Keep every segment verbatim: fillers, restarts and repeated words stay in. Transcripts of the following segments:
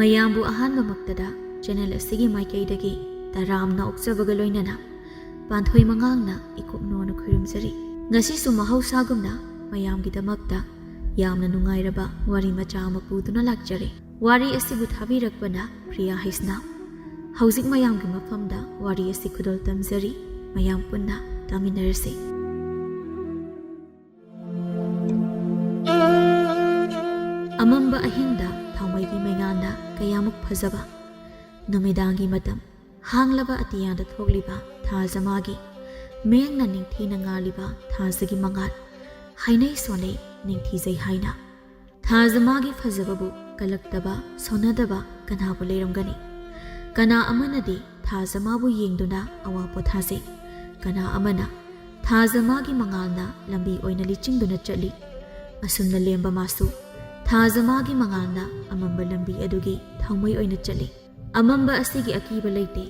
ꯃꯌꯥꯝꯕꯨ ꯑꯍꯥꯟꯕꯃꯛꯇꯗ ꯆꯦꯅꯦꯜ ꯑꯁꯤꯒꯤ ꯃꯥꯏꯀꯩꯗꯒꯤ ꯇꯔꯥꯝꯅ ꯑꯣꯛꯆꯕꯒ ꯂꯣꯏꯅꯅ ꯄꯥꯟꯊꯣꯏ ꯃꯉꯥꯡꯅ ꯏꯀꯨꯞ ꯅꯣꯟꯅ ꯈꯨꯔꯨꯝꯖꯔꯤ꯫ ꯉꯁꯤꯁꯨ ꯃꯍꯧꯁꯥꯒꯨꯝꯅ ꯃꯌꯥꯝꯒꯤꯗꯃꯛꯇ ꯌꯥꯝꯅ ꯅꯨꯡꯉꯥꯏꯔꯕ ꯋꯥꯔꯤ ꯃꯆꯥ ꯑꯃ ꯄꯨꯗꯨꯅ ꯂꯥꯛꯆꯔꯦ꯫ ꯋꯥꯔꯤ ꯑꯁꯤꯕꯨ ꯊꯥꯕꯤꯔꯛꯄꯅ ꯄ꯭ꯔꯤꯌꯥ ꯍꯩꯁꯅꯥꯝ꯫ ꯍꯧꯖꯤꯛ ꯃꯌꯥꯝꯒꯤ ꯃꯐꯝꯗ ꯋꯥꯔꯤ ꯑꯁꯤ ꯈꯨꯗꯣꯜ ꯇꯝꯖꯔꯤ꯫ ꯃꯌꯥꯝ ꯄꯨꯟꯅ ꯇꯥꯃꯤꯟꯅꯔꯁꯤ꯫ ꯑꯃꯝꯕ ꯑꯍꯤꯡꯗ ꯊꯥꯎꯃꯩꯒꯤ ꯃꯩꯉꯥꯜꯅ ꯀꯌꯥꯃꯨꯛ ꯐꯖꯕ꯫ ꯅꯨꯃꯤꯗꯥꯡꯒꯤ ꯃꯇꯝ, ꯍꯥꯡꯂꯕ ꯑꯇꯤꯌꯥꯗ ꯊꯣꯛꯂꯤꯕ ꯊꯥꯖꯃꯥꯒꯤ, ꯃꯌꯦꯛꯅ ꯅꯤꯡꯊꯤꯅ ꯉꯥꯜꯂꯤꯕ ꯊꯥꯖꯒꯤ ꯃꯉꯥꯜ, ꯍꯥꯏꯅꯩ ꯁꯣꯟꯅꯩ ꯅꯤꯡꯊꯤꯖꯩ ꯍꯥꯏꯅ꯫ ꯊꯥꯖꯃꯥꯒꯤ ꯐꯖꯕꯕꯨ ꯀꯜꯂꯛꯇꯕ, ꯁꯣꯟꯅꯗꯕ ꯀꯅꯥꯕꯨ ꯂꯩꯔꯝꯒꯅꯤ? ꯀꯅꯥ ꯑꯃꯅꯗꯤ ꯊꯥꯖꯃꯥꯕꯨ ꯌꯦꯡꯗꯨꯅ ꯑꯋꯥ ꯄꯣꯊꯥꯖꯩ, ꯀꯅꯥ ꯑꯃꯅ ꯊꯥꯖꯃꯥꯒꯤ ꯃꯉꯥꯜꯅ ꯂꯝꯕꯤ ꯑꯣꯏꯅ ꯂꯤꯆꯤꯡꯗꯨꯅ ꯆꯠꯂꯤ꯫ ꯑꯁꯨꯝꯅ ꯂꯦꯝꯕ ꯃꯥꯁꯨ ꯊꯥꯖꯃꯥꯒꯤ ꯃꯉꯥꯜꯅ ꯑꯃꯝꯕ ꯂꯝꯕꯤ ꯑꯗꯨꯒꯤ ꯊꯥꯎꯃꯩ ꯑꯣꯏꯅ ꯆꯠꯂꯤ꯫ ꯑꯃꯝꯕ ꯑꯁꯤꯒꯤ ꯑꯀꯤꯕ ꯂꯩꯇꯦ꯫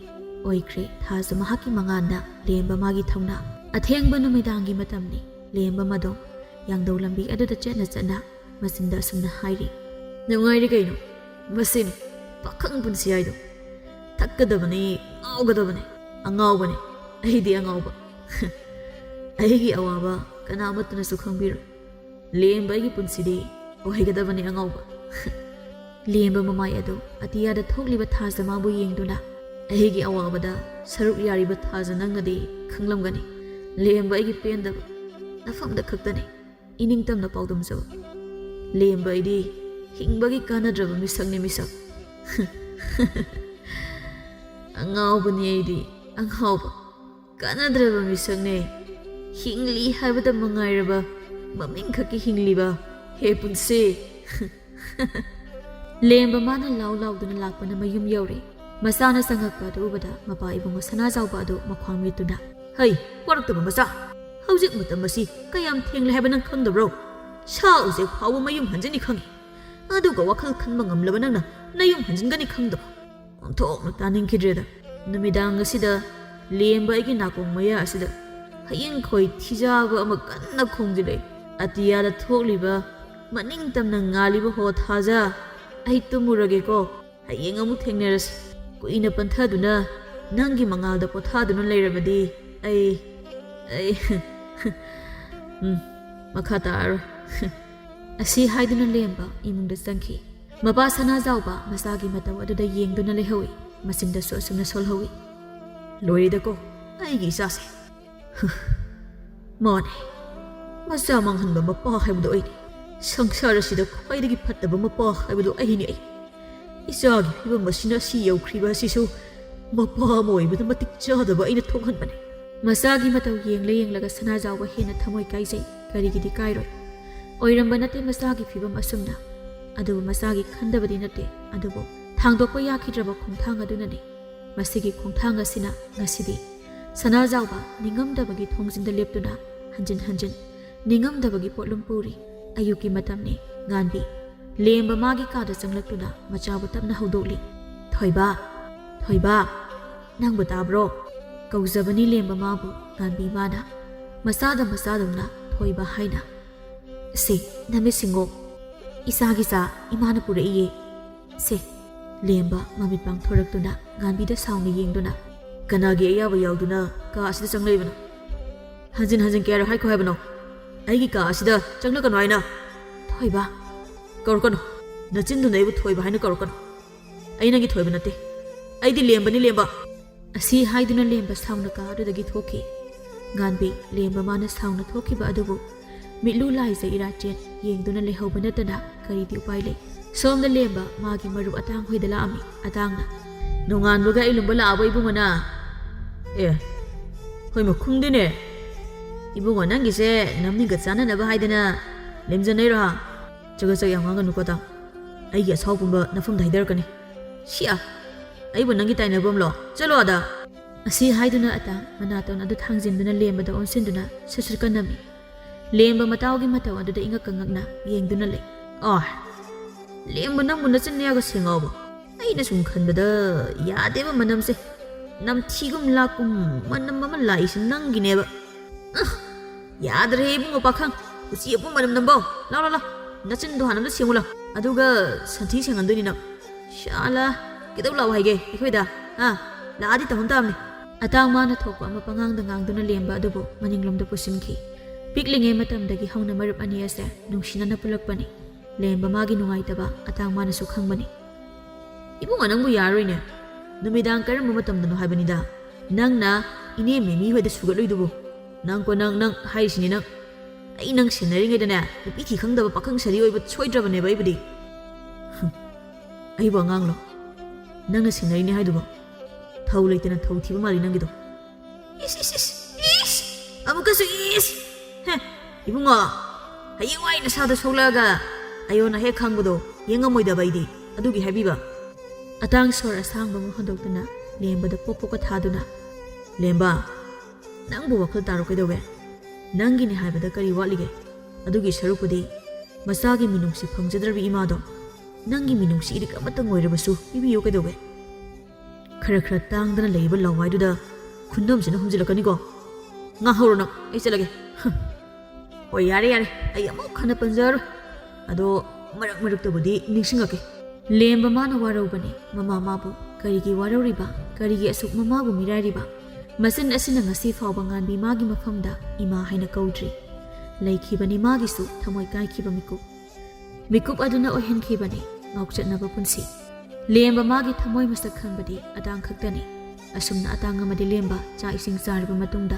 ꯑꯣꯏꯈ꯭ꯔꯦ ꯊꯥꯖ ꯃꯍꯥꯛꯀꯤ ꯃꯉꯥꯜꯅ ꯂꯦꯝꯕ ꯃꯥꯒꯤ ꯊꯧꯅꯥ꯫ ꯑꯊꯦꯡꯕ ꯅꯨꯃꯤꯗꯥꯡꯒꯤ ꯃꯇꯝꯅꯤ꯫ ꯂꯦꯝꯕ ꯃꯗꯣ ꯌꯥꯡꯗꯧ ꯂꯝꯕꯤ ꯑꯗꯨꯗ ꯆꯠꯅ ꯆꯠꯅ ꯃꯆꯤꯟꯗ ꯑꯁꯨꯝꯅ ꯍꯥꯏꯔꯤ, "ꯅꯨꯡꯉꯥꯏꯔꯤ ꯀꯩꯅꯣ? ꯃꯁꯤꯅꯤ ꯄꯥꯈꯪ ꯄꯨꯟꯁꯤ ꯍꯥꯏꯗꯣ꯫ ꯊꯛꯀꯗꯕꯅꯤ, ꯉꯥꯎꯒꯗꯕꯅꯤ꯫ ꯑꯉꯥꯎꯕꯅꯤ꯫ ꯑꯩꯗꯤ ꯑꯉꯥꯎꯕ꯫ ꯑꯩꯒꯤ ꯑꯋꯥꯕ ꯀꯅꯥꯃꯠꯇꯅꯁꯨ ꯈꯪꯕꯤꯔꯣꯏ꯫ ꯂꯦꯝꯕ ꯑꯩꯒꯤ ꯄꯨꯟꯁꯤꯗꯤ ꯑꯣꯏꯒꯗꯕꯅꯤ ꯑꯉꯥꯎꯕ꯫" ꯂꯦꯝꯕ ꯃꯃꯥꯏ ꯑꯗꯨ ꯑꯇꯤꯌꯥꯗ ꯊꯣꯛꯂꯤꯕ ꯊꯥꯖ ꯃꯥꯕꯨ ꯌꯦꯡꯗꯨꯅ, "ꯑꯩꯒꯤ ꯑꯋꯥꯕꯗ ꯁꯔꯨꯛ ꯌꯥꯔꯤꯕ ꯊꯥꯖ ꯅꯪꯅꯗꯤ ꯈꯪꯂꯝꯒꯅꯤ꯫ ꯂꯦꯝꯕ ꯑꯩꯒꯤ ꯄꯦꯟꯗꯕ ꯅꯐꯝꯗ ꯈꯛꯇꯅꯤ꯫ ꯏꯅꯤꯡꯇꯝꯅ ꯄꯥꯎꯗꯝꯖꯕ꯫ ꯂꯦꯝꯕ ꯑꯩꯗꯤ ꯍꯤꯡꯕꯒꯤ ꯀꯥꯟꯅꯗ꯭ꯔꯕ ꯃꯤꯁꯛꯅꯤ, ꯃꯤꯁꯛ꯫" "ꯑꯉꯥꯎꯕꯅꯤ ꯑꯩꯗꯤ, ꯑꯉꯥꯎꯕ꯫ ꯀꯥꯟꯅꯗ꯭ꯔꯕ ꯃꯤꯁꯛꯅꯦ꯫ ꯍꯤꯡꯂꯤ ꯍꯥꯏꯕꯗ ꯃꯉꯥꯏꯔꯕ ꯃꯃꯤꯡ ꯈꯛꯀꯤ ꯍꯤꯡꯂꯤꯕ꯫ ꯍꯦ ꯄꯨꯟꯁꯤ!" ꯂꯦꯝꯕ ꯃꯥꯅ ꯂꯥꯎ ꯂꯥꯎꯗꯨꯅ ꯂꯥꯛꯄꯅ ꯃꯌꯨꯝ ꯌꯧꯔꯦ꯫ ꯃꯆꯥꯅ ꯆꯪꯉꯛꯄ ꯑꯗꯨ ꯎꯕꯗ ꯃꯄꯥ ꯏꯕꯨꯡꯉꯣ ꯁꯅꯥꯖꯥꯎꯕ ꯑꯗꯨ ꯃꯈ꯭ꯋꯥꯡ ꯃꯦꯠꯇꯨꯅ, "ꯍꯩ, ꯋꯥꯔꯛꯇꯕ ꯃꯆꯥ! ꯍꯧꯖꯤꯛ ꯃꯇꯝ ꯑꯁꯤ ꯀꯌꯥꯝ ꯊꯦꯡꯂꯦ ꯍꯥꯏꯕ ꯅꯪ ꯈꯪꯗꯕ꯭ꯔꯣ? ꯁꯥ ꯎꯆꯦꯛ ꯐꯥꯎꯕ ꯃꯌꯨꯝ ꯍꯟꯖꯤꯟꯅꯤ ꯈꯪꯉꯤ꯫ ꯑꯗꯨꯒ ꯋꯥꯈꯜ ꯈꯟꯕ ꯉꯝꯂꯕ ꯅꯪꯅ ꯅꯌꯨꯝ ꯍꯟꯖꯤꯟꯒꯅꯤ ꯈꯪꯗꯕ꯫ ꯑꯣꯟꯊꯣꯛꯅ ꯇꯥꯅꯤꯡꯈꯤꯗ꯭ꯔꯦꯗ꯫ ꯅꯨꯃꯤꯗꯥꯡ ꯑꯁꯤꯗ ꯂꯦꯝꯕ ꯑꯩꯒꯤ ꯅꯥꯀꯣꯡ ꯃꯌꯥ ꯑꯁꯤꯗ ꯍꯌꯤꯡ ꯈꯣꯏ ꯊꯤꯖꯥꯕ ꯑꯃ ꯀꯟꯅ ꯈꯣꯡꯖꯤꯜꯂꯛꯏ꯫ ꯑꯇꯤꯌꯥꯗ ꯊꯣꯛꯂꯤꯕ, ꯃꯅꯤꯡ ꯇꯝꯅ ꯉꯥꯜꯂꯤꯕ ꯍꯣ ꯊꯥꯖ, ꯑꯩ ꯇꯨꯝꯃꯨꯔꯒꯦꯀꯣ꯫ ꯍꯌꯦꯡ ꯑꯃꯨꯛ ꯊꯦꯡꯅꯔꯁꯤ꯫ ꯀꯨꯏꯅ ꯄꯟꯊꯗꯨꯅ ꯅꯪꯒꯤ ꯃꯉꯥꯜꯗ ꯄꯣꯊꯥꯗꯨꯅ ꯂꯩꯔꯕꯗꯤ ꯑꯩ, ꯑꯩ, ꯎꯝ, ꯃꯈꯥ ꯇꯥꯔꯔꯣꯏ꯫ ꯑꯁꯤ ꯍꯥꯏꯗꯨꯅ ꯂꯦꯝꯕ ꯏꯃꯨꯡꯗ ꯆꯪꯈꯤ꯫ ꯃꯄꯥ ꯁꯅꯥꯖꯥꯎꯕ ꯃꯆꯥꯒꯤ ꯃꯇꯧ ꯑꯗꯨꯗ ꯌꯦꯡꯗꯨꯅ ꯂꯩꯍꯧꯏ꯫ ꯃꯆꯤꯟꯗꯁꯨ ꯑꯁꯨꯝꯅ ꯁꯣꯜꯍꯧꯏ꯫ ꯂꯣꯏꯔꯦꯗꯀꯣ, ꯑꯩꯒꯤ ꯏꯆꯥꯁꯦ꯫ ꯃꯥꯅꯦ, ꯃꯆꯥ ꯃꯥꯡꯍꯟꯕ ꯃꯄꯥ ꯍꯥꯏꯕꯗꯣ ꯑꯩꯅꯦ꯫ ꯁꯪꯁꯥꯔ ꯑꯁꯤꯗ ꯈ꯭ꯋꯥꯏꯗꯒꯤ ꯐꯠꯇꯕ ꯃꯄꯥ ꯍꯥꯏꯕꯗꯣ ꯑꯩꯅꯦ꯫ ꯑꯩ ꯏꯆꯥꯒꯤ ꯐꯤꯕꯝ ꯑꯁꯤꯅ ꯑꯁꯤ ꯌꯧꯈ꯭ꯔꯤꯕ ꯑꯁꯤꯁꯨ ꯃꯄꯥ ꯑꯃ ꯑꯣꯏꯕꯗ ꯃꯇꯤꯛ ꯆꯥꯗꯕ ꯑꯩꯅ ꯊꯣꯛꯍꯟꯕꯅꯦ꯫ ꯃꯆꯥꯒꯤ ꯃꯇꯧ ꯌꯦꯡꯂ ꯌꯦꯡꯂꯒ ꯁꯅꯥꯖꯥꯎꯕ ꯍꯦꯟꯅ ꯊꯃꯣꯏ ꯀꯥꯏꯖꯩ꯫ ꯀꯔꯤꯒꯤꯗꯤ ꯀꯥꯏꯔꯣꯏ? ꯑꯣꯏꯔꯝꯕ ꯅꯠꯇꯦ ꯃꯆꯥꯒꯤ ꯐꯤꯕꯝ ꯑꯁꯨꯝꯅ꯫ ꯑꯗꯨꯕꯨ ꯃꯆꯥꯒꯤ ꯈꯟꯗꯕꯗꯤ ꯅꯠꯇꯦ, ꯑꯗꯨꯕꯨ ꯊꯥꯡꯗꯣꯛꯄ ꯌꯥꯈꯤꯗ꯭ꯔꯕ ꯈꯣꯡꯊꯥꯡ ꯑꯗꯨꯅꯅꯤ꯫ ꯃꯁꯤꯒꯤ ꯈꯣꯡꯊꯥꯡ ꯑꯁꯤꯅ ꯉꯁꯤꯗꯤ ꯁꯅꯥꯖꯥꯎꯕ ꯅꯤꯡꯉꯝꯗꯕꯒꯤ ꯊꯣꯡꯖꯤꯟꯗ ꯂꯦꯞꯇꯨꯅ ꯍꯟꯖꯤꯟ ꯍꯟꯖꯤꯟ ꯅꯤꯡꯉꯝꯗꯕꯒꯤ ꯄꯣꯠꯂꯨꯝ ꯄꯨꯔꯤ꯫ ꯑꯌꯨꯛꯀꯤ ꯃꯇꯝꯅꯤ꯫ ꯉꯥꯟꯕꯤ ꯂꯦꯝꯕ ꯃꯥꯒꯤ ꯀꯥꯗ ꯆꯪꯂꯛꯇꯨꯅ ꯃꯆꯥꯕꯨ ꯇꯞꯅ ꯍꯧꯗꯣꯛꯂꯤ꯫ "ꯊꯣꯏꯕ, ꯊꯣꯏꯕ, ꯅꯪꯕꯨ ꯇꯥꯕ꯭ꯔꯣ?" ꯀꯧꯖꯕꯅꯤ ꯂꯦꯝꯕ ꯃꯥꯕꯨ ꯉꯥꯟꯕꯤ ꯃꯥꯅ꯫ ꯃꯆꯥꯗ ꯃꯆꯥꯗꯧꯅ "ꯊꯣꯏꯕ" ꯍꯥꯏꯅ꯫ "ꯁꯦ, ꯅꯃꯤꯠ ꯁꯤꯡꯉꯣ꯫ ꯏꯆꯥꯒꯤ ꯆꯥ ꯏꯃꯥꯅ ꯄꯨꯔꯛꯏꯌꯦ꯫ ꯁꯦ꯫" ꯂꯦꯝꯕ ꯃꯃꯤꯠ ꯄꯥꯡꯊꯣꯔꯛꯇꯨꯅ ꯉꯥꯟꯕꯤꯗ ꯁꯥꯎꯅ ꯌꯦꯡꯗꯨꯅ, "ꯀꯅꯥꯒꯤ ꯑꯌꯥꯕ ꯌꯥꯎꯗꯨꯅ ꯀꯥ ꯑꯁꯤꯗ ꯆꯪꯂꯛꯏꯕꯅꯣ? ꯍꯟꯖꯤꯟ ꯍꯟꯖꯤꯟ ꯀꯌꯥꯔꯛ ꯍꯥꯏꯈꯣ ꯍꯥꯏꯕꯅꯣ? ꯑꯩꯒꯤ ꯀꯥ ꯑꯁꯤꯗ ꯆꯪꯂꯛꯀꯅꯨ ꯍꯥꯏꯅ?" "ꯊꯣꯏꯕ!" "ꯀꯧꯔꯛꯀꯅꯨ꯫ ꯅꯆꯤꯟꯗꯨꯅ ꯑꯩꯕꯨ ꯊꯣꯏꯕ ꯍꯥꯏꯅ ꯀꯧꯔꯛꯀꯅꯨ꯫ ꯑꯩ ꯅꯪꯒꯤ ꯊꯣꯏꯕ ꯅꯠꯇꯦ꯫ ꯑꯩꯗꯤ ꯂꯦꯝꯕꯅꯤ, ꯂꯦꯝꯕ!" ꯑꯁꯤ ꯍꯥꯏꯗꯨꯅ ꯂꯦꯝꯕ ꯁꯥꯎꯅ ꯀꯥ ꯑꯗꯨꯗꯒꯤ ꯊꯣꯛꯈꯤ꯫ ꯉꯥꯟꯕꯤ ꯂꯦꯝꯕ ꯃꯥꯅ ꯁꯥꯎꯅ ꯊꯣꯛꯈꯤꯕ ꯑꯗꯨꯕꯨ ꯃꯤꯠꯂꯨ ꯂꯥꯏꯖ ꯏꯔꯥꯆꯦꯟ ꯌꯦꯡꯗꯨꯅ ꯂꯩꯍꯧꯕ ꯅꯠꯇꯅ ꯀꯔꯤꯗꯤ ꯎꯄꯥꯏ ꯂꯩ? ꯁꯣꯝꯗ ꯂꯦꯝꯕ ꯃꯥꯒꯤ ꯃꯔꯨꯞ ꯑꯇꯥꯡ ꯍꯣꯏꯗ ꯂꯥꯛꯑꯝꯃꯤ꯫ ꯑꯇꯥꯡꯅ, "ꯅꯣꯡꯉꯥꯟꯕꯒ ꯑꯩ ꯂꯨꯝꯕ ꯂꯥꯛꯑꯕ ꯏꯕꯨꯡꯉꯣꯅ?" "ꯑꯦ, ꯍꯣꯏ ꯃꯈꯨꯝꯗꯤꯅꯦ꯫ ꯏꯕꯨꯡꯉꯣ ꯅꯪꯒꯤꯁꯦ ꯅꯝꯅꯤꯡꯒ ꯆꯥꯅꯅꯕ ꯍꯥꯏꯗꯅ ꯂꯦꯝꯖꯅꯩꯔꯣ? ꯆꯒꯠ ꯆꯒꯠ ꯌꯥꯝ ꯉꯥꯡꯒꯅꯨꯀꯣ ꯇꯥ꯫ ꯑꯩꯒꯤ ꯑꯁꯥꯎ ꯄꯨꯝꯕ ꯅꯐꯝꯗ ꯍꯩꯗꯔꯛꯀꯅꯤ꯫ ꯁꯤꯌꯥ, ꯑꯩꯕꯨ ꯅꯪꯒꯤ ꯇꯥꯏꯅꯕꯝꯂꯣ? ꯆꯠꯂꯣ ꯑꯗ!" ꯑꯁꯤ ꯍꯥꯏꯗꯨꯅ ꯑꯇꯥꯡ ꯃꯅꯥꯇꯣꯟ ꯑꯗꯨ ꯊꯥꯡꯖꯤꯟꯗꯨꯅ ꯂꯦꯝꯕꯗ ꯑꯣꯟꯁꯤꯟꯗꯨꯅ ꯁꯨꯠ ꯁꯨꯠꯀ ꯅꯝꯃꯤ꯫ ꯂꯦꯝꯕ ꯃꯇꯥꯎꯒꯤ ꯃꯇꯧ ꯑꯗꯨꯗ ꯏꯉꯛꯀ ꯉꯛꯅ ꯌꯦꯡꯗꯨꯅ ꯂꯩ꯫ "ꯑꯣ, ꯂꯦꯝꯕ ꯅꯪꯕꯨ ꯅꯆꯤꯟ ꯅꯌꯥꯒ ꯁꯦꯡꯉꯥꯎꯕ? ꯑꯩꯅ ꯁꯨꯝ ꯈꯟꯕꯗ ꯌꯥꯗꯦꯕ ꯃꯅꯝꯁꯦ꯫ ꯅꯝꯊꯤꯒꯨꯝ ꯂꯥꯛꯀꯨꯝ ꯃꯅꯝ ꯑꯃ ꯂꯥꯛꯏꯁꯦ ꯅꯪꯒꯤꯅꯦꯕ꯫ ꯑꯍ, ꯌꯥꯗ꯭ꯔꯦ ꯏꯕꯨꯡꯉꯣ ꯄꯥꯈꯪ, ꯎꯆꯤ ꯑꯄꯨꯝ ꯃꯅꯝ ꯅꯝꯕꯧ꯫ ꯂꯥꯎ, ꯂꯥꯎ, ꯂꯥꯎ, ꯅꯆꯤꯟꯗꯣ ꯍꯥꯟꯅ ꯑꯝꯇ ꯁꯦꯡꯉꯨ ꯂꯥꯎ꯫ ꯑꯗꯨꯒ ꯁꯟꯊꯤ ꯁꯦꯡꯍꯟꯗꯣꯏꯅꯤ ꯅꯪ꯫ ꯁꯥꯂꯥ, ꯀꯩꯗꯧ ꯂꯥꯛꯑꯣ ꯍꯥꯏꯒꯦ ꯑꯩꯈꯣꯏꯗ? ꯍꯥ? ꯂꯥꯛꯑꯗꯤ ꯇꯧꯍꯟ ꯇꯥꯕꯅꯤ꯫ ꯑꯇꯥꯡ ꯃꯥꯅ ꯊꯣꯛꯄ ꯑꯃ ꯄꯉꯥꯡꯗ ꯉꯥꯡꯗꯨꯅ ꯂꯦꯝꯕ ꯑꯗꯨꯕꯨ ꯃꯅꯤꯡꯂꯣꯝꯗ ꯄꯨꯁꯤꯟꯈꯤ꯫ ꯄꯤꯛꯂꯤꯉꯩ ꯃꯇꯝꯗꯒꯤ ꯍꯧꯅ ꯃꯔꯨꯞ ꯑꯅꯤ ꯑꯁꯦ ꯅꯨꯡꯁꯤꯅꯅ ꯄꯨꯜꯂꯛꯄꯅꯤ꯫ ꯂꯦꯝꯕ ꯃꯥꯒꯤ ꯅꯨꯡꯉꯥꯏꯇꯕ ꯑꯇꯥꯡ ꯃꯥꯅꯁꯨ ꯈꯪꯕꯅꯤ꯫ "ꯏꯕꯨꯡꯉꯣ, ꯅꯪꯕꯨ ꯌꯥꯔꯣꯏꯅꯦ꯫ ꯅꯨꯃꯤꯗꯥꯡ ꯀꯔꯝꯕ ꯃꯇꯝꯗꯅꯣ ꯍꯥꯏꯕꯅꯤꯗ? ꯅꯪꯅ ꯏꯅꯦ ꯃꯦꯃꯤ ꯍꯣꯏꯗ ꯁꯨꯒꯠꯂꯨꯏꯗꯨꯕꯨ? ꯅꯪꯀꯣ ꯅꯪ, ꯅꯪ ꯍꯥꯏꯔꯤꯁꯤꯅꯦ ꯅꯪ꯫ ꯑꯩ ꯅꯪ ꯁꯦꯟꯅꯔꯤꯉꯩꯗꯅꯦ, ꯅꯨꯄꯤ ꯊꯤ ꯈꯪꯗꯕ ꯄꯥꯈꯪ ꯁꯥꯔꯤ ꯑꯣꯏꯕ ꯁꯣꯏꯗ꯭ꯔꯕꯅꯦꯕ ꯑꯩꯕꯨꯗꯤ꯫" "ꯍꯨꯝ, ꯑꯩꯕꯨ ꯑꯉꯥꯡꯂꯣ? ꯅꯪꯅ ꯁꯦꯟꯅꯔꯤꯅꯦ ꯍꯥꯏꯗꯨꯕꯣ? ꯊꯧ ꯂꯩꯇꯅ ꯊꯧ ꯊꯤꯕ ꯃꯥꯜꯂꯤ ꯅꯪꯒꯤꯗꯣ꯫ ꯏꯁ, ꯏꯁ, ꯏꯁ, ꯏꯁ! ꯑꯃꯨꯛꯀꯁꯨ ꯏꯁ! ꯍꯦ, ꯏꯕꯨꯡꯉꯣ, ꯍꯌꯦꯡꯋꯥꯏ ꯅꯁꯥꯗꯣ ꯁꯣꯛꯂꯛꯑꯒ ꯑꯌꯣꯟ ꯑꯍꯦꯛ ꯈꯪꯕꯗꯣ ꯌꯦꯡꯉꯝꯃꯣꯏꯗꯕ ꯑꯩꯗꯤ, ꯑꯗꯨꯒꯤ ꯍꯥꯏꯕꯤꯕ꯫" ꯑꯇꯥꯡ ꯁꯣꯔ ꯑꯁꯥꯡꯕ ꯑꯃ ꯍꯣꯟꯗꯣꯛꯇꯨꯅ ꯂꯦꯝꯕꯗ ꯄꯣꯛ ꯄꯣꯛꯀ ꯊꯥꯗꯨꯅ, "ꯂꯦꯝꯕ, ꯅꯪꯕꯨ ꯋꯥꯈꯜ ꯇꯥꯔꯣ ꯀꯩꯗꯧꯒꯦ? ꯅꯪꯒꯤꯅꯦ ꯍꯥꯏꯕꯗ ꯀꯔꯤ ꯋꯥꯠꯂꯤꯒꯦ? ꯑꯗꯨꯒꯤ ꯁꯔꯨꯛꯄꯨꯗꯤ ꯃꯆꯥꯒꯤ ꯃꯤꯅꯨꯡꯁꯤ ꯐꯪꯖꯗ꯭ꯔꯕꯤ ꯏꯃꯥꯗꯣ ꯅꯪꯒꯤ ꯃꯤꯅꯨꯡꯁꯤ ꯏꯔꯤꯛ ꯑꯃꯇꯪ ꯑꯣꯏꯔꯕꯁꯨ ꯄꯤꯕꯤꯌꯨ ꯀꯩꯗꯧꯒꯦ? ꯈꯔ ꯈꯔ ꯇꯥꯡꯗꯅ ꯂꯩꯔꯤꯕ ꯂꯋꯥꯏꯗꯨꯗ ꯈꯨꯟꯗꯣꯝꯁꯤꯅ ꯍꯨꯝꯖꯤꯜꯂꯛꯀꯅꯤꯀꯣ꯫ ꯉꯥꯡꯍꯧꯔꯣ ꯅꯪ, ꯑꯩ ꯆꯠꯂꯒꯦ꯫" "ꯍꯝ꯫ ꯍꯣꯏ, ꯌꯥꯔꯦ, ꯌꯥꯔꯦ, ꯑꯩ ꯑꯃꯨꯛ ꯍꯟꯅ ꯄꯟꯖꯔꯣꯏ꯫ ꯑꯗꯣ ꯃꯔꯛ ꯃꯔꯛꯇꯕꯨꯗꯤ ꯅꯤꯡꯁꯤꯡꯉꯛꯀꯦ꯫" ꯂꯦꯝꯕ ꯃꯥꯅ ꯋꯥꯔꯧꯕꯅꯤ ꯃꯃꯥ ꯃꯥꯕꯨ꯫ ꯀꯔꯤꯒꯤ ꯋꯥꯔꯧꯔꯤꯕ? ꯀꯔꯤꯒꯤ ꯑꯁꯨꯛ ꯃꯃꯥꯕꯨ ꯃꯤꯔꯥꯏꯔꯤꯕ? ꯃꯆꯤꯟ ꯑꯁꯤꯅ ꯉꯁꯤ ꯐꯥꯎꯕ ꯉꯥꯟꯕꯤ ꯃꯥꯒꯤ ꯃꯐꯝꯗ ꯏꯃꯥ ꯍꯥꯏꯅ ꯀꯧꯗ꯭ꯔꯤ꯫ ꯂꯩꯈꯤꯕꯅꯤ ꯃꯥꯒꯤꯁꯨ ꯊꯃꯣꯏ ꯀꯥꯏꯈꯤꯕ ꯃꯤꯀꯨꯞ꯫ ꯃꯤꯀꯨꯞ ꯑꯗꯨꯅ ꯑꯣꯏꯍꯟꯈꯤꯕꯅꯤ ꯉꯥꯎꯆꯠꯅꯕ ꯄꯨꯟꯁꯤ꯫ ꯂꯦꯝꯕ ꯃꯥꯒꯤ ꯊꯃꯣꯏ ꯃꯁꯛ ꯈꯪꯕꯗꯤ ꯑꯇꯥꯡ ꯈꯛꯇꯅꯤ꯫ ꯑꯁꯨꯝꯅ ꯑꯇꯥꯡ ꯑꯃꯗꯤ ꯂꯦꯝꯕ ꯆꯥꯛ ꯏꯁꯤꯡ ꯆꯥꯔꯕ ꯃꯇꯨꯡꯗ,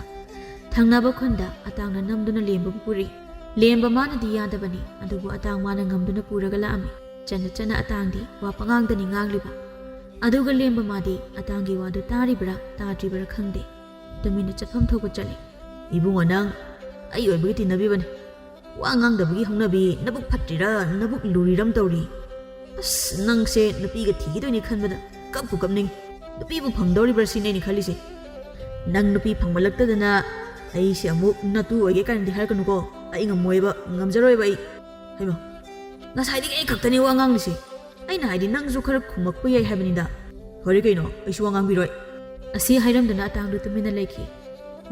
ꯊꯪꯅꯕ ꯈꯨꯟꯗ ꯑꯇꯥꯡꯅ ꯅꯝꯗꯨꯅ ꯂꯦꯝꯕꯕꯨ ꯄꯨꯔꯤ꯫ ꯂꯦꯝꯕ ꯃꯥꯅꯗꯤ ꯌꯥꯗꯕꯅꯤ, ꯑꯗꯨꯕꯨ ꯑꯇꯥꯡ ꯃꯥꯅ ꯉꯝꯗꯨꯅ ꯄꯨꯔꯒ ꯂꯥꯛꯑꯝꯃꯤ꯫ ꯆꯠꯅ ꯆꯠꯅ ꯑꯇꯥꯡꯗꯤ ꯋꯥ ꯄꯉꯥꯡꯗꯅꯤ ꯉꯥꯡꯂꯤꯕ꯫ ꯑꯗꯨꯒ ꯂꯦꯝꯕ ꯃꯥꯗꯤ ꯑꯇꯥꯡꯒꯤ ꯋꯥꯗꯨ ꯇꯥꯔꯤꯕ꯭ꯔꯥ ꯇꯥꯗ꯭ꯔꯤꯕ꯭ꯔꯥ ꯈꯪꯗꯦ, ꯇꯨꯃꯤꯟꯅ ꯆꯠꯐꯝ ꯊꯣꯛꯄ ꯆꯠꯂꯤ꯫ "ꯏꯕꯨꯡꯉꯣ, ꯅꯪ ꯑꯩ ꯑꯣꯏꯕꯒꯤ ꯇꯤꯟꯅꯕꯤꯕꯅꯤ꯫ ꯋꯥ ꯉꯥꯡꯗꯕꯒꯤ ꯍꯧꯅꯕꯤ, ꯅꯕꯨꯛ ꯐꯠꯇ꯭ꯔꯤꯔꯥ ꯅꯕꯨꯛ ꯂꯨꯔꯤꯔꯝ ꯇꯧꯔꯤ꯫ ꯑꯁ, ꯅꯪꯁꯦ ꯅꯨꯄꯤꯒ ꯊꯤꯈꯤꯗꯣꯏꯅꯤ ꯈꯟꯕꯗ ꯀꯞꯄꯨ ꯀꯞꯅꯤꯡ꯫ ꯅꯨꯄꯤꯕꯨ ꯐꯪꯗꯧꯔꯤꯕ꯭ꯔꯥ ꯁꯤꯅꯦ ꯑꯩꯅ ꯈꯜꯂꯤꯁꯦ꯫ ꯅꯪ ꯅꯨꯄꯤ ꯐꯪꯃꯜꯂꯛꯇꯗꯅ ꯑꯩꯁꯦ ꯑꯃꯨꯛ ꯅꯇꯨ ꯑꯣꯏꯒꯦ ꯀꯥꯏꯅꯗꯤ ꯍꯥꯏꯔꯛꯀꯅꯨꯀꯣ꯫ ꯑꯩ ꯉꯝꯃꯣꯏꯕ, ꯉꯝꯖꯔꯣꯏꯕ ꯑꯩ꯫" ꯍꯩꯃꯥ, ꯉꯁꯥꯏꯗꯒꯤ ꯑꯩ ꯈꯛꯇꯅꯦ ꯋꯥ ꯉꯥꯡꯂꯤꯁꯦ꯫ ꯑꯩꯅ ꯍꯥꯏꯗꯤ ꯅꯪꯁꯨ ꯈꯔ ꯈꯨꯝꯃꯛꯄ ꯌꯥꯏ ꯍꯥꯏꯕꯅꯤꯗ꯫ ꯐꯔꯦ ꯀꯩꯅꯣ, ꯑꯩꯁꯨ ꯋꯥ ꯉꯥꯡꯕꯤꯔꯣꯏ꯫ ꯑꯁꯤ ꯍꯥꯏꯔꯝꯗꯨꯅ ꯑꯇꯥꯡꯗꯨ ꯇꯨꯃꯤꯟꯅ ꯂꯩꯈꯤ꯫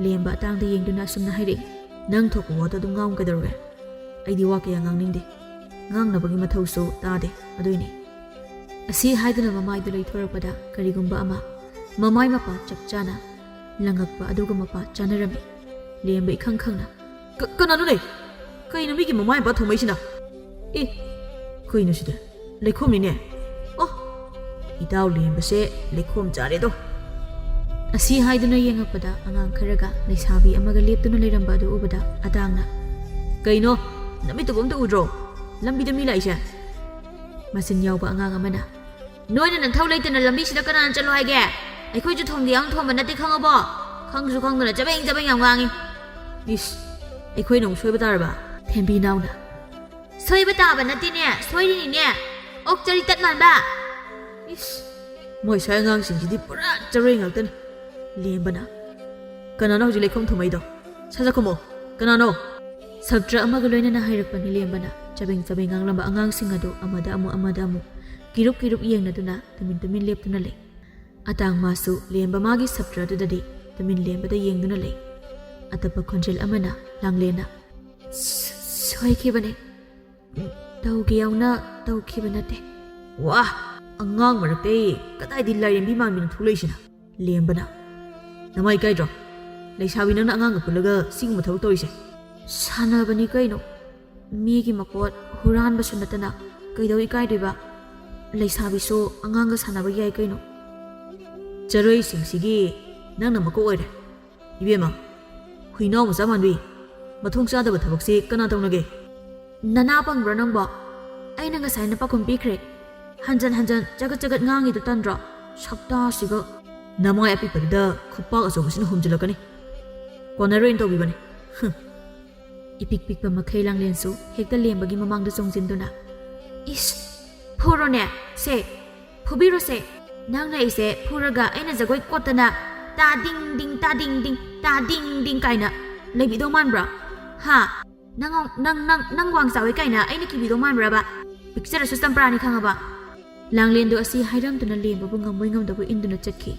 ꯂꯦꯝꯕ ꯑꯇꯥꯡꯗ ꯌꯦꯡꯗꯨꯅ ꯑꯁꯨꯝꯅ ꯍꯥꯏꯔꯛꯏ, "ꯅꯪ ꯊꯣꯛꯄ ꯋꯥꯗꯣ ꯑꯗꯨꯝ ꯉꯥꯡꯉꯨ ꯀꯩꯗꯧꯔꯒꯦ? ꯑꯩꯗꯤ ꯋꯥ ꯀꯌꯥ ꯉꯥꯡꯅꯤꯡꯗꯦ꯫ ꯉꯥꯡꯅꯕꯒꯤ ꯃꯊꯧꯁꯨ ꯇꯥꯗꯦ, ꯑꯗꯨꯏꯅꯤ꯫" ꯑꯁꯤ ꯍꯥꯏꯗꯨꯅ ꯃꯃꯥꯏꯗꯨ ꯂꯩꯊꯣꯔꯛꯄꯗ ꯀꯔꯤꯒꯨꯝꯕ ꯑꯃ ꯃꯃꯥꯏ ꯃꯄꯥ ꯆꯞ ꯆꯥꯅ ꯂꯪꯉꯛꯄ ꯑꯗꯨꯒ ꯃꯄꯥ ꯆꯥꯅꯔꯝꯃꯤ꯫ ꯂꯦꯝꯕ ꯏꯈꯪ ꯈꯪꯅ, "ꯀ-, ꯀꯅꯥꯅꯣꯅꯦ? ꯀꯩꯅꯣ ꯃꯤꯒꯤ ꯃꯃꯥꯏ ꯃꯄꯥ ꯊꯣꯝꯃꯛꯏꯁꯤꯅ? ꯑꯦ, ꯀꯩꯅꯣ ꯁꯤꯗꯤ? ꯂꯩꯈꯣꯝꯅꯤꯅꯦ꯫ ꯑꯣ, ꯏꯇꯥꯎ ꯂꯦꯝꯕꯁꯦ ꯂꯩꯈꯣꯝ ꯆꯥꯔꯦꯗꯣ꯫" ꯑꯁꯤ ꯍꯥꯏꯗꯨꯅ ꯌꯦꯡꯉꯛꯄꯗ ꯑꯉꯥꯡ ꯈꯔꯒ ꯂꯩꯁꯥꯕꯤ ꯑꯃꯒ ꯂꯦꯞꯇꯨꯅ ꯂꯩꯔꯝꯕ ꯑꯗꯨ ꯎꯕꯗ ꯑꯇꯥꯡꯅ, "ꯀꯩꯅꯣ? ꯅꯃꯤꯠꯇꯨꯕꯨ ꯑꯝꯇ ꯎꯗ꯭ꯔꯣ? ꯂꯝꯕꯤꯗ ꯃꯤ ꯂꯥꯛꯏꯁꯦ?" ꯃꯆꯤꯟ ꯌꯥꯎꯕ ꯑꯉꯥꯡ ꯑꯃꯅ, "ꯅꯣꯏꯅ ꯅꯊꯧ ꯂꯩꯇꯅ ꯂꯝꯕꯤꯁꯤꯗ ꯀꯅꯥꯅ ꯆꯠꯂꯣ ꯍꯥꯏꯒꯦ? ꯑꯩꯈꯣꯏꯁꯨ ꯊꯣꯝꯒꯦ ꯌꯥꯎꯅ ꯊꯣꯝꯕ ꯅꯠꯇꯦ, ꯈꯪꯉꯕꯣ? ꯈꯪꯁꯨ ꯈꯪꯗꯅ ꯆꯕꯦꯡ ꯆꯕꯦꯡ ꯌꯥꯝ ꯉꯥꯡꯉꯤ꯫" "ꯏꯁ, ꯑꯩꯈꯣꯏꯅ ꯑꯃꯨꯛ ꯁꯣꯏꯕ ꯇꯥꯔꯕ?" ꯊꯦꯝꯕꯤ ꯅꯥꯎꯅ, "ꯁꯣꯏꯕ ꯇꯥꯕ ꯅꯠꯇꯦꯅꯦ, ꯁꯣꯏꯔꯤꯅꯤꯅꯦ, ꯑꯣꯛ ꯆꯔꯤꯇꯠ ꯃꯥꯟꯕ꯫" "ꯏꯁ, ꯃꯣꯏ ꯁ꯭ꯋꯥꯏ ꯑꯉꯥꯡꯁꯤꯡꯁꯤꯗꯤ ꯄꯨꯔꯥ ꯆꯔꯣꯏ ꯉꯥꯛꯇꯅꯤ꯫" ꯂꯦꯝꯕꯅ, "ꯀꯅꯥꯅꯣ ꯍꯧꯖꯤꯛ ꯂꯩꯈꯣꯝ ꯊꯣꯝꯃꯛꯏꯗꯣ? ꯁꯠ ꯁꯠ ꯈꯨꯝꯃꯣ, ꯀꯅꯥꯅꯣ?" ꯁꯥꯇ꯭ꯔ ꯑꯃꯒ ꯂꯣꯏꯅꯅ ꯍꯥꯏꯔꯛꯄꯅꯤ ꯂꯦꯝꯕꯅ꯫ ꯆꯕꯦꯡ ꯆꯕꯦꯡ ꯉꯥꯡꯂꯝꯕ ꯑꯉꯥꯡꯁꯤꯡ ꯑꯗꯨ ꯑꯃꯗ ꯑꯃꯨꯛ, ꯑꯃꯗ ꯑꯃꯨꯛ ꯀꯤꯔꯨꯞ ꯀꯤꯔꯨꯞ ꯌꯦꯡꯅꯗꯨꯅ ꯇꯨꯃꯤꯟ ꯇꯨꯃꯤꯟ ꯂꯦꯞꯇꯨꯅ ꯂꯩ꯫ ꯑꯇꯥꯡ ꯃꯥꯁꯨ ꯂꯦꯝꯕ ꯃꯥꯒꯤ ꯁꯥꯇ꯭ꯔ ꯑꯗꯨꯗꯗꯤ ꯇꯨꯃꯤꯟ ꯂꯦꯝꯕꯗ ꯌꯦꯡꯗꯨꯅ ꯂꯩ꯫ ꯑꯇꯞꯄ ꯈꯣꯟꯖꯦꯜ ꯑꯃꯅ ꯂꯥꯡꯂꯦꯟꯅ, "ꯁ-, ꯁꯣꯏꯈꯤꯕꯅꯦ꯫ ꯇꯧꯒꯦ ꯌꯥꯎꯅ ꯇꯧꯈꯤꯕ ꯅꯠꯇꯦ꯫" "ꯋꯥ, ꯑꯉꯥꯡ ꯃꯔꯛꯇꯩ ꯀꯗꯥꯏꯗꯤ ꯂꯥꯏꯔꯦꯝꯕꯤ ꯃꯥꯟꯕꯤꯅ ꯊꯣꯛꯂꯛꯏꯁꯤꯅ?" ꯂꯦꯝꯕꯅ, "ꯅꯃꯥꯏ ꯏꯀꯥꯏꯗ꯭ꯔꯣ? ꯂꯩꯁꯥꯕꯤ ꯅꯪꯅ ꯑꯉꯥꯡꯒ ꯄꯨꯜꯂꯒ ꯁꯤꯒꯨꯝꯕ ꯊꯕꯛ ꯇꯧꯔꯤꯁꯦ?" "ꯁꯥꯟꯅꯕꯅꯤ ꯀꯩꯅꯣ꯫ ꯃꯤꯒꯤ ꯃꯄꯣꯠ ꯍꯨꯔꯥꯟꯕꯁꯨ ꯅꯠꯇꯅ ꯀꯩꯗꯧ ꯏꯀꯥꯏꯗꯣꯏꯕ? ꯂꯩꯁꯥꯕꯤꯁꯨ ꯑꯉꯥꯡꯒ ꯁꯥꯟꯅꯕ ꯌꯥꯏ ꯀꯩꯅꯣ꯫" "ꯆꯔꯣꯏꯁꯤꯡꯁꯤꯒꯤ ꯅꯪꯅ ꯃꯀꯣꯛ ꯑꯣꯏꯔꯦ꯫ ꯏꯕꯦꯝꯃ, ꯍꯨꯏꯅꯥꯎ ꯃꯆꯥ ꯃꯥꯟꯕꯤ, ꯃꯊꯣꯡ ꯆꯥꯗꯕ ꯊꯕꯛꯁꯤ ꯀꯅꯥ ꯇꯧꯅꯒꯦ?" "ꯅꯅꯥ ꯄꯪꯕ꯭ꯔꯣ ꯅꯪꯕꯣ? ꯑꯩꯅ ꯉꯁꯥꯏꯅ ꯄꯥꯎꯈꯨꯝ ꯄꯤꯈ꯭ꯔꯦ꯫ ꯍꯟꯖꯟ ꯍꯟꯖꯟ ꯆꯒꯠ ꯆꯒꯠ ꯉꯥꯡꯉꯤꯗꯣ ꯇꯟꯗ꯭ꯔꯣ? ꯁꯛꯇꯥꯁꯤꯒ!" "ꯅꯃꯥꯏ ꯑꯄꯤꯛꯄꯗꯨꯗ ꯈꯨꯄꯥꯛ ꯑꯆꯧꯕꯁꯤꯅ ꯍꯨꯝꯖꯤꯜꯂꯛꯀꯅꯤ꯫ ꯀꯣꯟꯅꯔꯣꯏꯅ ꯇꯧꯕꯤꯕꯅꯤ꯫" ꯍꯨꯝ꯫ ꯏꯄꯤꯛ ꯄꯤꯛꯄ ꯃꯈꯩ ꯂꯥꯡꯂꯦꯟꯁꯨ ꯍꯦꯛꯇ ꯂꯦꯝꯕꯒꯤ ꯃꯃꯥꯡꯗ ꯆꯣꯡꯁꯤꯟꯗꯨꯅ, "ꯏꯁ! ꯐꯨꯔꯣꯅꯦ, ꯁꯦ! ꯐꯨꯕꯤꯔꯣꯁꯦ! ꯅꯪꯅ ꯑꯩꯁꯦ ꯐꯨꯔꯒ ꯑꯩꯅ ꯖꯒꯣꯏ ꯀꯣꯠꯇꯅ ꯇꯥ ꯗꯤꯡ ꯗꯤꯡ, ꯇꯥ ꯗꯤꯡ ꯗꯤꯡ, ꯇꯥ ꯗꯤꯡ ꯗꯤꯡ ꯀꯥꯏꯅ ꯂꯩꯕꯤꯗꯧ ꯃꯥꯟꯕ꯭ꯔꯣ? ꯍꯥ? ꯅꯪ, ꯅꯪ, ꯅꯪ, ꯅꯪ ꯋꯥꯡ ꯆꯥꯎꯋꯤ ꯀꯥꯏꯅ ꯑꯩꯅ ꯀꯤꯕꯤꯗꯧ ꯃꯥꯟꯕ꯭ꯔꯕ? ꯄꯤꯛꯆꯔꯁꯨ ꯆꯝꯄ꯭ꯔꯥꯅꯤ, ꯈꯪꯉꯕ?" ꯂꯥꯡꯂꯦꯟꯗꯣ ꯑꯁꯤ ꯍꯥꯏꯔꯝꯗꯨꯅ ꯂꯦꯝꯕꯕꯨ ꯉꯝꯃꯣꯏ ꯉꯝꯗꯕꯣꯏ ꯏꯟꯗꯨꯅ ꯆꯠꯈꯤ꯫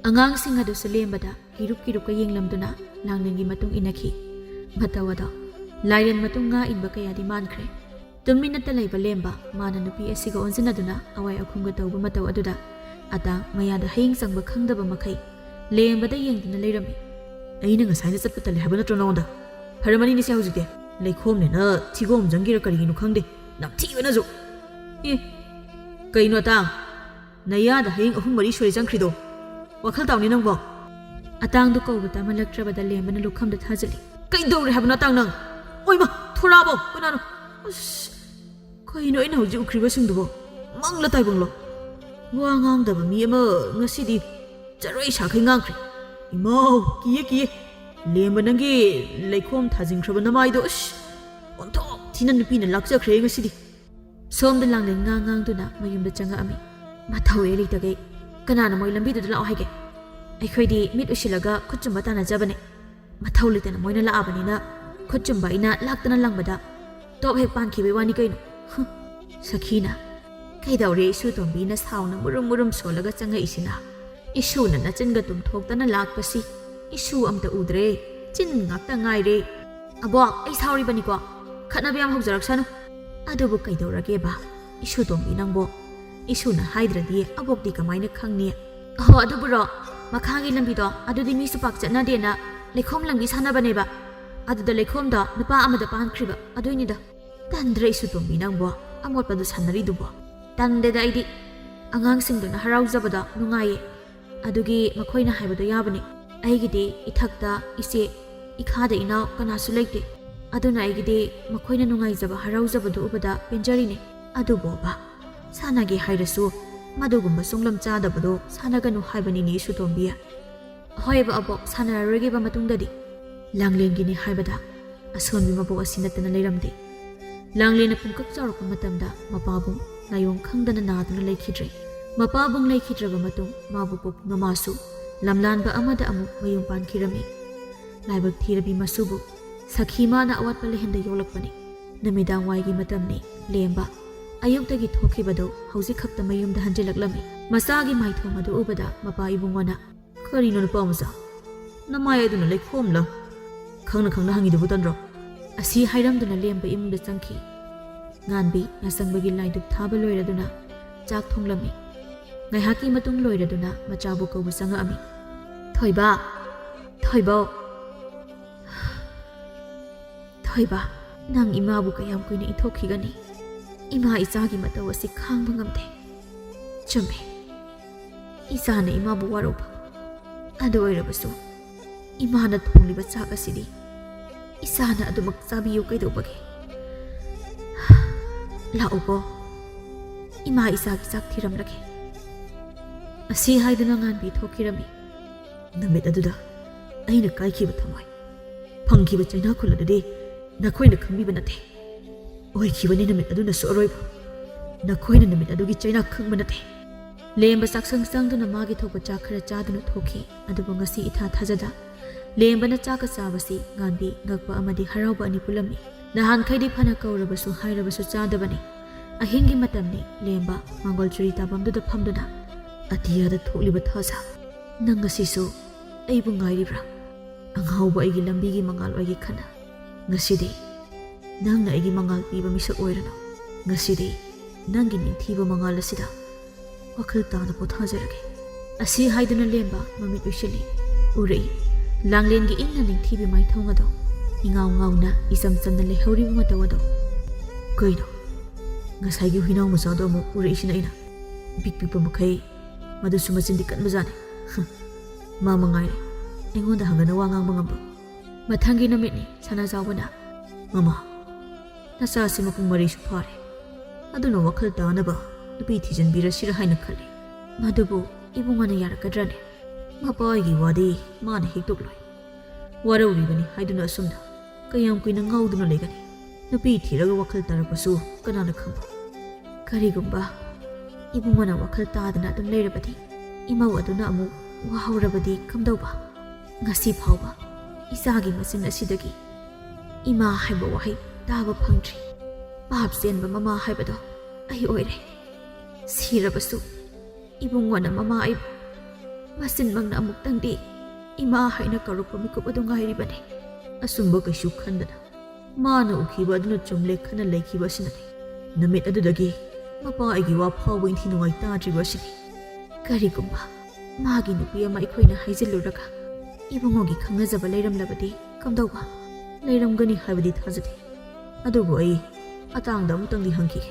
ꯑꯉꯥꯡꯁꯤꯡ ꯑꯗꯨꯁꯨ ꯂꯦꯝꯕꯗ ꯀꯤꯔꯨꯞ ꯀꯤꯔꯨꯞꯀ ꯌꯦꯡꯂꯝꯗꯨꯅ ꯂꯥꯡꯂꯦꯟꯒꯤ ꯃꯇꯨꯡ ꯏꯟꯅꯈꯤ꯫ ꯃꯇꯧ ꯑꯗꯣ ꯂꯥꯏꯔꯦꯟ ꯃꯇꯨꯡ ꯉꯥ ꯏꯟꯕ ꯀꯌꯥꯗꯤ ꯃꯥꯟꯈ꯭ꯔꯦ꯫ ꯇꯨꯃꯤꯟꯅꯇ ꯂꯩꯕ ꯂꯦꯝꯕ, ꯃꯥꯅ ꯅꯨꯄꯤ ꯑꯁꯤꯒ ꯑꯣꯟꯁꯤꯟꯅꯗꯨꯅ ꯑꯋꯥꯏ ꯑꯈꯨꯝꯒ ꯇꯧꯕ ꯃꯇꯧ ꯑꯗꯨꯗ ꯑꯇꯥꯡ ꯃꯌꯥꯗ ꯍꯌꯤꯡ ꯆꯪꯕ ꯈꯪꯗꯕ ꯃꯈꯩ ꯂꯦꯝꯕꯗ ꯌꯦꯡꯗꯨꯅ ꯂꯩꯔꯝꯃꯤ꯫ "ꯑꯩꯅ ꯉꯁꯥꯏꯅ ꯆꯠꯄ ꯇꯜꯂꯦ ꯍꯥꯏꯕ ꯅꯠꯇ꯭ꯔꯣ ꯅꯉꯣꯟꯗ? ꯐꯔꯝꯃꯅꯤꯅꯦ ꯁꯦ ꯍꯧꯖꯤꯛꯇꯤ꯫ ꯂꯩꯈꯣꯝꯅꯦꯅ ꯊꯤꯒꯣꯝ ꯆꯪꯒꯤꯔ ꯀꯔꯤꯒꯤꯅꯣ ꯈꯪꯗꯦ, ꯅꯝꯊꯤꯕꯅꯁꯨ꯫ ꯑꯦ, ꯀꯩꯅꯣ ꯑꯇꯥꯡ? ꯅꯌꯥꯗ ꯍꯌꯤꯡ ꯑꯍꯨꯝ ꯃꯔꯤ ꯁꯨꯔꯦ ꯆꯪꯈ꯭ꯔꯤꯗꯣ꯫ ꯋꯥꯈꯜ ꯇꯥꯎꯅꯦ ꯅꯪꯕꯣ?" ꯑꯇꯥꯡꯗꯨ ꯀꯧꯕ ꯇꯥꯃꯜꯂꯛꯇ꯭ꯔꯕꯗ ꯂꯦꯝꯕꯅ ꯂꯨꯈꯝꯗ ꯊꯥꯖꯤꯜꯂꯤ꯫ "ꯀꯩꯗꯧꯔꯦ ꯍꯥꯏꯕꯅꯣ ꯑꯇꯥꯡ ꯅꯪ? ꯑꯣꯏꯃ, ꯊꯣꯔꯛꯑꯕꯣ? ꯀꯅꯥꯅꯣ? ꯑꯁ, ꯀꯩꯅꯣ ꯑꯩꯅ ꯍꯧꯖꯤꯛ ꯎꯈ꯭ꯔꯤꯕꯁꯤꯡꯗꯨꯕꯣ? ꯃꯪꯂ ꯇꯥꯏꯕꯪꯂꯣ? ꯋꯥ ꯉꯥꯡꯗꯕ ꯃꯤ ꯑꯃ ꯉꯁꯤꯗꯤ ꯆꯔꯣꯏ ꯁꯥꯈꯩ ꯉꯥꯡꯈ꯭ꯔꯦ꯫ ꯏꯃꯥꯎ, ꯀꯤꯌꯦ, ꯀꯤꯌꯦ꯫ ꯂꯦꯝꯕ ꯅꯪꯒꯤ ꯂꯩꯈꯣꯝ ꯊꯥꯖꯤꯟꯈ꯭ꯔꯕ ꯅꯃꯥꯏꯗꯣ, ꯑꯁ, ꯑꯣꯟꯊꯣꯛ ꯊꯤꯅ ꯅꯨꯄꯤꯅ ꯂꯥꯛꯆꯈ꯭ꯔꯦ ꯉꯁꯤꯗꯤ꯫" ꯁꯣꯝꯗ ꯂꯥꯡꯂꯦꯟ ꯉꯥꯡ ꯉꯥꯡꯗꯨꯅ ꯃꯌꯨꯝꯗ ꯆꯪꯉꯛꯑꯝꯃꯤ꯫ "ꯃꯊꯧ ꯑꯦ ꯂꯩꯇꯈꯩ꯫ ꯀꯅꯥꯅ ꯃꯣꯏ ꯂꯝꯕꯤꯗꯨꯗ ꯂꯥꯛꯑꯣ ꯍꯥꯏꯒꯦ? ꯑꯩꯈꯣꯏꯗꯤ ꯃꯤꯠ ꯎꯏꯁꯤꯜꯂꯒ ꯈꯨꯠ ꯆꯨꯝꯕ ꯇꯥꯟꯅꯖꯕꯅꯦ꯫ ꯃꯊꯧ ꯂꯩꯇꯅ ꯃꯣꯏꯅ ꯂꯥꯛꯑꯕꯅꯤꯅ ꯈꯨꯠ ꯆꯨꯝꯕ ꯑꯩꯅ ꯂꯥꯛꯇꯅ ꯂꯪꯕꯗ ꯇꯣꯞ ꯍꯦꯛ ꯄꯥꯟꯈꯤꯕꯩ ꯋꯥꯅꯤ ꯀꯩꯅꯣ꯫" ꯍꯨꯝ꯫ ꯁꯈꯤꯅ, "ꯀꯩꯗꯧꯔꯦ ꯏꯁꯨ ꯇꯣꯝꯕꯤꯅ ꯁꯥꯎꯅ ꯃꯨꯔꯨꯝ ꯃꯨꯔꯨꯝ ꯁꯣꯜꯂꯒ ꯆꯪꯉꯛꯏꯁꯤꯅ? ꯏꯁꯨꯅ ꯅꯆꯤꯟꯒ ꯇꯨꯝꯊꯣꯛꯇꯅ ꯂꯥꯛꯄꯁꯤ ꯏꯁꯨ ꯑꯝꯇ ꯎꯗ꯭ꯔꯦ, ꯆꯤꯟ ꯉꯥꯛꯇ ꯉꯥꯏꯔꯦ꯫" "ꯑꯕꯣꯛ, ꯑꯩ ꯁꯥꯎꯔꯤꯕꯅꯤꯀꯣ, ꯈꯠꯅꯕ ꯌꯥꯝ ꯍꯧꯖꯔꯛꯁꯅꯨ꯫" "ꯑꯗꯨꯕꯨ ꯀꯩꯗꯧꯔꯒꯦꯕ? ꯏꯁꯨ ꯇꯣꯝꯕꯤ ꯅꯪꯕꯣ? ꯏꯁꯨꯅ ꯍꯥꯏꯗ꯭ꯔꯗꯤ ꯑꯕꯣꯛꯇꯤ ꯀꯃꯥꯏꯅ ꯈꯪꯅꯤ?" "ꯑꯍꯣ, ꯑꯗꯨꯕꯨꯔꯣ, ꯃꯈꯥꯒꯤ ꯂꯝꯕꯤꯗꯣ ꯑꯗꯨꯗꯤ ꯃꯤꯁꯨ ꯄꯥꯛ ꯆꯠꯅꯗꯦꯅ ꯂꯩꯈꯣꯝ ꯂꯝꯕꯤ ꯁꯥꯟꯅꯕꯅꯦꯕ꯫ ꯑꯗꯨꯗ ꯂꯩꯈꯣꯝꯗꯣ ꯅꯨꯄꯥ ꯑꯃꯗ ꯄꯥꯟꯈ꯭ꯔꯤꯕ, ꯑꯗꯨꯏꯅꯤꯗ꯫" "ꯇꯟꯗ꯭ꯔ ꯏꯁꯨ ꯇꯣꯝꯕꯤ ꯅꯪꯕꯣ, ꯑꯃꯣꯠꯄꯗꯨ ꯁꯥꯟꯅꯔꯤꯗꯨꯕꯣ?" "ꯇꯟꯗꯦꯗ ꯑꯩꯗꯤ꯫ ꯑꯉꯥꯡꯁꯤꯡꯗꯨꯅ ꯍꯔꯥꯎꯖꯕꯗꯣ ꯅꯨꯡꯉꯥꯏꯌꯦ꯫ ꯑꯗꯨꯒꯤ ꯃꯈꯣꯏꯅ ꯍꯥꯏꯕꯗꯣ ꯌꯥꯕꯅꯤ꯫ ꯑꯩꯒꯤꯗꯤ ꯏꯊꯛꯇ ꯏꯆꯦ, ꯏꯈꯥꯗ ꯏꯅꯥꯎ ꯀꯅꯥꯁꯨ ꯂꯩꯇꯦ꯫ ꯑꯗꯨꯅ ꯑꯩꯒꯤꯗꯤ ꯃꯈꯣꯏꯅ ꯅꯨꯡꯉꯥꯏꯖꯕ ꯍꯔꯥꯎꯖꯕꯗꯨ ꯎꯕꯗ ꯄꯦꯟꯖꯔꯤꯅꯦ꯫ ꯑꯗꯨꯕꯣꯕ, ꯁꯥꯟꯅꯒꯦ ꯍꯥꯏꯔꯁꯨ ꯃꯗꯨꯒꯨꯝꯕ ꯁꯨꯡꯂꯝ ꯆꯥꯗꯕꯗꯣ ꯁꯥꯟꯅꯒꯅꯨ ꯍꯥꯏꯕꯅꯤꯅꯦ ꯏꯁꯨ ꯇꯣꯝꯕꯤ꯫" "ꯍꯣꯏꯕ ꯑꯕꯣꯛ, ꯁꯥꯟꯅꯔꯔꯣꯏꯒꯦꯕ ꯃꯇꯨꯡꯗꯗꯤ꯫" ꯂꯥꯡꯂꯦꯟꯒꯤꯅꯤ ꯍꯥꯏꯕꯗ ꯑꯁꯣꯟꯕꯤ ꯃꯕꯣꯛ ꯑꯁꯤ ꯅꯠꯇꯅ ꯂꯩꯔꯝꯗꯦ꯫ ꯂꯥꯡꯂꯦꯟꯅ ꯄꯨꯡꯀꯛ ꯆꯥꯎꯔꯛꯄ ꯃꯇꯝꯗ ꯃꯄꯥꯕꯨꯡ ꯂꯥꯏꯑꯣꯡ ꯈꯪꯗꯅ ꯅꯥꯗꯨꯅ ꯂꯩꯈꯤꯗ꯭ꯔꯦ꯫ ꯃꯄꯥꯕꯨꯡ ꯂꯩꯈꯤꯗ꯭ꯔꯕ ꯃꯇꯨꯡ ꯃꯥꯕꯨ ꯄꯣꯛꯄꯤ ꯃꯃꯥꯁꯨ ꯂꯝꯂꯥꯟꯕ ꯑꯃꯗ ꯑꯃꯨꯛ ꯃꯌꯨꯝ ꯄꯥꯟꯈꯤꯔꯝꯃꯤ꯫ ꯂꯥꯏꯕꯛ ꯊꯤꯔꯕꯤ ꯃꯁꯨꯕꯨ ꯁꯈꯤ ꯃꯥꯅ ꯑꯋꯥꯠꯄ ꯂꯩꯍꯟꯗ ꯌꯣꯛꯂꯛꯄꯅꯤ꯫ ꯅꯨꯃꯤꯗꯥꯡ ꯋꯥꯏꯒꯤ ꯃꯇꯝꯅꯤ꯫ ꯂꯦꯝꯕ ꯑꯌꯨꯛꯇꯒꯤ ꯊꯣꯛꯈꯤꯕꯗꯨ ꯍꯧꯖꯤꯛ ꯈꯛꯇ ꯃꯌꯨꯝꯗ ꯍꯟꯖꯤꯜꯂꯛꯂꯝꯃꯤ꯫ ꯃꯆꯥꯒꯤ ꯃꯥꯏꯊꯣꯡ ꯑꯗꯨ ꯎꯕꯗ ꯃꯄꯥ ꯏꯕꯨꯡꯉꯣꯅ, "ꯀꯔꯤꯅꯣ ꯅꯨꯄꯥ ꯃꯆꯥ? ꯅꯃꯥꯏ ꯑꯗꯨꯅ ꯂꯩꯈꯣꯝꯂ?" "ꯈꯪꯅ ꯈꯪꯅ ꯍꯪꯉꯤꯗꯨꯕꯨ ꯇꯟꯗ꯭ꯔꯣ?" ꯑꯁꯤ ꯍꯥꯏꯔꯝꯗꯨꯅ ꯂꯦꯝꯕ ꯏꯃꯨꯡꯗ ꯆꯪꯈꯤ꯫ ꯉꯥꯟꯕꯤ ꯌꯥꯆꯪꯕꯒꯤ ꯂꯥꯏꯗꯨꯛ ꯊꯥꯕ ꯂꯣꯏꯔꯗꯨꯅ ꯆꯥꯛ ꯊꯣꯡꯂꯝꯃꯤ꯫ ꯉꯥꯏꯍꯥꯛꯀꯤ ꯃꯇꯨꯡ ꯂꯣꯏꯔꯗꯨꯅ ꯃꯆꯥꯕꯨ ꯀꯧꯕ ꯆꯪꯉꯛꯑꯝꯃꯤ꯫ "ꯊꯣꯏꯕ! ꯊꯣꯏꯕꯧ!" "ꯊꯣꯏꯕ, ꯅꯪ ꯏꯃꯥꯕꯨ ꯀꯌꯥꯝ ꯀꯨꯏꯅ ꯏꯟꯊꯣꯛꯈꯤꯒꯅꯤ? ꯏꯃꯥ ꯏꯆꯥꯒꯤ ꯃꯇꯧ ꯑꯁꯤ ꯈꯥꯡꯕ ꯉꯝꯗꯦ꯫" "ꯆꯨꯝꯃꯦ, ꯏꯆꯥꯅ ꯏꯃꯥꯕꯨ ꯋꯥꯔꯧꯕ꯫ ꯑꯗꯨ ꯑꯣꯏꯔꯕꯁꯨ ꯏꯃꯥꯅ ꯊꯣꯡꯂꯤꯕ ꯆꯥꯛ ꯑꯁꯤꯗꯤ ꯏꯆꯥꯅ ꯑꯗꯨꯃꯛ ꯆꯥꯕꯤꯌꯨ ꯀꯩꯗꯧꯕꯒꯦ? ꯂꯥꯛꯎꯀꯣ, ꯏꯃꯥ ꯏꯆꯥꯒꯤ ꯆꯥꯛ ꯊꯤꯔꯝꯂꯒꯦ꯫" ꯑꯁꯤ ꯍꯥꯏꯗꯨꯅ ꯉꯥꯟꯕꯤ ꯊꯣꯛꯈꯤꯔꯝꯃꯤ꯫ "ꯅꯨꯃꯤꯠ ꯑꯗꯨꯗ ꯑꯩꯅ ꯀꯥꯏꯈꯤꯕ ꯊꯃꯣꯏ, ꯐꯪꯈꯤꯕ ꯆꯩꯅꯥꯈꯨꯜ ꯑꯗꯨꯗꯤ ꯅꯈꯣꯏꯅ ꯈꯪꯕꯤꯕ ꯅꯠꯇꯦ꯫ ꯑꯣꯏꯈꯤꯕꯅꯤ ꯅꯨꯃꯤꯠ ꯑꯗꯨꯅꯁꯨ ꯑꯔꯣꯏꯕ꯫ ꯅꯈꯣꯏꯅ ꯅꯨꯃꯤꯠ ꯑꯗꯨꯒꯤ ꯆꯩꯅꯥ ꯈꯪꯕ ꯅꯠꯇꯦ꯫" ꯂꯦꯝꯕ ꯆꯥꯛꯁꯪ ꯆꯪꯗꯨꯅ ꯃꯥꯒꯤ ꯊꯣꯛꯄ ꯆꯥꯛ ꯈꯔ ꯆꯥꯗꯨꯅ ꯊꯣꯛꯈꯤ꯫ ꯑꯗꯨꯕꯨ ꯉꯁꯤ ꯏꯊꯥ ꯊꯥꯖꯗ ꯂꯦꯝꯕꯅ ꯆꯥꯛꯀ ꯆꯥꯕꯁꯤ ꯉꯥꯟꯕꯤ ꯉꯛꯄ ꯑꯃꯗꯤ ꯍꯔꯥꯎꯕ ꯑꯅꯤ ꯄꯨꯜꯂꯝꯃꯤ꯫ ꯅꯍꯥꯟꯈꯩꯗꯤ ꯐꯅ ꯀꯧꯔꯕꯁꯨ ꯍꯥꯏꯔꯕꯁꯨ ꯆꯥꯗꯕꯅꯤ꯫ ꯑꯍꯤꯡꯒꯤ ꯃꯇꯝꯅꯤ꯫ ꯂꯦꯝꯕ ꯃꯪꯒꯣꯜ ꯆꯨꯔꯤ ꯇꯥꯐꯝꯗꯨꯗ ꯐꯝꯗꯨꯅ ꯑꯇꯤꯌꯥꯗ ꯊꯣꯛꯂꯤꯕ ꯊꯥꯖ, "ꯅꯪ ꯉꯁꯤꯁꯨ ꯑꯩꯕꯨ ꯉꯥꯏꯔꯤꯕ꯭ꯔꯥ? ꯑꯉꯥꯎꯕ ꯑꯩꯒꯤ ꯂꯝꯕꯤꯒꯤ ꯃꯉꯥꯜ ꯑꯣꯏꯒꯦ ꯈꯟꯅ꯫ ꯉꯁꯤꯗꯤ ꯅꯪꯅ ꯑꯩꯒꯤ ꯃꯉꯥꯜ ꯄꯤꯕ ꯃꯤꯁꯛ ꯑꯣꯏꯔꯅꯨ꯫ ꯉꯁꯤꯗꯤ ꯅꯪꯒꯤ ꯅꯤꯡꯊꯤꯕ ꯃꯉꯥꯜ ꯑꯁꯤꯗ ꯋꯥꯈꯜ ꯇꯥꯅ ꯄꯣꯊꯥꯖꯔꯒꯦ꯫" ꯑꯁꯤ ꯍꯥꯏꯗꯨꯅ ꯂꯦꯝꯕ ꯃꯃꯤꯠ ꯎꯏꯁꯤꯜꯂꯤ꯫ ꯎꯔꯛꯏ ꯂꯥꯡꯂꯦꯟꯒꯤ ꯏꯪꯅ ꯅꯤꯡꯊꯤꯕꯤ ꯃꯥꯏꯊꯣꯡ ꯑꯗꯣ, ꯏꯉꯥꯎ ꯉꯥꯎꯅ ꯏꯆꯝ ꯆꯝꯅ ꯂꯩꯍꯧꯔꯤꯕ ꯃꯇꯧ ꯑꯗꯣ꯫ "ꯀꯩꯅꯣ, ꯉꯁꯥꯏꯒꯤ ꯍꯨꯏꯅꯥꯎ ꯃꯆꯥꯗꯣ ꯑꯃꯨꯛ ꯎꯔꯛꯏꯁꯤꯅ ꯑꯩꯅ?" ꯄꯤꯛ ꯄꯤꯛꯄ ꯃꯈꯩ ꯃꯗꯨꯁꯨ ꯃꯆꯤꯟꯗꯤ ꯀꯟꯕꯖꯥꯠꯅꯤ꯫ ꯍꯝ, ꯃꯥ ꯃꯉꯥꯏꯔꯦ ꯑꯩꯉꯣꯟꯗ ꯍꯪꯒꯅ ꯋꯥ ꯉꯥꯡꯕ ꯉꯝꯕ꯫ ꯃꯊꯪꯒꯤ ꯅꯨꯃꯤꯠꯅꯤ꯫ ꯁꯅꯥꯖꯥꯎꯕꯅ, "ꯃꯃꯥ, ꯅꯆꯥꯁꯤ ꯃꯄꯨꯡ ꯃꯔꯩꯁꯨ ꯐꯥꯔꯦ꯫ ꯑꯗꯨꯅ ꯋꯥꯈꯜ ꯇꯥꯅꯕ ꯅꯨꯄꯤ ꯊꯤꯖꯤꯟꯕꯤꯔꯁꯤꯔ ꯍꯥꯏꯅ ꯈꯜꯂꯤ꯫" "ꯃꯗꯨꯕꯨ ꯏꯕꯨꯡꯉꯣꯅ ꯌꯥꯔꯛꯀꯗ꯭ꯔꯅꯦ? ꯃꯄꯥꯒꯤ ꯋꯥꯗꯤ ꯃꯥꯅ ꯍꯦꯛꯇꯣꯛꯂꯣꯏ꯫ ꯋꯥꯔꯧꯔꯤꯕꯅꯤ ꯍꯥꯏꯗꯨꯅ ꯑꯁꯨꯝꯅ ꯀꯌꯥꯝ ꯀꯨꯏꯅ ꯉꯥꯎꯗꯨꯅ ꯂꯩꯒꯅꯤ? ꯅꯨꯄꯤ ꯊꯤꯔꯒ ꯋꯥꯈꯜ ꯇꯥꯔꯛꯄꯁꯨ ꯀꯅꯥꯅ ꯈꯪꯕ? ꯀꯔꯤꯒꯨꯝꯕ ꯏꯕꯨꯡꯉꯣꯅ ꯋꯥꯈꯜ ꯇꯥꯗꯅ ꯑꯗꯨꯝ ꯂꯩꯔꯕꯗꯤ, ꯏꯃꯧ ꯑꯗꯨꯅ ꯑꯃꯨꯛ ꯋꯥꯍꯧꯔꯕꯗꯤ ꯀꯝꯗꯧꯕ? ꯉꯁꯤ ꯐꯥꯎꯕ ꯏꯆꯥꯒꯤ ꯃꯆꯤꯟ ꯑꯁꯤꯗꯒꯤ ꯏꯃꯥ ꯍꯥꯏꯕ ꯋꯥꯍꯩ ꯇꯥꯕ ꯐꯪꯗ꯭ꯔꯤ꯫ ꯄꯥꯞ ꯆꯦꯟꯕ ꯃꯃꯥ ꯍꯥꯏꯕꯗꯣ ꯑꯩ ꯑꯣꯏꯔꯦ꯫ ꯁꯤꯔꯕꯁꯨ ꯏꯕꯨꯡꯉꯣꯅ ꯃꯃꯥ ꯑꯩꯕꯨ ꯃꯆꯤꯟꯃꯛꯅ ꯑꯃꯨꯛꯇꯪꯗꯤ ꯏꯃꯥ ꯍꯥꯏꯅ ꯀꯧꯔꯛꯄ ꯃꯤꯀꯨꯞ ꯑꯗꯨ ꯉꯥꯏꯔꯤꯕꯅꯤ꯫" ꯑꯆꯨꯝꯕ ꯀꯩꯁꯨ ꯈꯟꯗꯅ ꯃꯥꯅ ꯎꯈꯤꯕ ꯑꯗꯨꯅ ꯆꯨꯝꯂꯦ ꯈꯟꯅ ꯂꯩꯈꯤꯕ ꯑꯁꯤꯅꯅꯤ꯫ ꯅꯨꯃꯤꯠ ꯑꯗꯨꯗꯒꯤ ꯃꯄꯥ ꯑꯩꯒꯤ ꯋꯥ ꯐꯥꯎꯕ ꯏꯟꯊꯤ ꯅꯨꯡꯉꯥꯏ ꯇꯥꯗ꯭ꯔꯤꯕ ꯑꯁꯤꯅꯤ꯫ ꯀꯔꯤꯒꯨꯝꯕ ꯃꯥꯒꯤ ꯅꯨꯄꯤ ꯑꯃ ꯑꯩꯈꯣꯏꯅ ꯍꯥꯏꯖꯤꯜꯂꯨꯔꯒ ꯏꯕꯨꯡꯉꯣꯒꯤ ꯈꯪꯅꯖꯕ ꯂꯩꯔꯝꯂꯕꯗꯤ ꯀꯝꯗꯧꯕ? ꯂꯩꯔꯝꯒꯅꯤ ꯍꯥꯏꯕꯗꯤ ꯊꯥꯖꯗꯦ꯫ ꯑꯗꯨꯕꯨ ꯑꯩ ꯑꯇꯥꯡꯗ ꯑꯃꯨꯛꯇꯪꯗꯤ ꯍꯪꯈꯤꯒꯦ꯫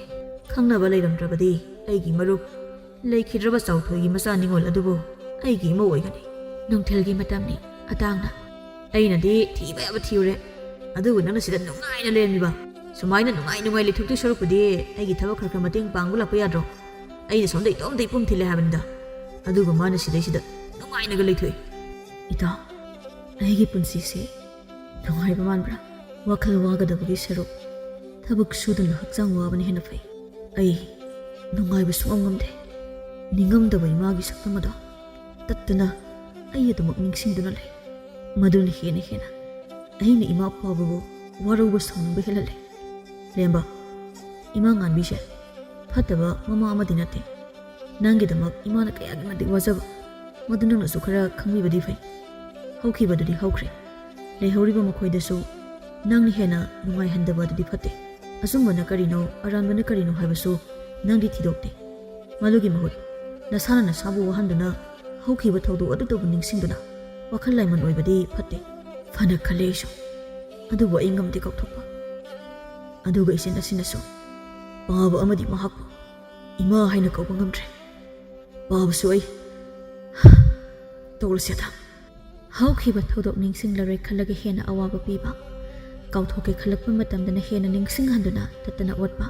ꯈꯪꯅꯕ ꯂꯩꯔꯝꯗ꯭ꯔꯕꯗꯤ ꯑꯩꯒꯤ ꯃꯔꯨꯞ ꯂꯩꯈꯤꯗ꯭ꯔꯕ ꯆꯥꯎꯊꯣꯏꯒꯤ ꯃꯆꯥ ꯅꯤꯉꯣꯜ ꯑꯗꯨꯕꯨ ꯑꯩꯒꯤ ꯏꯃꯧ ꯑꯣꯏꯒꯅꯤ꯫ ꯅꯨꯡꯊꯤꯜꯒꯤ ꯃꯇꯝꯅꯤ꯫ ꯑꯇꯥꯡꯅ, "ꯑꯩꯅꯗꯤ ꯊꯤꯕ ꯌꯥꯕ ꯊꯤꯔꯨꯔꯦ, ꯑꯗꯨꯕꯨ ꯅꯪꯅ ꯁꯤꯗ ꯅꯨꯡꯉꯥꯏꯅ ꯂꯩꯔꯝꯃꯤꯕ꯫ ꯁꯨꯃꯥꯏꯅ ꯅꯨꯡꯉꯥꯏ ꯅꯨꯡꯉꯥꯏ ꯂꯩꯊꯣꯛꯇꯣꯏ ꯁꯔꯨꯛꯄꯨꯗꯤ ꯑꯩꯒꯤ ꯊꯕꯛ ꯈꯔ ꯈꯔ ꯃꯇꯦꯡ ꯄꯥꯡꯕ ꯂꯥꯛꯄ ꯌꯥꯗ꯭ꯔꯣ? ꯑꯩꯅ ꯁꯣꯝꯗ ꯏꯇꯣꯝꯇ ꯏꯄꯨꯝ ꯊꯤꯜꯂꯦ ꯍꯥꯏꯕꯅꯤꯗ꯫ ꯑꯗꯨꯒ ꯃꯥꯅ ꯁꯤꯗꯩꯁꯤꯗ ꯅꯨꯡꯉꯥꯏꯅꯒ ꯂꯩꯊꯣꯛꯏ꯫" ꯏꯇꯥꯎ, ꯑꯩꯒꯤ ꯄꯨꯟꯁꯤꯁꯦ ꯅꯨꯡꯉꯥꯏꯕ ꯃꯥꯟꯕ꯭ꯔꯥ? ꯋꯥꯈꯜ ꯋꯥꯒꯗꯕꯒꯤ ꯁꯔꯨꯛ ꯊꯕꯛ ꯁꯨꯗꯨꯅ ꯍꯛꯆꯥꯡ ꯋꯥꯕꯅ ꯍꯦꯟꯅ ꯐꯩ꯫ ꯑꯩ ꯅꯨꯡꯉꯥꯏꯕ ꯁꯨꯡꯉꯝ ꯉꯝꯗꯦ꯫ ꯅꯤꯡꯉꯝꯗꯕ ꯏꯃꯥꯒꯤ ꯁꯛꯇꯝ ꯑꯗꯣ ꯇꯠꯇꯅ ꯑꯩ ꯑꯗꯨꯃꯛ ꯅꯤꯡꯁꯤꯡꯗꯨꯅ ꯂꯩ꯫ ꯃꯗꯨꯅ ꯍꯦꯟꯅ ꯍꯦꯟꯅ ꯑꯩꯅ ꯏꯃꯥ ꯄꯥꯕꯕꯨ ꯋꯥꯔꯧꯕ ꯁꯥꯎꯅꯤꯡꯕ ꯍꯦꯜꯍꯜꯂꯦ꯫ ꯂꯦꯝꯕ, ꯏꯃꯥ ꯉꯥꯟꯕꯤꯁꯦ ꯐꯠꯇꯕ ꯃꯃꯥ ꯑꯃꯗꯤ ꯅꯠꯇꯦ꯫ ꯅꯪꯒꯤꯗꯃꯛ ꯏꯃꯥꯅ ꯀꯌꯥꯒꯤ ꯃꯇꯤꯛ ꯋꯥꯖꯕ, ꯃꯗꯨ ꯅꯪꯅꯁꯨ ꯈꯔ ꯈꯪꯕꯤꯕꯗꯤ ꯐꯩ꯫ ꯍꯧꯈꯤꯕꯗꯨꯗꯤ ꯍꯧꯈ꯭ꯔꯦ꯫ ꯂꯩꯍꯧꯔꯤꯕ ꯃꯈꯣꯏꯗꯁꯨ ꯅꯪꯅ ꯍꯦꯟꯅ ꯅꯨꯡꯉꯥꯏꯍꯟꯗꯕ ꯑꯗꯨꯗꯤ ꯐꯠꯇꯦ꯫ ꯑꯆꯨꯝꯕꯅ ꯀꯔꯤꯅꯣ, ꯑꯔꯥꯟꯕꯅ ꯀꯔꯤꯅꯣ ꯍꯥꯏꯕꯁꯨ ꯅꯪꯗꯤ ꯊꯤꯗꯣꯛꯇꯦ꯫ ꯃꯗꯨꯒꯤ ꯃꯍꯨꯠ ꯅꯁꯥꯅ ꯅꯁꯥꯕꯨ ꯋꯥꯍꯟꯗꯨꯅ ꯍꯧꯈꯤꯕ ꯊꯧꯗꯣꯛ ꯑꯗꯨꯇꯕꯨ ꯅꯤꯡꯁꯤꯡꯗꯨꯅ ꯋꯥꯈꯜ ꯂꯥꯏꯃꯟ ꯑꯣꯏꯕꯗꯤ ꯐꯠꯇꯦ꯫ ꯐꯅ ꯈꯜꯂꯦ ꯑꯩꯁꯨ, ꯑꯗꯨꯕꯨ ꯑꯩ ꯉꯝꯗꯦ ꯀꯥꯎꯊꯣꯛꯄ꯫ ꯑꯗꯨꯒ ꯏꯆꯦ ꯑꯁꯤꯅꯁꯨ ꯄꯥꯕ ꯑꯃꯗꯤ ꯃꯍꯥꯛꯄꯨ ꯏꯃꯥ ꯍꯥꯏꯅ ꯀꯧꯕ ꯉꯝꯗ꯭ꯔꯦ꯫ ꯄꯥꯕꯁꯨ ꯑꯩ꯫ ꯇꯧꯔꯁꯦꯗ꯫ ꯍꯧꯈꯤꯕ ꯊꯧꯗꯣꯛ ꯅꯤꯡꯁꯤꯡꯂꯔꯣꯏ ꯈꯜꯂꯒ ꯍꯦꯟꯅ ꯑꯋꯥꯕ ꯄꯤꯕ, ꯀꯥꯎꯊꯣꯛꯀꯦ ꯈꯜꯂꯛꯄ ꯃꯇꯝꯗꯅ ꯍꯦꯟꯅ ꯅꯤꯡꯁꯤꯡꯍꯟꯗꯨꯅ ꯇꯠꯇꯅ ꯑꯣꯠꯄ꯫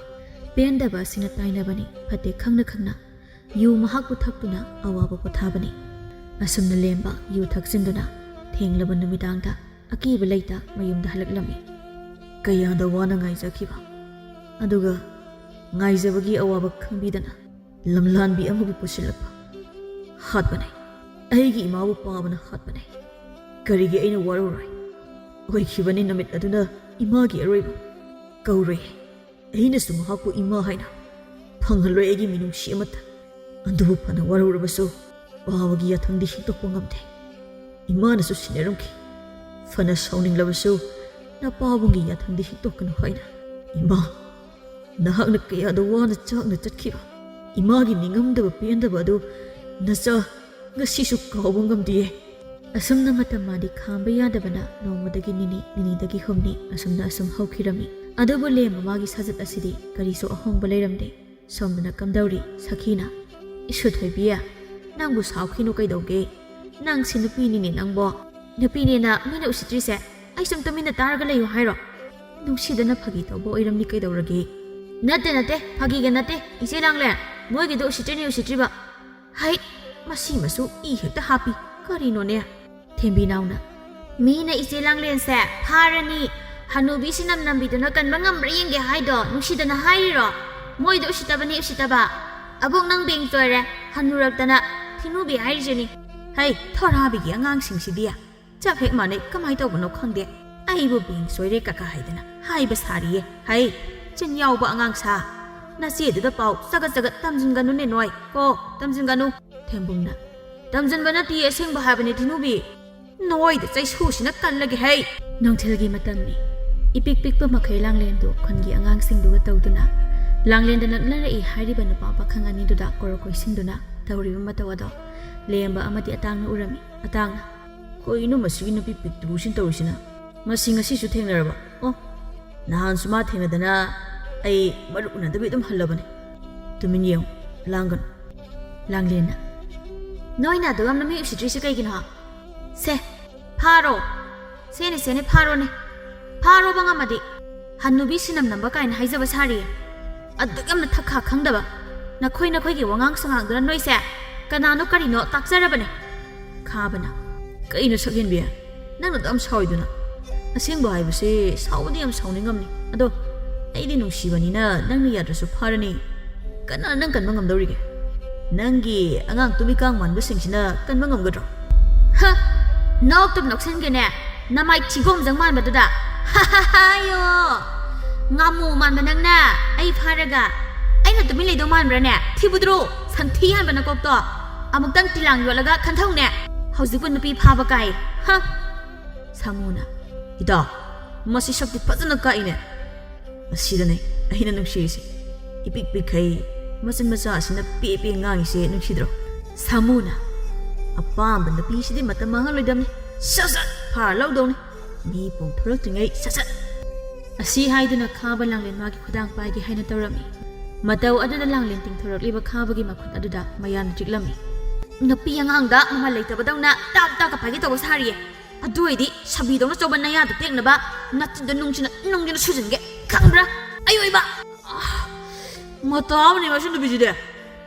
ꯄꯦꯟꯗꯕ ꯑꯁꯤꯅ ꯇꯥꯏꯅꯕꯅꯤ, ꯐꯠꯇꯦ ꯈꯪꯅ ꯈꯪꯅ ꯌꯨ ꯃꯍꯥꯛꯄꯨ ꯊꯛꯇꯨꯅ ꯑꯋꯥꯕ ꯄꯣꯊꯥꯕꯅꯤ꯫ ꯑꯁꯨꯝꯅ ꯂꯦꯝꯕ ꯌꯨ ꯊꯛꯆꯤꯟꯗꯨꯅ ꯊꯦꯡꯂꯕ ꯅꯨꯃꯤꯗꯥꯡꯗ ꯑꯀꯤꯕ ꯂꯩꯇ ꯃꯌꯨꯝꯗ ꯍꯜꯂꯛꯂꯝꯃꯤ꯫ ꯀꯌꯥꯗ ꯋꯥꯅ ꯉꯥꯏꯖꯈꯤꯕ, ꯑꯗꯨꯒ ꯉꯥꯏꯖꯕꯒꯤ ꯑꯋꯥꯕ ꯈꯪꯕꯤꯗꯅ ꯂꯝꯂꯥꯟꯕꯤ ꯑꯃꯕꯨ ꯄꯨꯁꯤꯜꯂꯛꯄ꯫ ꯍꯥꯠꯄꯅꯦ꯫ ꯑꯩꯒꯤ ꯏꯃꯥꯕꯨ ꯄꯥꯕꯅ ꯍꯥꯠꯄꯅꯦ꯫ ꯀꯔꯤꯒꯤ ꯑꯩꯅ ꯋꯥꯔꯧꯔꯣꯏ? ꯑꯣꯏꯈꯤꯕꯅꯤ ꯅꯨꯃꯤꯠ ꯑꯗꯨꯅ ꯏꯃꯥꯒꯤ ꯑꯔꯣꯏꯕ꯫ ꯀꯧꯔꯣꯏ꯫ ꯑꯩꯅꯁꯨ ꯃꯍꯥꯛꯄꯨ ꯏꯃꯥ ꯍꯥꯏꯅ ꯐꯪꯍꯜꯂꯣꯏ ꯑꯩꯒꯤ ꯃꯤꯅꯨꯡꯁꯤ ꯑꯃꯠꯇ꯫ ꯑꯗꯨꯕꯨ ꯐꯅ ꯋꯥꯔꯧꯔꯕꯁꯨ ꯄꯥꯕꯒꯤ ꯌꯥꯊꯪꯗꯤ ꯍꯤꯛꯇꯣꯛꯄ ꯉꯝꯗꯦ꯫ ꯏꯃꯥꯅꯁꯨ ꯁꯤꯟꯅꯔꯝꯈꯤ꯫ ꯐꯅ ꯁꯥꯎꯅꯤꯡꯂꯕꯁꯨ ꯅꯄꯥꯕꯨꯡꯒꯤ ꯌꯥꯊꯪꯗꯤ ꯍꯤꯛꯇꯣꯛꯀꯅꯨ ꯍꯥꯏꯅ꯫ ꯏꯃꯥ, ꯅꯍꯥꯛꯅ ꯀꯌꯥꯗ ꯋꯥꯅ ꯆꯥꯛꯅ ꯆꯠꯈꯤꯕ ꯏꯃꯥꯒꯤ ꯅꯤꯡꯉꯝꯗꯕ ꯄꯦꯟꯗꯕ ꯑꯗꯨ ꯅꯆꯥ ꯉꯁꯤꯁꯨ ꯀꯥꯎꯕ ꯉꯝꯗꯤꯌꯦ꯫ ꯑꯁꯨꯝꯅ ꯃꯇꯝ ꯃꯥꯗꯤ ꯈꯥꯝꯕ ꯌꯥꯗꯕꯅ ꯅꯣꯡꯃꯗꯒꯤ ꯅꯤꯅꯤ, ꯅꯤꯅꯤꯗꯒꯤ ꯍꯨꯝꯅꯤ, ꯑꯁꯨꯝꯅ ꯑꯁꯨꯝ ꯍꯧꯈꯤꯔꯝꯃꯤ꯫ ꯑꯗꯨꯕꯨ ꯂꯦꯝꯕ ꯃꯥꯒꯤ ꯁꯥꯖꯠ ꯑꯁꯤꯗꯤ ꯀꯔꯤꯁꯨ ꯑꯍꯣꯡꯕ ꯂꯩꯔꯝꯗꯦ꯫ ꯁꯣꯝꯗꯅ ꯀꯝꯗꯧꯔꯤ ꯁꯈꯤꯅ? "ꯏꯁꯨ ꯊꯣꯏꯕꯤ, ꯅꯪꯕꯨ ꯁꯥꯎꯈꯤꯅꯨ ꯀꯩꯗꯧꯒꯦ? ꯅꯪꯁꯤ ꯅꯨꯄꯤꯅꯤꯅꯦ ꯅꯪꯕꯣ꯫ ꯅꯨꯄꯤꯅꯦꯅ ꯃꯤꯅ ꯎꯁꯤꯠꯇ꯭ꯔꯤꯁꯦ ꯑꯩ ꯁꯨꯝ ꯇꯨꯃꯤꯟꯅ ꯇꯥꯔꯒ ꯂꯩꯌꯨ ꯍꯥꯏꯔꯣ? ꯅꯨꯡꯁꯤꯗꯅ ꯐꯥꯒꯤ ꯇꯧꯕ ꯑꯣꯏꯔꯝꯅꯤ ꯀꯩꯗꯧꯔꯒꯦ?" "ꯅꯠꯇꯦ, ꯅꯠꯇꯦ, ꯐꯥꯒꯤꯒ ꯅꯠꯇꯦ, ꯏꯆꯦ ꯂꯥꯡꯂꯦ꯫ ꯃꯣꯏꯒꯤꯗꯣ ꯎꯁꯤꯠꯇ꯭ꯔꯤꯅꯤ, ꯎꯁꯤꯠꯇ꯭ꯔꯤꯕ꯫ ꯍꯩꯠ, ꯃꯁꯤ ꯃꯁꯨ ꯏ ꯍꯦꯛꯇ ꯍꯥꯞꯄꯤ꯫ ꯀꯔꯤꯅꯣꯅꯦ?" ꯊꯦꯝꯕꯤꯅꯥꯎꯅ, "ꯃꯤꯅ ꯏꯆꯦ ꯂꯥꯡꯂꯦꯟꯁꯦ ꯐꯥꯔꯅꯤ, ꯍꯅꯨꯕꯤ ꯁꯤꯅꯝ ꯅꯝꯕꯤꯗꯨꯅ ꯀꯟꯕ ꯉꯝꯕ꯭ꯔꯥ ꯌꯦꯡꯒꯦ ꯍꯥꯏꯗꯣ ꯅꯨꯡꯁꯤꯗꯅ ꯍꯥꯏꯔꯤꯔꯣ? ꯃꯣꯏꯗꯣ ꯎꯁꯤꯠꯇꯕꯅꯤ, ꯎꯁꯤꯠꯇꯕ꯫ ꯑꯕꯣꯛ ꯅꯪ ꯕꯦꯡ ꯆꯣꯏꯔꯦ, ꯍꯟꯅꯨꯔꯛꯇꯅ ꯊꯤꯅꯨꯕꯤ ꯍꯥꯏꯔꯤꯁꯤꯅꯤ꯫ ꯍꯩ, ꯊꯣꯔꯥꯕꯤꯒꯤ ꯑꯉꯥꯡꯁꯤꯡꯁꯤꯗꯤ ꯆꯞ ꯍꯦꯛ ꯃꯥꯟꯅꯩ, ꯀꯃꯥꯏ ꯇꯧꯕꯅꯣ ꯈꯪꯗꯦ꯫ ꯑꯩꯕꯨ ꯕꯦꯡ ꯆꯣꯏꯔꯦ ꯀꯀꯥ ꯍꯥꯏꯗꯅ ꯍꯥꯏꯕ ꯁꯥꯔꯤꯌꯦ꯫ ꯍꯩ, ꯆꯤꯟ ꯌꯥꯎꯕ ꯑꯉꯥꯡ ꯁꯥ꯫ ꯅꯆꯦꯗꯨꯗ ꯄꯥꯎ ꯆꯒꯠ ꯆꯒꯠ ꯇꯝꯖꯤꯟꯒꯅꯨꯅꯦ ꯅꯣꯏ ꯀꯣ, ꯇꯝꯖꯤꯟꯒꯅꯨ꯫" ꯊꯦꯝꯕꯨꯡꯅ, "ꯇꯝꯖꯤꯟꯕ ꯅꯠꯇꯤꯌꯦ, ꯑꯁꯦꯡꯕ ꯍꯥꯏꯕꯅꯤ ꯊꯤꯅꯨꯕꯤ꯫ ꯅꯣꯏꯗ ꯆꯩꯁꯨꯁꯤꯅ ꯀꯜꯂꯒꯦ ꯍꯩ!" ꯅꯨꯡꯊꯤꯜꯒꯤ ꯃꯇꯝꯅꯤ꯫ ꯏꯄꯤꯛ ꯄꯤꯛꯄ ꯃꯈꯩ ꯂꯥꯡꯂꯦꯟꯗꯨ ꯈꯨꯟꯒꯤ ꯑꯉꯥꯡꯁꯤꯡꯗꯨꯒ ꯇꯧꯗꯨꯅ ꯂꯥꯡꯂꯦꯟꯗ ꯅꯛꯅꯔꯛꯏ ꯍꯥꯏꯔꯤꯕ ꯅꯨꯄꯥ ꯄꯥꯈꯪ ꯑꯅꯤꯗꯨꯗ ꯀꯣꯔꯣꯛ ꯀꯣꯏꯁꯤꯟꯗꯨꯅ ꯇꯧꯔꯤꯕ ꯃꯇꯧ ꯑꯗꯣ ꯂꯦꯝꯕ ꯑꯃꯗꯤ ꯑꯇꯥꯡꯅ ꯎꯔꯝꯃꯤ꯫ ꯑꯇꯥꯡꯅ, "ꯀꯩꯅꯣ ꯃꯁꯤꯒꯤ ꯅꯨꯄꯤ ꯄꯤꯛꯇ꯭ꯔꯨꯁꯤꯅ ꯇꯧꯔꯤꯁꯤꯅ? ꯃꯁꯤ ꯉꯁꯤꯁꯨ ꯊꯦꯡꯅꯔꯕ? ꯑꯣ, ꯅꯍꯥꯟꯁꯨ ꯃꯥ ꯊꯦꯡꯅꯗꯅ ꯑꯩ ꯃꯔꯨꯞ ꯎꯅꯗꯕꯤ ꯑꯗꯨꯝ ꯍꯜꯂꯕꯅꯦ꯫ ꯇꯨꯃꯤꯟ ꯌꯦꯡꯉꯨ, ꯂꯥꯡꯒꯅꯨ꯫" ꯂꯥꯡꯂꯦꯟꯅ, "ꯅꯣꯏꯅ ꯑꯗꯨ ꯌꯥꯝꯅ ꯃꯤ ꯎꯁꯤꯠꯇ꯭ꯔꯤꯁꯦ ꯀꯩꯒꯤꯅꯣ? ꯁꯦ, ꯐꯥꯔꯣ꯫ ꯁꯦꯅꯦ, ꯁꯦꯅꯦ, ꯐꯥꯔꯣꯅꯦ꯫ ꯐꯥꯔꯣꯕ ꯉꯝꯃꯗꯤ꯫ ꯍꯟꯅꯨꯕꯤ ꯁꯤꯅꯝ ꯅꯝꯕ ꯀꯥꯏꯅ ꯍꯥꯏꯖꯕ ꯁꯥꯔꯤ꯫ ꯑꯗꯨꯛ ꯌꯥꯝꯅ ꯊꯛꯈꯥ ꯈꯪꯗꯕ꯫ ꯅꯈꯣꯏ ꯅꯈꯣꯏꯒꯤ ꯋꯥꯉꯥꯡ ꯁꯉꯥꯡꯗꯨꯅ ꯅꯣꯏꯁꯦ ꯀꯅꯥꯅꯣ ꯀꯔꯤꯅꯣ ꯇꯥꯛꯆꯔꯕꯅꯦ꯫" ꯈꯥꯕꯅ, "ꯀꯩꯅꯣ ꯁꯛꯍꯦꯟꯕꯤ? ꯅꯪꯅ ꯑꯗꯨꯝ ꯁꯥꯎꯏꯗꯨꯅ? ꯑꯁꯦꯡꯕ ꯍꯥꯏꯕꯁꯦ ꯁꯥꯎꯕꯗꯤ ꯌꯥꯝ ꯁꯥꯎꯅꯤꯡꯉꯝꯅꯤ꯫ ꯑꯗꯣ ꯑꯩꯗꯤ ꯅꯨꯡꯁꯤꯕꯅꯤꯅ ꯅꯪꯅ ꯌꯥꯗ꯭ꯔꯁꯨ ꯐꯥꯔꯅꯤ꯫ ꯀꯅꯥ ꯅꯪ ꯀꯟꯕ ꯉꯝꯗꯧꯔꯤꯒꯦ? ꯅꯪꯒꯤ ꯑꯉꯥꯡ ꯇꯨꯃꯤꯀꯥꯡ ꯃꯥꯟꯕꯁꯤꯡꯁꯤꯅ ꯀꯟꯕ ꯉꯝꯒꯗ꯭ꯔꯣ?" "ꯍ! ꯅꯣꯛꯇꯨꯝ ꯅꯣꯛꯁꯤꯟꯒꯦꯅꯦ꯫ ꯅꯃꯥꯏ ꯊꯤꯒꯣꯝꯖꯪ ꯃꯥꯟꯕꯗꯨꯗ꯫ ꯍꯥꯏꯌꯣ! ꯉꯥꯃꯨ ꯃꯥꯟꯕ ꯅꯪꯅ ꯑꯩ ꯐꯥꯔꯒ ꯑꯩꯅ ꯇꯨꯃꯤꯟ ꯂꯩꯗꯧ ꯃꯥꯟꯕ꯭ꯔꯥꯅꯦ? ꯊꯤꯕꯨꯗ꯭ꯔꯣ? ꯁꯟꯊꯤ ꯍꯥꯟꯕ ꯅꯀꯣꯛꯇꯣ꯫ ꯑꯃꯨꯛꯇꯪ ꯇꯤꯂꯥꯡ ꯌꯣꯠꯂꯒ ꯈꯟꯊꯧꯅꯦ꯫ ꯍꯧꯖꯤꯛꯄꯨ ꯅꯨꯄꯤ ꯐꯥꯕ ꯀꯥꯏ꯫ ꯍ!" ꯁꯥꯃꯨꯅ, "ꯏꯇꯥꯎ, ꯃꯁꯤ ꯁꯛꯇꯤ ꯐꯖꯅ ꯀꯛꯏꯅꯦ꯫ ꯑꯁꯤꯗꯅꯦ ꯑꯩꯅ ꯅꯨꯡꯁꯤꯔꯤꯁꯦ꯫ ꯏꯄꯤꯛ ꯄꯤꯛꯈꯩ ꯃꯆꯤꯟ ꯃꯆꯥ ꯑꯁꯤꯅ ꯄꯦ ꯄꯦ ꯉꯥꯡꯉꯤꯁꯦ ꯅꯨꯡꯁꯤꯗ꯭ꯔꯣ? ꯁꯥꯃꯨꯅ, "ꯑꯄꯥꯝꯕ ꯅꯨꯄꯤꯁꯤꯗꯤ ꯃꯇꯝ ꯃꯥꯡꯍꯜꯂꯣꯏꯗꯕꯅꯤ꯫ ꯁꯠ ꯁꯠ ꯐꯥꯔ ꯂꯧꯗꯧꯅꯤ꯫ ꯃꯤ ꯄꯣꯡꯊꯣꯔꯛꯇ꯭ꯔꯤꯉꯩ ꯁꯠ ꯁꯠ!" ꯑꯁꯤ ꯍꯥꯏꯗꯨꯅ ꯈꯥꯕ ꯂꯥꯡꯂꯦꯟ ꯃꯥꯒꯤ ꯈꯨꯗꯥꯡ ꯄꯥꯏꯒꯦ ꯍꯥꯏꯅ ꯇꯧꯔꯝꯃꯤ꯫ ꯃꯇꯧ ꯑꯗꯨꯗ ꯂꯥꯡꯂꯦꯟ ꯇꯤꯡꯊꯣꯔꯛꯂꯤꯕ ꯈꯥꯕꯒꯤ ꯃꯈꯨꯠ ꯑꯗꯨꯗ ꯃꯌꯥꯅ ꯆꯤꯛꯂꯝꯃꯤ꯫ "ꯅꯨꯄꯤ ꯑꯉꯥꯡꯗ ꯃꯃꯜ ꯂꯩꯇꯕꯗꯧꯅ ꯇꯥꯞ ꯇꯥꯞꯀ ꯄꯥꯏꯒꯦ ꯇꯧꯕ ꯁꯥꯔꯤꯌꯦ꯫ ꯑꯗꯨ ꯑꯣꯏꯗꯤ ꯁꯥꯕꯤꯗꯧꯅ ꯆꯧꯕ ꯅꯌꯥꯗ ꯇꯦꯛꯅꯕ ꯅꯆꯤꯟꯗ ꯅꯨꯡꯁꯤꯅ ꯅꯨꯡꯁꯤꯅ ꯁꯨꯖꯟꯒꯦ, ꯈꯪꯕ꯭ꯔꯥ? ꯑꯌꯣꯏꯕ!" ꯑꯥ, ꯃꯇꯥ ꯑꯃꯅꯤ ꯃꯁꯤ ꯅꯨꯄꯤꯁꯤꯗꯤ꯫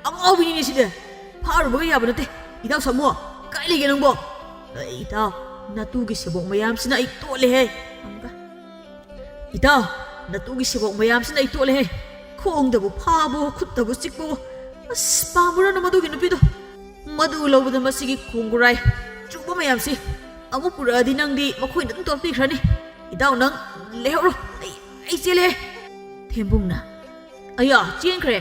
ꯑꯉꯥꯎꯕꯤꯅꯤꯅꯦ ꯁꯤꯗꯤ꯫ ꯐꯥꯔꯨꯕꯒ ꯌꯥꯕ ꯅꯠꯇꯦ꯫ ꯏꯇꯥꯎ ꯁꯥꯃꯨ, ꯀꯥꯏ ꯂꯩꯒꯦ ꯅꯪꯕꯣ? ꯑꯦ, ꯏꯇꯥꯎ, ꯅꯇꯨꯒꯤ ꯁꯦꯕꯣꯛ ꯃꯌꯥꯝꯁꯤꯅ ꯑꯩ ꯇꯣꯠꯂꯦꯍꯦ꯫ ꯑꯃꯨꯛꯀ꯫ ꯏꯇꯥꯎ, ꯅꯇꯨꯒꯤ ꯁꯦꯕꯣꯛ ꯃꯌꯥꯝꯁꯤꯅ ꯑꯩ ꯇꯣꯠꯂꯦꯍꯦ꯫ ꯈꯣꯡꯗꯕꯨ ꯐꯥꯕꯣ, ꯈꯨꯠꯇꯕꯨ ꯆꯤꯛꯄꯣ꯫ ꯑꯁ, ꯄꯥꯝꯃꯨꯔꯅꯨ ꯃꯗꯨꯒꯤ ꯅꯨꯄꯤꯗꯣ꯫ ꯃꯗꯨ ꯂꯧꯕꯗ ꯃꯁꯤꯒꯤ ꯈꯣꯡꯒꯨꯔꯥꯏ ꯆꯨꯕ ꯃꯌꯥꯝꯁꯤ ꯑꯃꯨꯛ ꯄꯨꯔꯛꯑꯗꯤ ꯅꯪꯗꯤ ꯃꯈꯣꯏꯅ ꯑꯗꯨꯝ ꯇꯣꯠꯄꯤꯈ꯭ꯔꯅꯤ꯫ ꯏꯇꯥꯎ, ꯅꯪ ꯂꯩꯍꯧꯔꯣ꯫ ꯑꯩ, ꯑꯩ ꯆꯦꯜꯂꯦ꯫ ꯊꯦꯝꯕꯨꯡꯅ, "ꯑꯌꯥ, ꯆꯦꯟꯈ꯭ꯔꯦ꯫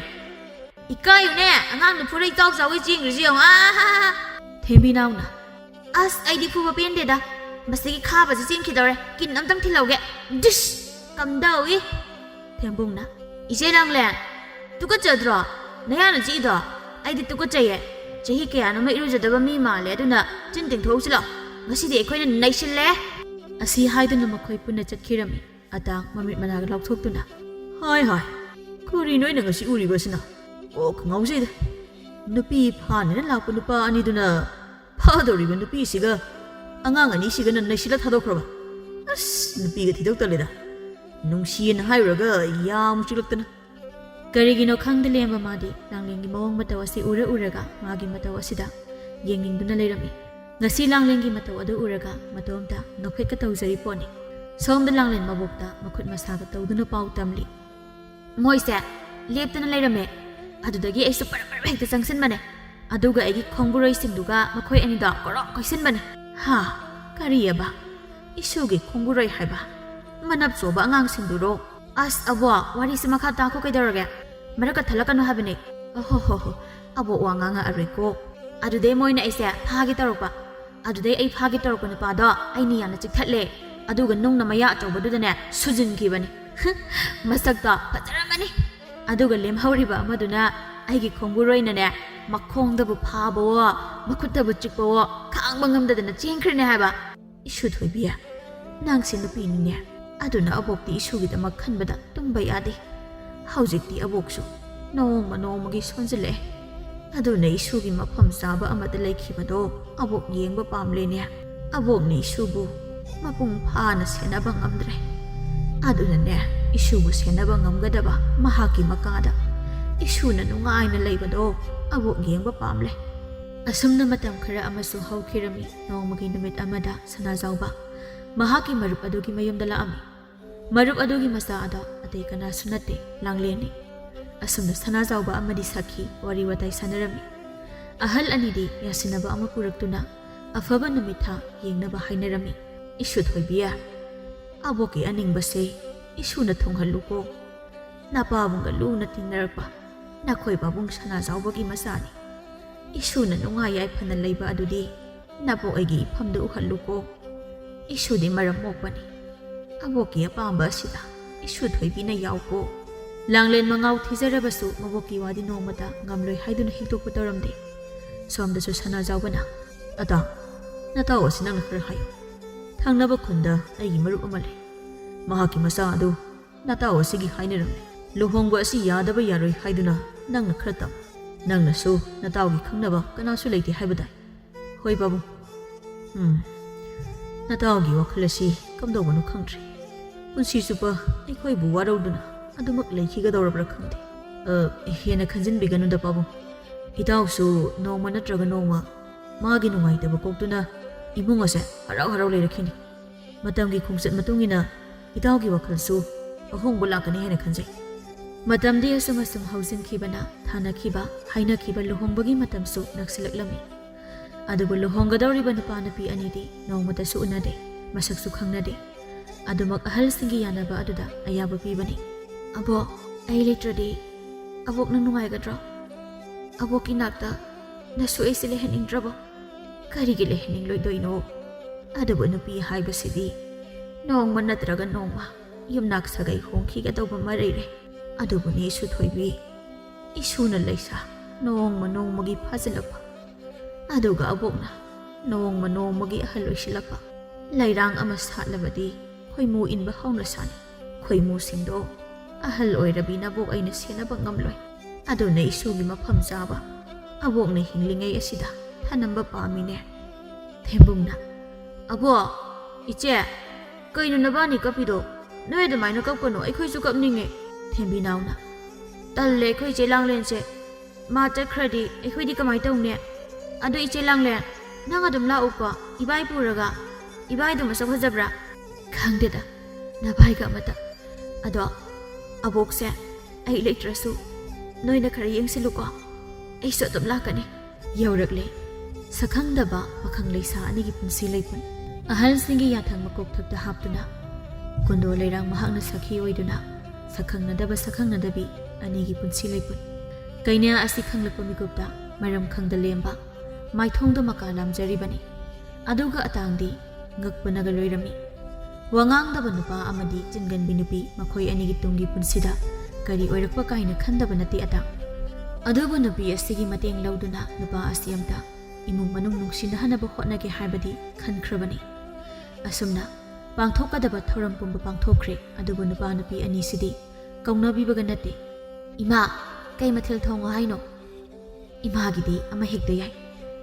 ꯏꯀꯥꯏꯌꯨꯅꯦ, ꯑꯉꯥꯡꯅ ꯐꯨꯔꯩ ꯆꯥꯎ ꯆꯥꯎꯒꯩ ꯆꯦꯟꯈ꯭ꯔꯤꯁꯤ ꯌꯦꯡꯉꯨ, ꯑꯥ!" ꯊꯦꯝꯕꯤꯅꯥꯎꯅ, "ꯑꯁ, ꯑꯩꯗꯤ ꯐꯨꯕ ꯄꯦꯟꯗꯦꯗ꯫ ꯃꯁꯤꯒꯤ ꯈꯥꯕꯁꯤ ꯆꯦꯟꯈꯤꯗꯧꯔꯦ꯫ ꯀꯤꯟ ꯑꯝꯇꯪ ꯊꯤꯜꯍꯧꯒꯦ꯫ ꯗꯤꯁ! ꯀꯝꯗꯧꯏ?" ꯊꯦꯝꯕꯨꯡꯅ, "ꯏꯆꯦ ꯂꯥꯡꯂꯦꯟ, ꯇꯨꯀꯠꯆꯗ꯭ꯔꯣ? ꯅꯌꯥꯅ ꯆꯤꯛꯏꯗꯣ? ꯑꯩꯗꯤ ꯇꯨꯀꯠꯆꯩꯌꯦ꯫ ꯆꯍꯤ ꯀꯌꯥꯅꯣꯃ ꯏꯔꯨꯖꯗꯕ ꯃꯤ ꯃꯥꯜꯂꯦ, ꯑꯗꯨꯅ ꯆꯤꯟ ꯇꯦꯡꯊꯣꯛꯎꯁꯤ ꯂꯥꯎ꯫ ꯉꯁꯤꯗꯤ ꯑꯩꯈꯣꯏꯅ ꯅꯩꯁꯤꯜꯂꯦ!" ꯑꯁꯤ ꯍꯥꯏꯗꯨꯅ ꯃꯈꯣꯏ ꯄꯨꯟꯅ ꯆꯠꯈꯤꯔꯝꯃꯤ꯫ ꯑꯇꯥꯡ ꯃꯃꯤꯠ ꯃꯅꯥꯒ ꯂꯥꯎꯊꯣꯛꯇꯨꯅ, "ꯍꯥꯏ ꯍꯥꯏ, ꯀꯔꯤꯅꯣ ꯑꯩꯅ ꯉꯁꯤ ꯎꯔꯤꯕꯁꯤꯅ? ꯀꯣꯛ ꯉꯥꯎꯖꯩꯗ꯫ ꯅꯨꯄꯤ ꯐꯥꯅꯦꯅ ꯂꯥꯛꯄ ꯅꯨꯄꯥ ꯑꯅꯤꯗꯨꯅ ꯐꯥꯗꯧꯔꯤꯕ ꯅꯨꯄꯤꯁꯤꯒ ꯑꯉꯥꯡ ꯑꯅꯤꯁꯤꯒꯅ ꯅꯩꯁꯤꯜꯂ ꯊꯥꯗꯣꯛꯈ꯭ꯔꯕ꯫ ꯑꯁ, ꯅꯨꯄꯤꯒ ꯊꯤꯗꯣꯛ ꯇꯜꯂꯦꯗ꯫ ꯅꯨꯡꯁꯤꯌꯦꯅ ꯍꯥꯏꯔꯨꯔꯒ ꯌꯥꯝ ꯆꯤꯛꯂꯛꯇꯅ꯫" ꯀꯔꯤꯒꯤꯅꯣ ꯈꯪꯗ ꯂꯦꯝꯕ ꯃꯥꯗꯤ ꯂꯥꯡꯂꯦꯟꯒꯤ ꯃꯑꯣꯡ ꯃꯇꯧ ꯑꯁꯤ ꯎꯔ ꯎꯔꯒ ꯃꯥꯒꯤ ꯃꯇꯧ ꯑꯁꯤꯗ ꯌꯦꯡꯅꯤꯡꯗꯨꯅ ꯂꯩꯔꯝꯃꯤ꯫ ꯉꯁꯤ ꯂꯥꯡꯂꯦꯟꯒꯤ ꯃꯇꯧ ꯑꯗꯨ ꯎꯔꯒ ꯃꯇꯣꯝꯇ ꯅꯣꯛꯐꯦꯠꯀ ꯇꯧꯖꯔꯤ ꯄꯣꯠꯅꯤ꯫ ꯁꯣꯝꯗ ꯂꯥꯡꯂꯦꯟ ꯃꯕꯣꯛꯇ ꯃꯈꯨꯠ ꯃꯁꯥꯒ ꯇꯧꯗꯨꯅ ꯄꯥꯎ ꯇꯝꯂꯤ꯫ ꯃꯣꯏꯁꯦ ꯂꯦꯞꯇꯅ ꯂꯩꯔꯝꯃꯦ꯫ ꯑꯗꯨꯗꯒꯤ ꯑꯩꯁꯨ ꯄꯔꯞ ꯄꯔꯞ ꯍꯦꯛꯇ ꯆꯪꯁꯤꯟꯕꯅꯦ꯫ ꯑꯗꯨꯒ ꯑꯩꯒꯤ ꯈꯣꯡꯕꯨꯔꯩꯁꯤꯡꯗꯨꯒ ꯃꯈꯣꯏ ꯑꯅꯤꯗꯣ ꯀꯣꯔꯣꯛ ꯀꯣꯏꯁꯤꯟꯕꯅꯦ꯫ ꯍꯥ, ꯀꯔꯤꯑꯕ? ꯏꯁꯨꯒꯤ ꯈꯣꯡꯕꯨꯔꯩ ꯍꯥꯏꯕ? ꯃꯅꯞ ꯆꯣꯕ ꯑꯉꯥꯡꯁꯤꯡꯗꯨꯔꯣ? ꯑꯁ, ꯑꯕꯣꯛ, ꯋꯥꯔꯤꯁꯤ ꯃꯈꯥ ꯇꯥꯈꯣ ꯀꯩꯗꯧꯔꯒꯦ? ꯃꯔꯛꯀ ꯊꯠꯂꯛꯀꯅꯨ ꯍꯥꯏꯕꯅꯦ꯫ ꯑꯍꯣ ꯍꯣ ꯍꯣ, ꯑꯕꯣꯛ ꯋꯥ ꯉꯥꯡꯉꯛꯑꯔꯣꯏꯀꯣ꯫ ꯑꯗꯨꯗꯩ ꯃꯣꯏꯅ ꯑꯩꯁꯦ ꯐꯥꯒꯦ ꯇꯧꯔꯛꯄ꯫ ꯑꯗꯨꯗꯩ ꯑꯩ ꯐꯥꯒꯦ ꯇꯧꯔꯛꯄ ꯅꯨꯄꯥꯗꯣ ꯑꯩꯅ ꯌꯥꯝꯅ ꯆꯤꯛꯊꯠꯂꯦ꯫ ꯑꯗꯨꯒ ꯅꯨꯡꯅ ꯃꯌꯥ ꯑꯆꯧꯕꯗꯨꯗꯅꯦ ꯁꯨꯖꯤꯟꯈꯤꯕꯅꯦ꯫ ꯃꯁꯛꯇꯣ ꯐꯖꯔꯝꯃꯅꯤ꯫ ꯑꯗꯨꯒ ꯂꯦꯝꯍꯧꯔꯤꯕ ꯑꯃꯗꯨꯅ ꯑꯩꯒꯤ ꯈꯣꯡꯕꯨꯔꯣꯏꯅꯅꯦ, ꯃꯈꯣꯡꯗꯕꯨ ꯐꯥꯕꯋꯣ, ꯃꯈꯨꯠꯇꯕꯨ ꯆꯤꯛꯄꯋꯣ, ꯈꯥꯡꯕ ꯉꯝꯗꯗꯅ ꯆꯦꯟꯈ꯭ꯔꯅꯤ ꯍꯥꯏꯕ꯫ ꯏꯁꯨ ꯊꯣꯏꯕꯤ, ꯅꯪꯁꯦ ꯅꯨꯄꯤꯅꯤꯅꯦ꯫ ꯑꯗꯨꯅ ꯑꯕꯣꯛꯇꯤ ꯏꯁꯨꯒꯤꯗꯃꯛ ꯈꯟꯕꯗ ꯇꯨꯝꯕ ꯌꯥꯗꯦ꯫ ꯍꯧꯖꯤꯛꯇꯤ ꯑꯕꯣꯛꯁꯨ ꯅꯣꯡꯃ ꯅꯣꯡꯃꯒꯤ ꯁꯣꯟꯖꯤꯜꯂꯛꯑꯦ꯫ ꯑꯗꯨꯅ ꯏꯁꯨꯒꯤ ꯃꯐꯝ ꯆꯥꯕ ꯑꯃꯗ ꯂꯩꯈꯤꯕꯗꯣ ꯑꯕꯣꯛ ꯌꯦꯡꯕ ꯄꯥꯝꯂꯦꯅꯦ꯫ ꯑꯕꯣꯛꯅ ꯏꯁꯨꯕꯨ ꯃꯄꯨꯡ ꯐꯥꯅ ꯁꯦꯟꯅꯕ ꯉꯝꯗ꯭ꯔꯦ꯫ ꯑꯗꯨꯅꯅꯦ, ꯏꯁꯨꯕꯨ ꯁꯦꯟꯅꯕ ꯉꯝꯒꯗꯕ ꯃꯍꯥꯛꯀꯤ ꯃꯀꯥꯗ ꯏꯁꯨꯅ ꯅꯨꯡꯉꯥꯏꯅ ꯂꯩꯕꯗꯣ ꯑꯕꯣꯛ ꯌꯦꯡꯕ ꯄꯥꯝꯂꯦ꯫ ꯑꯁꯨꯝꯅ ꯃꯇꯝ ꯈꯔ ꯑꯃꯁꯨ ꯍꯧꯈꯤꯔꯝꯃꯤ꯫ ꯅꯣꯡꯃꯒꯤ ꯅꯨꯃꯤꯠ ꯑꯃꯗ ꯁꯅꯥꯖꯥꯎꯕ ꯃꯍꯥꯛꯀꯤ ꯃꯔꯨꯞ ꯑꯗꯨꯒꯤ ꯃꯌꯨꯝꯗ ꯂꯥꯛꯑꯝꯃꯤ꯫ ꯃꯔꯨꯞ ꯑꯗꯨꯒꯤ ꯃꯆꯥ ꯑꯗꯣ ꯑꯇꯩ ꯀꯅꯥꯁꯨ ꯅꯠꯇꯦ, ꯂꯥꯡꯂꯦꯟꯅꯤ꯫ ꯑꯁꯨꯝꯅ ꯁꯅꯥꯖꯥꯎꯕ ꯑꯃꯗꯤ ꯁꯛꯈꯤ, ꯋꯥꯔꯤ ꯋꯥꯇꯥꯏ ꯁꯥꯟꯅꯔꯝꯃꯤ꯫ ꯑꯍꯜ ꯑꯅꯤꯗꯤ ꯌꯥꯁꯤꯟꯅꯕ ꯑꯃ ꯄꯨꯔꯛꯇꯨꯅ ꯑꯐꯕ ꯅꯨꯃꯤꯠ ꯊꯥ ꯌꯦꯡꯅꯕ ꯍꯥꯏꯅꯔꯝꯃꯤ꯫ ꯏꯁꯨ ꯊꯣꯏꯕꯤ, ꯑꯕꯣꯛꯀꯤ ꯑꯅꯤꯡꯕꯁꯦ ꯏꯁꯨꯅ ꯊꯨꯡꯍꯜꯂꯨꯀꯣ꯫ ꯅꯄꯥꯕꯨꯡꯒ ꯂꯨꯅ ꯇꯤꯟꯅꯔꯛꯄ ꯅꯈꯣꯏ ꯄꯥꯕꯨꯡ ꯁꯅꯥꯖꯥꯎꯕꯒꯤ ꯃꯆꯥꯅꯤ꯫ ꯏꯁꯨꯅ ꯅꯨꯡꯉꯥꯏ ꯌꯥꯏꯐꯅ ꯂꯩꯕ ꯑꯗꯨꯗꯤ ꯅꯕꯣꯛ ꯑꯩꯒꯤ ꯏꯐꯝꯗ ꯎꯍꯜꯂꯨꯀꯣ꯫ ꯏꯁꯨꯗꯤ ꯃꯔꯝ ꯃꯣꯛꯄꯅꯤ꯫ ꯑꯕꯣꯛꯀꯤ ꯑꯄꯥꯝꯕ ꯑꯁꯤꯗ ꯏꯁꯨ ꯊꯣꯏꯕꯤꯅ ꯌꯥꯎꯀꯣ꯫ ꯂꯥꯡꯂꯦꯟ ꯃꯉꯥꯎ ꯊꯤꯖꯔꯕꯁꯨ ꯃꯕꯣꯛꯀꯤ ꯋꯥꯗꯤ ꯅꯣꯡꯃꯇ ꯉꯝꯂꯣꯏ ꯍꯥꯏꯗꯨꯅ ꯍꯤꯛꯇꯣꯛꯄ ꯇꯧꯔꯝꯗꯦ꯫ ꯁꯣꯝꯗꯁꯨ ꯁꯅꯥꯖꯥꯎꯕꯅ, "ꯑꯇꯥ, ꯅꯇꯥꯎ ꯑꯁꯤ ꯅꯪꯅ ꯈꯔ ꯍꯥꯏꯌꯨ꯫ ꯊꯪꯅꯕ ꯈꯨꯟꯗ ꯑꯩꯒꯤ ꯃꯔꯨꯞ ꯑꯃ ꯂꯩ꯫ ꯃꯍꯥꯛꯀꯤ ꯃꯆꯥ ꯑꯗꯨ ꯅꯇꯥꯎ ꯑꯁꯤꯒꯤ ꯍꯥꯏꯅꯔꯝꯃꯤ꯫ ꯂꯨꯍꯣꯡꯕ ꯑꯁꯤ ꯌꯥꯗꯕ ꯌꯥꯔꯣꯏ ꯍꯥꯏꯗꯨꯅ ꯅꯪꯅ ꯈꯔ ꯇꯝ꯫ ꯅꯪꯅꯁꯨ ꯅꯇꯥꯎꯒꯤ ꯈꯪꯅꯕ ꯀꯅꯥꯁꯨ ꯂꯩꯇꯦ ꯍꯥꯏꯕꯗꯥꯏ?" "ꯍꯣꯏ ꯄꯥꯕꯨꯡ꯫ ꯎꯝ, ꯅꯇꯥꯎꯒꯤ ꯋꯥꯈꯜ ꯑꯁꯤ ꯀꯝꯗꯧꯕꯅꯣ ꯈꯪꯗ꯭ꯔꯦ꯫ ꯄꯨꯟꯁꯤ ꯆꯨꯞꯄ ꯑꯩꯈꯣꯏꯕꯨ ꯋꯥꯔꯧꯗꯨꯅ ꯑꯗꯨꯃꯛ ꯂꯩꯈꯤꯒꯗꯧꯔꯕ꯭ꯔꯥ ꯈꯪꯗꯦ꯫ ꯑ, ꯍꯦꯟꯅ ꯈꯟꯖꯤꯟꯕꯤꯒꯅꯨꯗ ꯄꯥꯕꯨꯡ꯫ ꯏꯇꯥꯎꯁꯨ ꯅꯣꯡꯃ ꯅꯠꯇ꯭ꯔꯒ ꯅꯣꯡꯃ ꯃꯥꯒꯤ ꯅꯨꯡꯉꯥꯏꯇꯕ ꯀꯣꯛꯇꯨꯅ ꯏꯃꯨꯡ ꯑꯁꯦ ꯍꯔꯥꯎ ꯍꯔꯥꯎ ꯂꯩꯔꯛꯈꯤꯅꯤ꯫ ꯃꯇꯝꯒꯤ ꯈꯣꯡꯆꯠ ꯃꯇꯨꯡ ꯏꯟꯅ ꯏꯇꯥꯎꯒꯤ ꯋꯥꯈꯜꯁꯨ ꯑꯍꯣꯡꯕ ꯂꯥꯛꯀꯅꯤ ꯍꯥꯏꯅ ꯈꯟꯖꯩ꯫" ꯃꯇꯝꯗꯤ ꯑꯁꯨꯝ ꯑꯁꯨꯝ ꯍꯧꯖꯤꯟꯈꯤꯕꯅ ꯊꯥꯅꯈꯤꯕ, ꯍꯥꯏꯅꯈꯤꯕ ꯂꯨꯍꯣꯡꯕꯒꯤ ꯃꯇꯝꯁꯨ ꯅꯛꯁꯤꯜꯂꯛꯂꯝꯃꯤ꯫ ꯑꯗꯨꯕꯨ ꯂꯨꯍꯣꯡꯒꯗꯧꯔꯤꯕ ꯅꯨꯄꯥ ꯅꯨꯄꯤ ꯑꯅꯤꯗꯤ ꯅꯣꯡꯃꯇꯁꯨ ꯎꯅꯗꯦ, ꯃꯁꯛꯁꯨ ꯈꯪꯅꯗꯦ꯫ ꯑꯗꯨꯃꯛ ꯑꯍꯜꯁꯤꯡꯒꯤ ꯌꯥꯅꯕ ꯑꯗꯨꯗ ꯑꯌꯥꯕ ꯄꯤꯕꯅꯤ꯫ "ꯑꯕꯣꯛ, ꯑꯩ ꯂꯩꯇ꯭ꯔꯗꯤ ꯑꯕꯣꯛꯅ ꯅꯨꯡꯉꯥꯏꯒꯗ꯭ꯔꯣ? ꯑꯕꯣꯛꯀꯤ ꯅꯥꯛꯇ ꯅꯁꯨ ꯑꯩꯁꯦ ꯂꯩꯍꯟꯅꯤꯡꯗ꯭ꯔꯕꯣ?" "ꯀꯔꯤꯒꯤ ꯂꯩꯍꯟꯅꯤꯡꯂꯣꯏꯗꯣꯏꯅꯣ? ꯑꯗꯨꯕꯨ ꯅꯨꯄꯤ ꯍꯥꯏꯕꯁꯤꯗꯤ ꯅꯣꯡꯃ ꯅꯠꯇ꯭ꯔꯒ ꯅꯣꯡꯃ ꯌꯨꯝꯅꯥꯛ ꯁꯥꯒꯩ ꯍꯣꯡꯈꯤꯒꯗꯧꯕ ꯑꯃ ꯂꯩꯔꯦ꯫ ꯑꯗꯨꯕꯨꯅꯦ ꯏꯁꯨ ꯊꯣꯏꯕꯤ, ꯏꯁꯨꯅ ꯂꯩꯁꯥ ꯅꯣꯡꯃ ꯅꯣꯡꯃꯒꯤ ꯐꯥꯖꯤꯜꯂꯛꯄ, ꯑꯗꯨꯒ ꯑꯕꯣꯛꯅ ꯅꯣꯡꯃ ꯅꯣꯡꯃꯒꯤ ꯑꯍꯜ ꯑꯣꯏꯁꯤꯜꯂꯛꯄ꯫ ꯂꯩꯔꯥꯡ ꯑꯃ ꯁꯥꯠꯂꯕꯗꯤ ꯈꯣꯏꯃꯨ ꯏꯟꯕ ꯍꯧꯅ ꯁꯥꯅꯤ꯫ ꯈꯣꯏꯃꯨꯁꯤꯡꯗꯣ ꯑꯍꯜ ꯑꯣꯏꯔꯕꯤ ꯅꯕꯣꯛ ꯑꯩꯅ ꯁꯦꯟꯅꯕ ꯉꯝꯂꯣꯏ꯫ ꯑꯗꯨꯅ ꯏꯁꯨꯒꯤ ꯃꯐꯝ ꯆꯥꯕ ꯑꯕꯣꯛꯅ ꯍꯤꯡꯂꯤꯉꯩ ꯑꯁꯤꯗ ꯊꯅꯝꯕ ꯄꯥꯝꯃꯤꯅꯦ꯫ ꯊꯦꯝꯕꯨꯡꯅ, "ꯑꯕꯣꯛ, ꯏꯆꯦ, ꯀꯩꯅꯣ ꯅꯕꯥꯅꯤ ꯀꯞꯄꯤꯗꯣ? ꯅꯣꯏ ꯑꯗꯨꯃꯥꯏꯅ ꯀꯞꯀꯅꯨ, ꯑꯩꯈꯣꯏꯁꯨ ꯀꯞꯅꯤꯡꯉꯦ꯫" ꯊꯦꯝꯕꯤꯅꯥꯎꯅ, "ꯇꯜꯂꯦ ꯑꯩꯈꯣꯏ ꯏꯆꯦ ꯂꯥꯡꯂꯦꯟꯁꯦ꯫ ꯃꯥ ꯆꯠꯈ꯭ꯔꯗꯤ ꯑꯩꯈꯣꯏꯗꯤ ꯀꯃꯥꯏ ꯇꯧꯅꯤ? ꯑꯗꯨ ꯏꯆꯦ ꯂꯥꯡꯂꯦꯟ, ꯅꯪ ꯑꯗꯨꯝ ꯂꯥꯛꯎꯀꯣ, ꯏꯕꯥꯏ ꯄꯨꯔꯒ꯫ ꯏꯕꯥꯏꯗꯨ ꯃꯁꯛ ꯐꯖꯕ꯭ꯔꯥ?" "ꯈꯪꯗꯦꯗ, ꯅꯚꯥꯏꯒ ꯑꯃꯇ꯫ ꯑꯗꯣ ꯑꯕꯣꯛꯁꯦ ꯑꯩ ꯂꯩꯇ꯭ꯔꯁꯨ ꯅꯣꯏꯅ ꯈꯔ ꯌꯦꯡꯁꯤꯜꯂꯨꯀꯣ, ꯑꯩꯁꯨ ꯑꯗꯨꯝ ꯂꯥꯛꯀꯅꯤ꯫" ꯌꯧꯔꯛꯂꯦ ꯁꯛꯈꯪꯗꯕ ꯄꯥꯈꯪ ꯂꯩꯁꯥ ꯑꯅꯤꯒꯤ ꯄꯨꯟꯁꯤ ꯂꯩꯄꯨꯟ꯫ ꯑꯍꯜꯁꯤꯡꯒꯤ ꯌꯥꯊꯪ ꯃꯀꯣꯛꯊꯛꯇ ꯍꯥꯞꯇꯨꯅ ꯀꯨꯟꯗꯣ ꯂꯩꯔꯥꯡ ꯃꯍꯥꯛꯅ ꯁꯈꯤ ꯑꯣꯏꯗꯨꯅ ꯁꯛꯈꯪꯅꯗꯕ ꯁꯛꯈꯪꯅꯗꯕꯤ ꯑꯅꯤꯒꯤ ꯄꯨꯟꯁꯤ ꯂꯩꯄꯨꯟ꯫ ꯀꯩꯅꯥ ꯑꯁꯤ ꯈꯪꯂꯛꯄ ꯃꯤꯀꯨꯞꯇ ꯃꯔꯝ ꯈꯪꯗ ꯂꯦꯝꯕ ꯃꯥꯏꯊꯣꯡꯗ ꯃꯀꯥ ꯂꯥꯝꯖꯔꯤꯕꯅꯤ꯫ ꯑꯗꯨꯒ ꯑꯇꯥꯡꯗꯤ ꯉꯛꯄꯅꯒ ꯂꯣꯏꯔꯝꯃꯤ꯫ ꯋꯥꯉꯥꯡꯗꯕ ꯅꯨꯄꯥ ꯑꯃꯗꯤ ꯆꯤꯟꯒꯟꯕꯤ ꯅꯨꯄꯤ, ꯃꯈꯣꯏ ꯑꯅꯤꯒꯤ ꯇꯨꯡꯒꯤ ꯄꯨꯟꯁꯤꯗ ꯀꯔꯤ ꯑꯣꯏꯔꯛꯄ ꯀꯥꯏꯅ ꯈꯟꯗꯕ ꯅꯠꯇꯦ ꯑꯇꯥꯡ꯫ ꯑꯗꯨꯕꯨ ꯅꯨꯄꯤ ꯑꯁꯤꯒꯤ ꯃꯇꯦꯡ ꯂꯧꯗꯨꯅ ꯅꯨꯄꯥ ꯑꯁꯤ ꯑꯝꯇ ꯏꯃꯨꯡ ꯃꯅꯨꯡ ꯅꯨꯡꯁꯤꯅꯍꯟꯅꯕ ꯍꯣꯠꯅꯒꯦ ꯍꯥꯏꯕꯗꯤ ꯈꯟꯈ꯭ꯔꯕꯅꯤ꯫ ꯑꯁꯨꯝꯅ ꯄꯥꯡꯊꯣꯛꯀꯗꯕ ꯊꯧꯔꯝ ꯄꯨꯝꯕ ꯄꯥꯡꯊꯣꯛꯈ꯭ꯔꯦ꯫ ꯑꯗꯨꯕꯨ ꯅꯨꯄꯥ ꯅꯨꯄꯤ ꯑꯅꯤꯁꯤꯗꯤ ꯀꯧꯅꯕꯤꯕꯒ ꯅꯠꯇꯦ꯫ "ꯏꯃꯥ, ꯀꯩ ꯃꯊꯦꯜ ꯊꯣꯡꯉꯣ ꯍꯥꯏꯅꯣ?" "ꯏꯃꯥꯒꯤꯗꯤ ꯑꯃ ꯍꯦꯛꯇ ꯌꯥꯏ꯫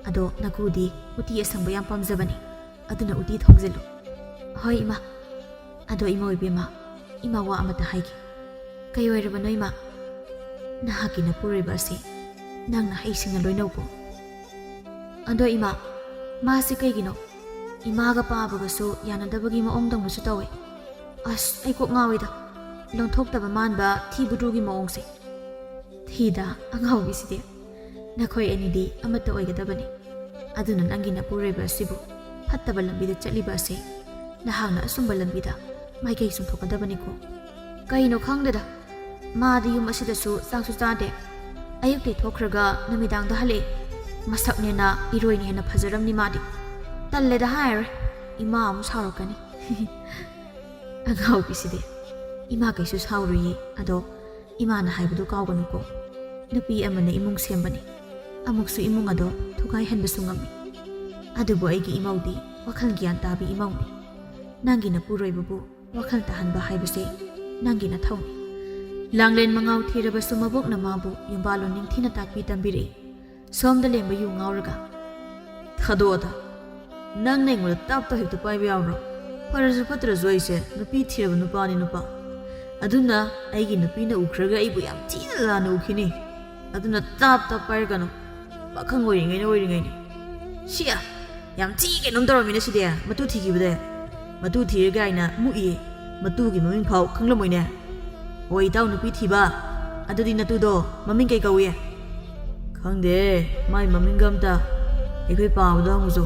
ꯑꯗꯣ ꯅꯀꯨꯗꯤ ꯎꯇꯤ ꯑꯁꯪꯕ ꯌꯥꯝ ꯄꯥꯝꯖꯕꯅꯤ, ꯑꯗꯨꯅ ꯎꯇꯤ ꯊꯣꯡꯖꯤꯜꯂꯨ꯫" "ꯍꯣꯏ ꯏꯃꯥ꯫ ꯑꯗꯣ ꯏꯃꯧ ꯏꯕꯦꯝꯃ, ꯏꯃꯥ ꯋꯥ ꯑꯃꯇ ꯍꯥꯏꯒꯦ꯫" "ꯀꯩ ꯑꯣꯏꯔꯕꯅꯣ ꯏꯃꯥ?" "ꯅꯍꯥꯛꯀꯤ ꯅꯄꯨꯔꯣꯏꯕ ꯑꯁꯤ ꯅꯪꯅ ꯍꯩꯁꯤꯡꯅ ꯂꯣꯏꯅꯧꯀꯣ꯫" "ꯑꯗꯣ ꯏꯃꯥ, ꯃꯥꯁꯤ ꯀꯩꯒꯤꯅꯣ ꯏꯃꯥꯒ ꯄꯥꯕꯒꯁꯨ ꯌꯥꯅꯗꯕꯒꯤ ꯃꯑꯣꯡꯗꯧꯅꯁꯨ ꯇꯧꯋꯦ? ꯑꯁ, ꯑꯩ ꯀꯣꯛ ꯉꯥꯎꯋꯤꯗ, ꯂꯣꯟꯊꯣꯛꯇꯕ ꯃꯥꯟꯕ ꯊꯤ ꯕꯨꯗꯨꯒꯤ ꯃꯑꯣꯡꯁꯦ꯫" "ꯊꯤꯗ ꯑꯉꯥꯎꯕꯤꯁꯤꯗꯤ, ꯅꯈꯣꯏ ꯑꯅꯤꯗꯤ ꯑꯃꯠꯇ ꯑꯣꯏꯒꯗꯕꯅꯤ꯫ ꯑꯗꯨꯅ ꯅꯪꯒꯤ ꯅꯄꯨꯔꯣꯏꯕ ꯑꯁꯤꯕꯨ ꯐꯠꯇꯕ ꯂꯝꯕꯤꯗ ꯆꯠꯂꯤꯕ ꯑꯁꯤ ꯅꯍꯥꯛꯅ ꯑꯆꯨꯝꯕ ꯂꯝꯕꯤꯗ ꯃꯥꯏꯀꯩ ꯆꯨꯝꯊꯣꯛꯀꯗꯕꯅꯤꯀꯣ꯫" "ꯀꯩꯅꯣ ꯈꯪꯗꯦꯗ, ꯃꯥꯗꯤ ꯌꯨꯝ ꯑꯁꯤꯗꯁꯨ ꯆꯥꯛꯁꯨ ꯆꯥꯗꯦ꯫ ꯑꯌꯨꯛꯇꯩ ꯊꯣꯛꯈ꯭ꯔꯒ ꯅꯨꯃꯤꯗꯥꯡꯗ ꯍꯜꯂꯛꯑꯦ꯫ ꯃꯁꯛꯅꯦꯅ ꯏꯔꯣꯏꯅ ꯍꯦꯟꯅ ꯐꯖꯔꯝꯅꯤ ꯃꯥꯗꯤ꯫ ꯇꯜꯂꯦꯗ ꯍꯥꯏꯔꯔꯣꯏ, ꯏꯃꯥ ꯑꯃꯨꯛ ꯁꯥꯎꯔꯛꯀꯅꯤ꯫" "ꯑꯉꯥꯎꯕꯤꯁꯤꯗꯤ, ꯏꯃꯥ ꯀꯩꯁꯨ ꯁꯥꯎꯔꯨꯏꯌꯦ, ꯑꯗꯣ ꯏꯃꯥꯅ ꯍꯥꯏꯕꯗꯨ ꯀꯥꯎꯒꯅꯨꯀꯣ꯫ ꯅꯨꯄꯤ ꯑꯃꯅ ꯏꯃꯨꯡ ꯁꯦꯝꯕꯅꯤ, ꯑꯃꯨꯛꯁꯨ ꯏꯃꯨꯡ ꯑꯗꯣ ꯊꯨꯒꯥꯏꯍꯟꯕꯁꯨ ꯉꯝꯃꯤ꯫ ꯑꯗꯨꯕꯨ ꯑꯩꯒꯤ ꯏꯃꯧꯗꯤ ꯋꯥꯈꯜ ꯒ꯭ꯌꯥꯟ ꯇꯥꯕꯤ ꯏꯃꯧꯅꯤ꯫ ꯅꯪꯒꯤ ꯅꯄꯨꯔꯣꯏꯕꯕꯨ ꯋꯥꯈꯜ ꯇꯥꯍꯟꯕ ꯍꯥꯏꯕꯁꯦ ꯅꯪꯒꯤ ꯅꯊꯧꯅꯤ꯫ ꯂꯥꯡꯂꯦꯟ ꯃꯉꯥꯎ ꯊꯤꯔꯕꯁꯨ ꯃꯕꯣꯛꯅ ꯃꯥꯕꯨ ꯌꯨꯝꯕꯥꯜꯂꯣꯟ ꯅꯤꯡꯊꯤꯅ ꯇꯥꯛꯄꯤ ꯇꯝꯕꯤꯔꯛꯏ꯫ ꯁꯣꯝꯗ ꯂꯦꯝꯕ ꯌꯨ ꯉꯥꯎꯔꯒ, "ꯊꯥꯗꯣꯛꯑꯣꯗ꯫ ꯅꯪꯅ ꯑꯩꯉꯣꯟꯗ ꯇꯞ ꯇꯞ ꯍꯦꯛꯇ ꯄꯥꯏꯕ ꯌꯥꯕ꯭ꯔꯣ? ꯐꯔꯁꯨ ꯐꯠꯇ꯭ꯔꯁꯨ ꯑꯩꯁꯦ ꯅꯨꯄꯤ ꯊꯤꯔꯕ ꯅꯨꯄꯥꯅꯤ, ꯅꯨꯄꯥ꯫ ꯑꯗꯨꯅ ꯑꯩꯒꯤ ꯅꯨꯄꯤꯅ ꯎꯈ꯭ꯔꯒ ꯑꯩꯕꯨ ꯌꯥꯝ ꯊꯤꯅ ꯂꯥꯟꯅ ꯎꯈꯤꯅꯤ꯫ ꯑꯗꯨꯅ ꯇꯞ ꯇꯞ ꯄꯥꯏꯔꯛꯀꯅꯨ꯫ ꯄꯥꯈꯪ ꯑꯣꯏꯔꯤꯉꯩꯅ ꯑꯣꯏꯔꯤꯉꯩꯅꯤ꯫ ꯁꯤꯌꯥ, ꯌꯥꯝ ꯊꯤ ꯀꯩꯅꯣꯝ ꯇꯧꯔꯝꯃꯤꯅ ꯁꯤꯗꯤ, ꯃꯇꯨ ꯊꯤꯈꯤꯕꯗꯩ꯫ ꯃꯇꯨ ꯊꯤꯔꯦ ꯀꯥꯏꯅ ꯃꯨꯛꯏꯌꯦ꯫ ꯃꯇꯨꯒꯤ ꯃꯃꯤꯡ ꯐꯥꯎ ꯈꯪꯂꯝꯃꯣꯏꯅꯦ꯫ ꯍꯣꯏ, ꯏꯇꯥꯎ ꯅꯨꯄꯤ ꯊꯤꯕ, ꯑꯗꯨꯗꯤ ꯅꯇꯨꯗꯣ ꯃꯃꯤꯡ ꯀꯩ ꯀꯧꯏ?" "ꯈꯪꯗꯦ, ꯃꯥꯏ ꯃꯃꯤꯡꯒ ꯑꯝꯇ꯫ ꯑꯩꯈꯣꯏ ꯄꯥꯕꯗꯣ ꯍꯪꯉꯨꯁꯨ꯫"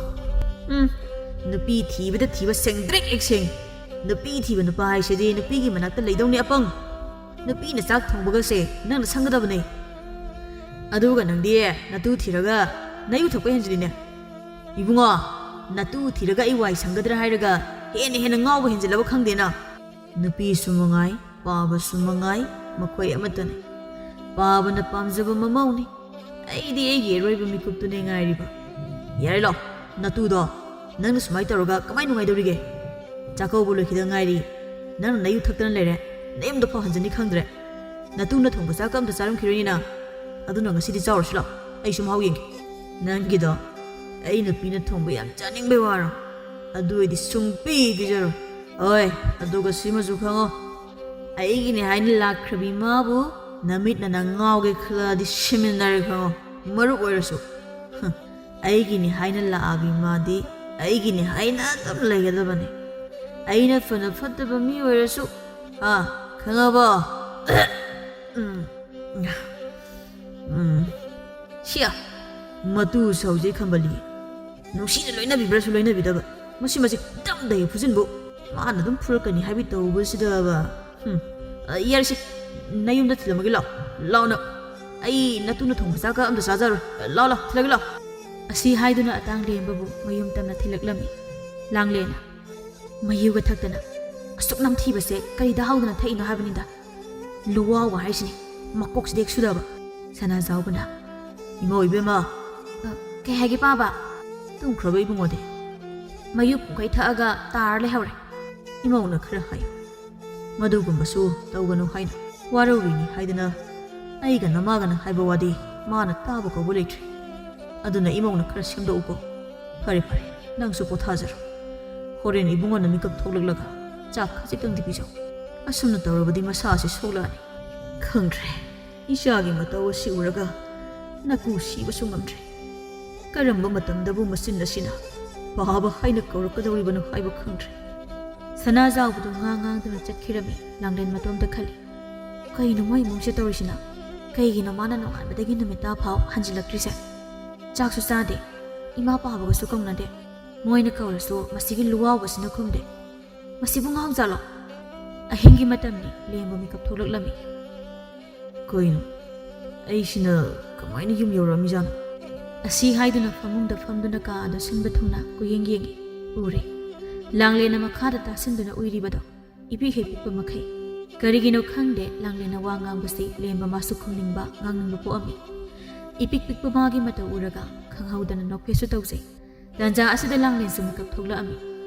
ꯎꯝ, ꯅꯨꯄꯤ ꯊꯤꯕꯗ ꯊꯤꯕ ꯁꯦꯡꯗ꯭ꯔꯤꯛ ꯍꯦꯛ ꯁꯦꯡ꯫ ꯅꯨꯄꯤ ꯊꯤꯕ ꯅꯨꯄꯥ ꯍꯥꯏꯁꯤꯗꯤ ꯅꯨꯄꯤꯒꯤ ꯃꯅꯥꯛꯇ ꯂꯩꯗꯧꯅꯤ, ꯑꯄꯪ꯫ ꯅꯨꯄꯤꯅ ꯆꯥꯛ ꯊꯣꯡꯕꯒꯁꯦ ꯅꯪꯅ ꯁꯪꯒꯗꯕꯅꯦ꯫ ꯑꯗꯨꯒ ꯅꯪꯗꯤ ꯅꯇꯨ ꯊꯤꯔꯒ ꯅꯌꯨ ꯊꯛꯄ ꯍꯦꯟꯖꯤꯜꯂꯤꯅꯦ꯫ ꯏꯕꯨꯡꯉꯣ, ꯅꯇꯨ ꯊꯤꯔꯒ ꯑꯩ ꯋꯥꯏ ꯁꯪꯒꯗ꯭ꯔꯥ ꯍꯥꯏꯔꯒ ꯍꯦꯟꯅ ꯍꯦꯟꯅ ꯉꯥꯎꯕ ꯍꯦꯟꯖꯤꯜꯂꯕ ꯈꯪꯗꯦꯅ꯫ ꯅꯨꯄꯤꯁꯨ ꯃꯉꯥꯏ, ꯄꯥꯕꯁꯨ ꯃꯉꯥꯏ, ꯃꯈꯣꯏ ꯑꯃꯠꯇꯅꯤ꯫ ꯄꯥꯕꯅ ꯄꯥꯝꯖꯕ ꯃꯃꯧꯅꯤ꯫ ꯑꯩꯗꯤ ꯑꯩꯒꯤ ꯑꯔꯣꯏꯕ ꯃꯤꯀꯨꯞꯇꯨꯅꯦ ꯉꯥꯏꯔꯤꯕ꯫ ꯌꯥꯔꯦ ꯂꯥꯎ, ꯅꯇꯨꯗꯣ ꯅꯪꯅ ꯁꯨꯃꯥꯏꯅ ꯇꯧꯔꯒ ꯀꯃꯥꯏ ꯅꯨꯡꯉꯥꯏꯗꯧꯔꯤꯒꯦ? ꯆꯥꯛꯀꯧꯕ ꯂꯣꯏꯈꯤꯗ ꯉꯥꯏꯔꯤ, ꯅꯪꯅ ꯅꯌꯨ ꯊꯛꯇꯅ ꯂꯩꯔꯦ꯫ ꯅꯌꯨꯝꯗ ꯐꯥꯎ ꯍꯟꯖꯟꯅꯤ ꯈꯪꯗ꯭ꯔꯦ꯫ ꯅꯇꯨꯅ ꯊꯣꯡꯕ ꯆꯥꯛꯀ ꯑꯝꯇ ꯆꯥꯔꯝꯈꯤꯔꯣꯏꯅꯤꯅ꯫ ꯑꯗꯨꯅ ꯉꯁꯤꯗꯤ ꯆꯥꯎꯔꯁꯤ ꯂꯥꯎ, ꯑꯩꯁꯨ ꯃꯍꯥꯎ ꯌꯦꯡꯒꯦ꯫ ꯅꯪꯒꯤꯗꯣ ꯑꯩ ꯅꯨꯄꯤꯅ ꯊꯣꯡꯕ ꯌꯥꯝ ꯆꯥꯅꯤꯡꯕꯩ ꯋꯥꯔꯣ? ꯑꯗꯨ ꯑꯣꯏꯗꯤ ꯁꯨꯡꯄꯤ ꯄꯤꯖꯔꯣꯏ꯫ ꯍꯣꯏ, ꯑꯗꯨꯒ ꯁꯤꯃꯁꯨ ꯈꯪꯉꯣ, ꯑꯩꯒꯤꯅꯦ ꯍꯥꯏꯅ ꯂꯥꯛꯈ꯭ꯔꯕꯤ ꯃꯥꯕꯨ ꯅꯃꯤꯠꯅ ꯅꯪ ꯉꯥꯎꯒꯦ ꯈꯜꯂꯛꯑꯗꯤ ꯁꯤꯃꯤꯟꯅꯔꯦ ꯈꯪꯉꯣ, ꯃꯔꯨꯞ ꯑꯣꯏꯔꯁꯨ꯫ ꯍ, ꯑꯩꯒꯤꯅꯤ ꯍꯥꯏꯅ ꯂꯥꯛꯑꯕꯤ ꯃꯥꯗꯤ ꯑꯩꯒꯤꯅꯤ ꯍꯥꯏꯅ ꯑꯗꯨꯝ ꯂꯩꯒꯗꯕꯅꯤ꯫ ꯑꯩꯅ ꯐꯅ ꯐꯠꯇꯕ ꯃꯤ ꯑꯣꯏꯔꯁꯨ, ꯍꯥ, ꯈꯪꯉꯕꯣ? ꯎꯝ꯫ ꯎꯝ꯫ ꯁꯤꯌꯥ, ꯃꯇꯨ ꯁꯧꯖꯩ ꯈꯝꯕꯜꯂꯤ꯫ ꯅꯨꯡꯁꯤꯅ ꯂꯣꯏꯅꯕꯤꯕ꯭ꯔꯥꯁꯨ ꯂꯣꯏꯅꯕꯤꯗꯕ꯫ ꯃꯁꯤ, ꯃꯁꯤ ꯇꯝꯗ ꯍꯦꯛ ꯐꯨꯖꯤꯟꯕꯨ꯫ ꯃꯥꯅ ꯑꯗꯨꯝ ꯐꯨꯔꯛꯀꯅꯤ ꯍꯥꯏꯕꯤ ꯇꯧꯕꯁꯤꯗꯕ꯫ ꯍꯨꯝ꯫ ꯑ, ꯌꯥꯔꯦꯁꯦ, ꯅꯌꯨꯝꯗ ꯊꯤꯜꯂꯝꯃꯒꯦ ꯂꯥꯎ꯫ ꯂꯥꯎꯅ꯫ ꯑꯩ ꯅꯇꯨꯅ ꯊꯣꯡꯕ ꯆꯥꯛꯀ ꯑꯝꯇ ꯆꯥꯖꯔꯣꯏ꯫ ꯂꯥꯎ, ꯂꯥꯎ, ꯊꯤꯜꯂꯒꯦ ꯂꯥꯎ꯫ ꯑꯁꯤ ꯍꯥꯏꯗꯨꯅ ꯑꯇꯥꯡ ꯂꯦꯝꯕꯕꯨ ꯃꯌꯨꯝ ꯇꯝꯅ ꯊꯤꯜꯂꯛꯂꯝꯃꯤ꯫ ꯂꯥꯡꯂꯦꯟꯅ ꯃꯍꯤꯒ ꯊꯛꯇꯅ ꯑꯁꯨꯛ ꯅꯝꯊꯤꯕꯁꯦ ꯀꯔꯤꯗ ꯍꯥꯎꯗꯅ ꯊꯛꯏꯅꯣ ꯍꯥꯏꯕꯅꯤꯗ꯫ ꯂꯨꯋꯥꯎꯕ ꯍꯥꯏꯁꯤꯅꯤ, ꯃꯀꯣꯛꯁꯤꯗ ꯍꯦꯛ ꯁꯨꯗꯕ꯫ ꯁꯅꯥꯖꯥꯎꯕꯅ, "ꯏꯃꯧ ꯏꯕꯦꯝꯃ!" "ꯑ, ꯀꯩ ꯍꯥꯏꯒꯦ ꯄꯥꯕ?" "ꯇꯨꯝꯈ꯭ꯔꯕ ꯏꯕꯨꯡꯉꯣꯗꯤ?" "ꯃꯌꯨ ꯄꯨꯡꯈꯩ ꯊꯛꯑꯒ ꯇꯥꯔ ꯂꯩꯍꯧꯔꯦ꯫" "ꯏꯃꯧꯅ ꯈꯔ ꯍꯥꯏꯌꯨ, ꯃꯗꯨꯒꯨꯝꯕꯁꯨ ꯇꯧꯒꯅꯨ ꯍꯥꯏꯅ꯫ ꯋꯥꯔꯧꯔꯤꯅꯤ ꯍꯥꯏꯗꯅ ꯑꯩꯒ ꯅꯃꯥꯒꯅ ꯍꯥꯏꯕ ꯋꯥꯗꯤ ꯃꯥꯅ ꯇꯥꯕ ꯀꯧꯕ ꯂꯩꯇ꯭ꯔꯦ꯫ ꯑꯗꯨꯅ ꯏꯃꯧꯅ ꯈꯔ ꯁꯦꯝꯗꯣꯛꯎꯀꯣ꯫ ꯐꯔꯦ ꯐꯔꯦ, ꯅꯪꯁꯨ ꯄꯣꯊꯥꯖꯔꯣ꯫ ꯍꯣꯔꯦꯟ ꯏꯕꯨꯡꯉꯣꯅ ꯃꯤꯀꯞ ꯊꯣꯛꯂꯛꯂꯒ ꯆꯥꯛ ꯈꯖꯤꯛꯇꯪꯗꯤ ꯄꯤꯖꯧ꯫ ꯑꯁꯨꯝꯅ ꯇꯧꯔꯕꯗꯤ ꯃꯁꯥ ꯑꯁꯤ ꯁꯣꯛꯂꯛꯑꯅꯤ꯫" ꯈꯪꯗ꯭ꯔꯦ, ꯏꯆꯥꯒꯤ ꯃꯇꯧ ꯑꯁꯤ ꯎꯔꯒ ꯅꯀꯨ ꯁꯤꯕꯁꯨ ꯉꯝꯗ꯭ꯔꯦ꯫ ꯀꯔꯝꯕ ꯃꯇꯝꯗꯕꯨ ꯃꯆꯤꯟ ꯑꯁꯤꯅ ꯄꯥꯕ ꯍꯥꯏꯅ ꯀꯧꯔꯛꯀꯗꯧꯔꯤꯕꯅꯣ ꯍꯥꯏꯕ ꯈꯪꯗ꯭ꯔꯦ꯫ ꯁꯅꯥꯖꯥꯎꯕꯗꯨ ꯉꯥꯡ ꯉꯥꯡꯗꯨꯅ ꯆꯠꯈꯤꯔꯝꯃꯤ꯫ ꯂꯥꯡꯂꯦꯟ ꯃꯇꯣꯝꯇ ꯈꯜꯂꯤ, "ꯀꯩꯅꯣ ꯃꯣꯏ ꯏꯃꯨꯡꯁꯦ ꯇꯧꯔꯤꯁꯤꯅ? ꯀꯩꯒꯤꯅꯣ ꯃꯥꯅ ꯅꯣꯡꯉꯥꯟꯕꯗꯒꯤ ꯅꯨꯃꯤꯠ ꯇꯥ ꯐꯥꯎ ꯍꯟꯖꯤꯜꯂꯛꯇ꯭ꯔꯤꯁꯦ? ꯆꯥꯛꯁꯨ ꯆꯥꯗꯦ, ꯏꯃꯥ ꯄꯥꯕꯒꯁꯨ ꯀꯧꯅꯗꯦ꯫ ꯃꯣꯏꯅ ꯀꯧꯔꯁꯨ ꯃꯁꯤꯒꯤ ꯂꯨꯋꯥꯎꯕꯁꯤꯅ ꯈꯨꯝꯗꯦ꯫ ꯃꯁꯤꯕꯨ ꯉꯥꯎꯖꯥꯠꯂꯣ?" ꯑꯍꯤꯡꯒꯤ ꯃꯇꯝꯅꯤ꯫ ꯂꯦꯝꯕ ꯃꯤꯀꯞ ꯊꯣꯛꯂꯛꯂꯝꯃꯤ꯫ "ꯀꯩꯅꯣ, ꯑꯩꯁꯤꯅ ꯀꯃꯥꯏꯅ ꯌꯨꯝ ꯌꯧꯔꯛꯑꯝꯃꯤꯖꯥꯠꯅꯣ?" ꯑꯁꯤ ꯍꯥꯏꯗꯨꯅ ꯐꯃꯨꯡꯗ ꯐꯝꯗꯨꯅ ꯀꯥ ꯑꯗꯨ ꯁꯤꯟꯕ ꯊꯨꯡꯅ ꯀꯨꯌꯦꯡ ꯌꯦꯡꯉꯤ꯫ ꯎꯔꯦ, ꯂꯥꯡꯂꯦꯟꯅ ꯃꯈꯥꯗ ꯇꯥꯁꯤꯟꯗꯨꯅ ꯎꯏꯔꯤꯕꯗꯣ꯫ ꯏꯄꯤꯛ ꯍꯦꯛ ꯄꯤꯛꯄ ꯃꯈꯩ꯫ ꯀꯔꯤꯒꯤꯅꯣ ꯈꯪꯗꯦ, ꯂꯥꯡꯂꯦꯟꯅ ꯋꯥ ꯉꯥꯡꯕꯁꯤ ꯂꯦꯝꯕ ꯃꯥꯁꯨ ꯈꯨꯝꯅꯤꯡꯕ, ꯉꯥꯡꯅꯤꯡꯕ ꯄꯣꯛꯑꯝꯃꯤ꯫ ꯏꯄꯤꯛ ꯄꯤꯛꯄ ꯃꯥꯒꯤ ꯃꯇꯧ ꯎꯔꯒ ꯈꯪꯍꯧꯗꯅ ꯅꯣꯛꯐꯦꯠꯁꯨ ꯇꯧꯖꯩ꯫ ꯇꯥꯟꯖꯥ ꯑꯁꯤꯗ ꯂꯥꯡꯂꯦꯟꯁꯨ ꯃꯤꯀꯞ ꯊꯣꯛꯂꯛꯑꯝꯃꯤ꯫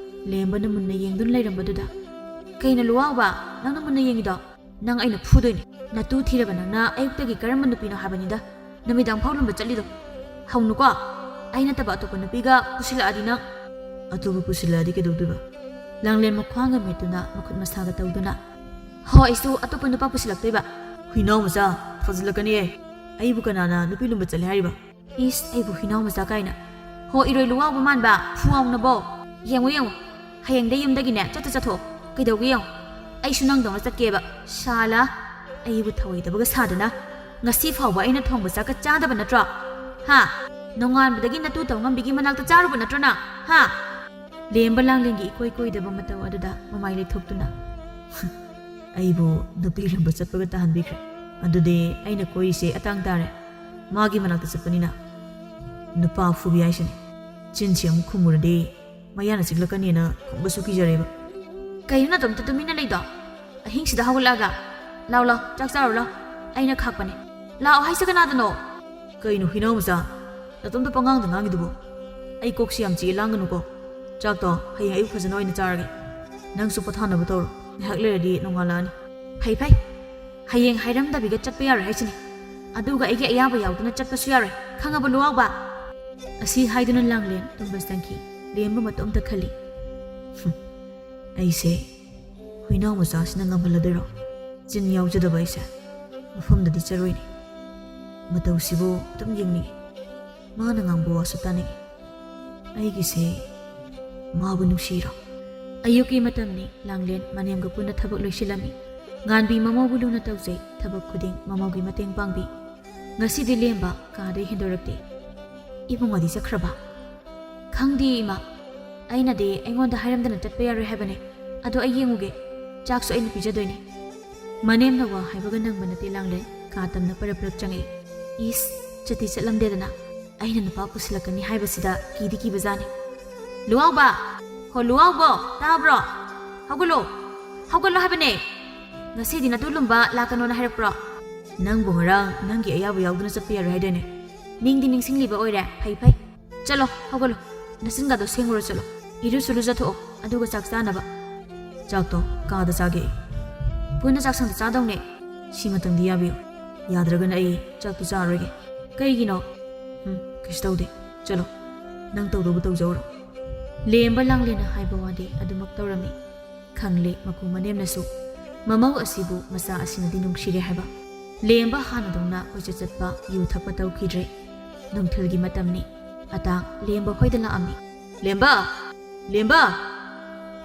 ꯂꯦꯝꯕꯅ ꯃꯨꯟꯅ ꯌꯦꯡꯗꯨꯅ ꯂꯩꯔꯝꯕꯗꯨꯗ, "ꯀꯩꯅꯣ ꯂꯨꯋꯥꯎꯕ, ꯅꯪꯅ ꯃꯨꯟꯅ ꯌꯦꯡꯉꯤꯗꯣ? ꯅꯪ ꯑꯩꯅ ꯐꯨꯗꯣꯏꯅꯤ꯫ ꯅꯇꯨ ꯊꯤꯔꯕ ꯅꯪꯅ ꯑꯌꯨꯛꯇꯒꯤ ꯀꯔꯝꯕ ꯅꯨꯄꯤꯅꯣ ꯍꯥꯏꯕꯅꯤꯗ ꯅꯨꯃꯤꯗꯥꯡ ꯐꯥꯎ ꯂꯨꯝꯕ ꯆꯠꯂꯤꯗꯣ? ꯍꯧꯅꯨꯀꯣ, ꯑꯩ ꯅꯠꯇꯕ ꯑꯇꯣꯞꯄ ꯅꯨꯄꯤꯒ ꯄꯨꯁꯤꯜꯂꯛꯑꯗꯤ ꯅꯪ꯫" "ꯑꯇꯣꯞꯄ ꯄꯨꯁꯤꯜꯂꯛꯑꯗꯤ ꯀꯩꯗꯧꯗꯣꯏꯕ?" ꯂꯥꯡꯂꯦꯟ ꯃꯈ꯭ꯋꯥꯡꯒ ꯃꯦꯠꯇꯨꯅ ꯃꯈꯨꯠ ꯃꯁꯥꯒ ꯇꯧꯗꯨꯅ, "ꯍꯣ, ꯑꯩꯁꯨ ꯑꯇꯣꯞꯄ ꯅꯨꯄꯥ ꯄꯨꯁꯤꯜꯂꯛꯇꯣꯏꯕ?" "ꯍꯨꯏꯅꯥꯎ ꯃꯆꯥ, ꯊꯥꯖꯤꯜꯂꯛꯀꯅꯤꯌꯦ꯫ ꯑꯩꯕꯨ ꯀꯅꯥꯅ ꯅꯨꯄꯤ ꯂꯨꯝꯕ ꯆꯠꯂꯦ ꯍꯥꯏꯔꯤꯕ?" "ꯏꯁ, ꯑꯩꯕꯨ ꯍꯨꯏꯅꯥꯎ ꯃꯆꯥ ꯀꯥꯏꯅ꯫ ꯍꯣ, ꯏꯔꯣꯏ ꯂꯨꯋꯥꯎꯕ ꯃꯥꯟꯕ, ꯐꯨꯋꯥꯎꯅꯕꯣ꯫ ꯌꯦꯡꯉꯨ, ꯌꯦꯡꯉꯨ, ꯍꯌꯦꯡꯗꯩ ꯌꯨꯝꯗꯒꯤꯅꯦ ꯆꯠꯇ ꯆꯠꯊꯣꯛꯑꯣ꯫ ꯀꯩꯗꯧꯒꯦ ꯌꯦꯡꯉꯨ, ꯑꯩꯁꯨ ꯅꯪꯗꯧꯅ ꯆꯠꯀꯦꯕ꯫ ꯁꯥꯂꯥ, ꯑꯩꯕꯨ ꯊꯧꯑꯣꯏꯗꯕꯒ ꯁꯥꯗꯅ꯫ ꯉꯁꯤ ꯐꯥꯎꯕ ꯑꯩꯅ ꯊꯣꯡꯕ ꯆꯥꯛꯀ ꯆꯥꯗꯕ ꯅꯠꯇ꯭ꯔꯣ? ꯍꯥ? ꯅꯣꯡꯉꯥꯟꯕꯗꯒꯤ ꯅꯇꯨ ꯇꯧꯉꯝꯕꯤꯒꯤ ꯃꯅꯥꯛꯇ ꯆꯥꯔꯨꯕ ꯅꯠꯇ꯭ꯔꯣ ꯅꯪ? ꯍꯥ?" ꯂꯦꯝꯕ ꯂꯥꯡꯂꯦꯟꯒꯤ ꯏꯀꯣꯏ ꯀꯣꯏꯗꯕ ꯃꯇꯧ ꯑꯗꯨꯗ ꯃꯃꯥꯏ ꯂꯩꯊꯣꯛꯇꯨꯅ, "ꯑꯩꯕꯨ ꯅꯨꯄꯤ ꯂꯨꯝꯕ ꯆꯠꯄꯒ ꯇꯥꯍꯟꯕꯤꯈ꯭ꯔꯦ꯫ ꯑꯗꯨꯗꯤ ꯑꯩꯅ ꯀꯣꯏꯔꯤꯁꯦ ꯑꯇꯥꯡ ꯇꯥꯔꯦ꯫ ꯃꯥꯒꯤ ꯃꯅꯥꯛꯇ ꯆꯠꯄꯅꯤꯅ ꯅꯨꯄꯥ ꯐꯨꯕꯤ ꯍꯥꯏꯁꯤꯅꯤ꯫ ꯆꯤꯟꯁꯤ ꯑꯃꯨꯛ ꯈꯨꯝꯃꯨꯔꯗꯤ ꯃꯌꯥꯅ ꯆꯤꯛꯂꯛꯀꯅꯤꯅ ꯈꯨꯝꯕꯁꯨ ꯀꯤꯖꯔꯦꯕ꯫" ꯀꯩꯅꯣ ꯅꯇꯣꯝꯇ ꯇꯨꯃꯤꯟꯅ ꯂꯩꯗꯣ? ꯑꯍꯤꯡꯁꯤꯗ ꯍꯧꯒꯠꯂꯛꯑꯒ? ꯂꯥꯎ, ꯂꯥꯎ, ꯆꯥꯛ ꯆꯥꯔꯨ ꯂꯥꯎ꯫ ꯑꯩꯅ ꯈꯥꯛꯄꯅꯦ꯫ ꯂꯥꯛꯑꯣ ꯍꯥꯏꯁꯦ ꯀꯅꯥꯗꯅꯣ? ꯀꯩꯅꯣ ꯍꯨꯏꯅꯥꯎ ꯃꯆꯥ? ꯅꯇꯣꯝꯇ ꯄꯉꯥꯡꯗ ꯉꯥꯡꯉꯤꯗꯨꯕꯣ? ꯑꯩ ꯀꯣꯛꯁꯤ ꯌꯥꯝ ꯆꯤꯛꯑꯦ, ꯂꯥꯡꯒꯅꯨꯀꯣ꯫ ꯆꯥꯛꯇꯣ ꯍꯌꯦꯡ ꯑꯌꯨꯛ ꯐꯖꯅ ꯑꯣꯏꯅ ꯆꯥꯔꯒꯦ꯫ ꯅꯪꯁꯨ ꯄꯣꯊꯥꯅꯕ ꯇꯧꯔꯣ꯫ ꯉꯥꯏꯍꯥꯛ ꯂꯩꯔꯗꯤ ꯅꯣꯡꯉꯥꯜꯂꯛꯑꯅꯤ꯫ ꯐꯩ, ꯐꯩ꯫ ꯍꯌꯦꯡ ꯍꯥꯏꯔꯝꯗꯕꯤꯒ ꯆꯠꯄ ꯌꯥꯔꯣꯏ ꯍꯥꯏꯁꯤꯅꯤ꯫ ꯑꯗꯨꯒ ꯑꯩꯒꯤ ꯑꯌꯥꯕ ꯌꯥꯎꯗꯅ ꯆꯠꯄꯁꯨ ꯌꯥꯔꯣꯏ꯫ ꯈꯪꯉꯕ, ꯂꯨꯋꯥꯎꯕ? ꯑꯁꯤ ꯍꯥꯏꯗꯨꯅ ꯂꯥꯡꯂꯦꯟ ꯇꯨꯝꯕ ꯆꯪꯈꯤ꯫ ꯂꯦꯝꯕ ꯃꯇꯣꯝꯇ ꯈꯜꯂꯤ꯫ "ꯍꯨꯝ, ꯑꯩꯁꯦ ꯍꯨꯏꯅꯥꯎ ꯃꯆꯥꯁꯤꯅ ꯉꯝꯍꯜꯂꯗꯣꯏꯔꯣ? ꯆꯤꯟ ꯌꯥꯎꯖꯗꯕ ꯑꯩꯁꯦ ꯃꯐꯝꯗꯗꯤ ꯆꯠꯂꯣꯏꯅꯦ꯫ ꯃꯇꯧꯁꯤꯕꯨ ꯑꯗꯨꯝ ꯌꯦꯡꯅꯤꯡꯉꯤ꯫ ꯃꯥꯅ ꯉꯥꯡꯕ ꯋꯥꯁꯨ ꯇꯥꯅꯤꯡꯉꯤ꯫ ꯑꯩꯒꯤꯁꯦ ꯃꯥꯕꯨ ꯅꯨꯡꯁꯤꯔꯣ?" ꯑꯌꯨꯛꯀꯤ ꯃꯇꯝꯅꯤ꯫ ꯂꯥꯡꯂꯦꯟ ꯃꯅꯦꯝꯒ ꯄꯨꯟꯅ ꯊꯕꯛ ꯂꯣꯏꯁꯤꯜꯂꯝꯃꯤ꯫ ꯉꯥꯟꯕꯤ ꯃꯃꯧꯕꯨ ꯂꯨꯅ ꯇꯧꯖꯩ꯫ ꯊꯕꯛ ꯈꯨꯗꯤꯡ ꯃꯃꯧꯒꯤ ꯃꯇꯦꯡ ꯄꯥꯡꯕꯤ꯫ ꯉꯁꯤꯗꯤ ꯂꯦꯝꯕ ꯀꯥꯗꯩ ꯍꯦꯟꯗꯣꯔꯛꯇꯦ꯫ "ꯏꯕꯨꯡꯉꯣꯗꯤ ꯆꯠꯈ꯭ꯔꯕ?" "ꯈꯪꯗꯦ ꯏꯃꯥ꯫ ꯑꯩꯅꯗꯤ ꯑꯩꯉꯣꯟꯗ ꯍꯥꯏꯔꯝꯗꯅ ꯆꯠꯄ ꯌꯥꯔꯣꯏ ꯍꯥꯏꯕꯅꯦ꯫ ꯑꯗꯣ ꯑꯩ ꯌꯦꯡꯉꯨꯒꯦ꯫ ꯆꯥꯛꯁꯨ ꯑꯩꯅ ꯄꯤꯖꯗꯣꯏꯅꯦ꯫" ꯃꯅꯦꯝꯅ ꯋꯥ ꯍꯥꯏꯕꯒ ꯅꯪꯕ ꯅꯠꯇꯦ ꯂꯥꯡꯂꯦꯟ꯫ ꯀꯥ ꯇꯝꯅ ꯄꯔꯞ ꯄꯔꯞ ꯆꯪꯉꯛꯏ꯫ "ꯏꯁ, ꯆꯠꯇꯤ ꯆꯠꯂꯝꯗꯦꯗꯅ꯫ ꯑꯩꯅ ꯅꯨꯄꯥ ꯄꯨꯁꯤꯜꯂꯛꯀꯅꯤ ꯍꯥꯏꯕꯁꯤꯗ ꯀꯤꯗꯤ ꯀꯤꯕꯖꯥꯠꯅꯤ꯫" "ꯂꯨꯋꯥꯎꯕ! ꯍꯣ ꯂꯨꯋꯥꯎꯕꯣ, ꯇꯥꯕ꯭ꯔꯣ? ꯍꯧꯒꯠꯂꯣ! ꯍꯧꯒꯠꯂꯣ ꯍꯥꯏꯕꯅꯦ! ꯉꯁꯤꯗꯤ ꯅꯇꯨ ꯂꯨꯝꯕ ꯂꯥꯛꯀꯅꯣꯅ ꯍꯥꯏꯔꯛꯄ꯭ꯔꯣ?" "ꯅꯪꯕꯨ ꯉꯔꯥꯡ ꯅꯪꯒꯤ ꯑꯌꯥꯕ ꯌꯥꯎꯗꯅ ꯆꯠꯄ ꯌꯥꯔꯣꯏ ꯍꯥꯏꯗꯥꯏꯅꯦ?" "ꯅꯤꯡꯗꯤ ꯅꯤꯡꯁꯤꯡꯂꯤꯕ ꯑꯣꯏꯔꯦ꯫ ꯐꯩ, ꯐꯩ꯫ ꯆꯠꯂꯣ, ꯍꯧꯒꯠꯂꯣ꯫ ꯅꯆꯤꯟꯒꯗꯣ ꯁꯦꯡꯉꯨꯔꯣ ꯆꯠꯂꯣ꯫ ꯏꯔꯨꯁꯨ ꯂꯨꯖꯊꯣꯛꯑꯣ, ꯑꯗꯨꯒ ꯆꯥꯛ ꯆꯥꯅꯕ꯫" "ꯆꯥꯛꯇꯣ ꯀꯥꯗ ꯆꯥꯒꯦ ꯑꯩ꯫" "ꯄꯨꯟꯅ ꯆꯥꯛꯁꯪꯗ ꯆꯥꯗꯧꯅꯦ꯫" "ꯁꯤꯃꯇꯪꯗꯤ ꯌꯥꯕꯤꯌꯨ꯫ ꯌꯥꯗ꯭ꯔꯒꯅ ꯑꯩ ꯆꯥꯛꯇꯣ ꯆꯥꯔꯔꯣꯏꯒꯦ꯫" "ꯀꯩꯒꯤꯅꯣ?" "ꯎꯝ, ꯀꯩꯁꯨ ꯇꯧꯗꯦ꯫ ꯆꯠꯂꯣ꯫ ꯅꯪ ꯇꯧꯗꯧꯕ ꯇꯧꯖꯧꯔꯣ꯫" ꯂꯦꯝꯕ ꯂꯥꯡꯂꯦꯟꯅ ꯍꯥꯏꯕ ꯋꯥꯗꯤ ꯑꯗꯨꯃꯛ ꯇꯧꯔꯝꯃꯤ꯫ ꯈꯪꯂꯦ ꯃꯀꯨ ꯃꯅꯦꯝꯅꯁꯨ ꯃꯃꯧ ꯑꯁꯤꯕꯨ ꯃꯆꯥ ꯑꯁꯤꯅꯗꯤ ꯅꯨꯡꯁꯤꯔꯦ ꯍꯥꯏꯕ꯫ ꯂꯦꯝꯕ ꯍꯥꯟꯅꯗꯧꯅ ꯀꯣꯏꯆꯠ ꯆꯠꯄ, ꯌꯨ ꯊꯛꯄ ꯇꯧꯈꯤꯗ꯭ꯔꯦ꯫ ꯅꯨꯡꯊꯤꯜꯒꯤ ꯃꯇꯝꯅꯤ꯫ ꯑꯇꯥꯡ ꯂꯦꯝꯕ ꯍꯣꯏꯗ ꯂꯥꯛꯑꯝꯃꯤ꯫ "ꯂꯦꯝꯕ! ꯂꯦꯝꯕ!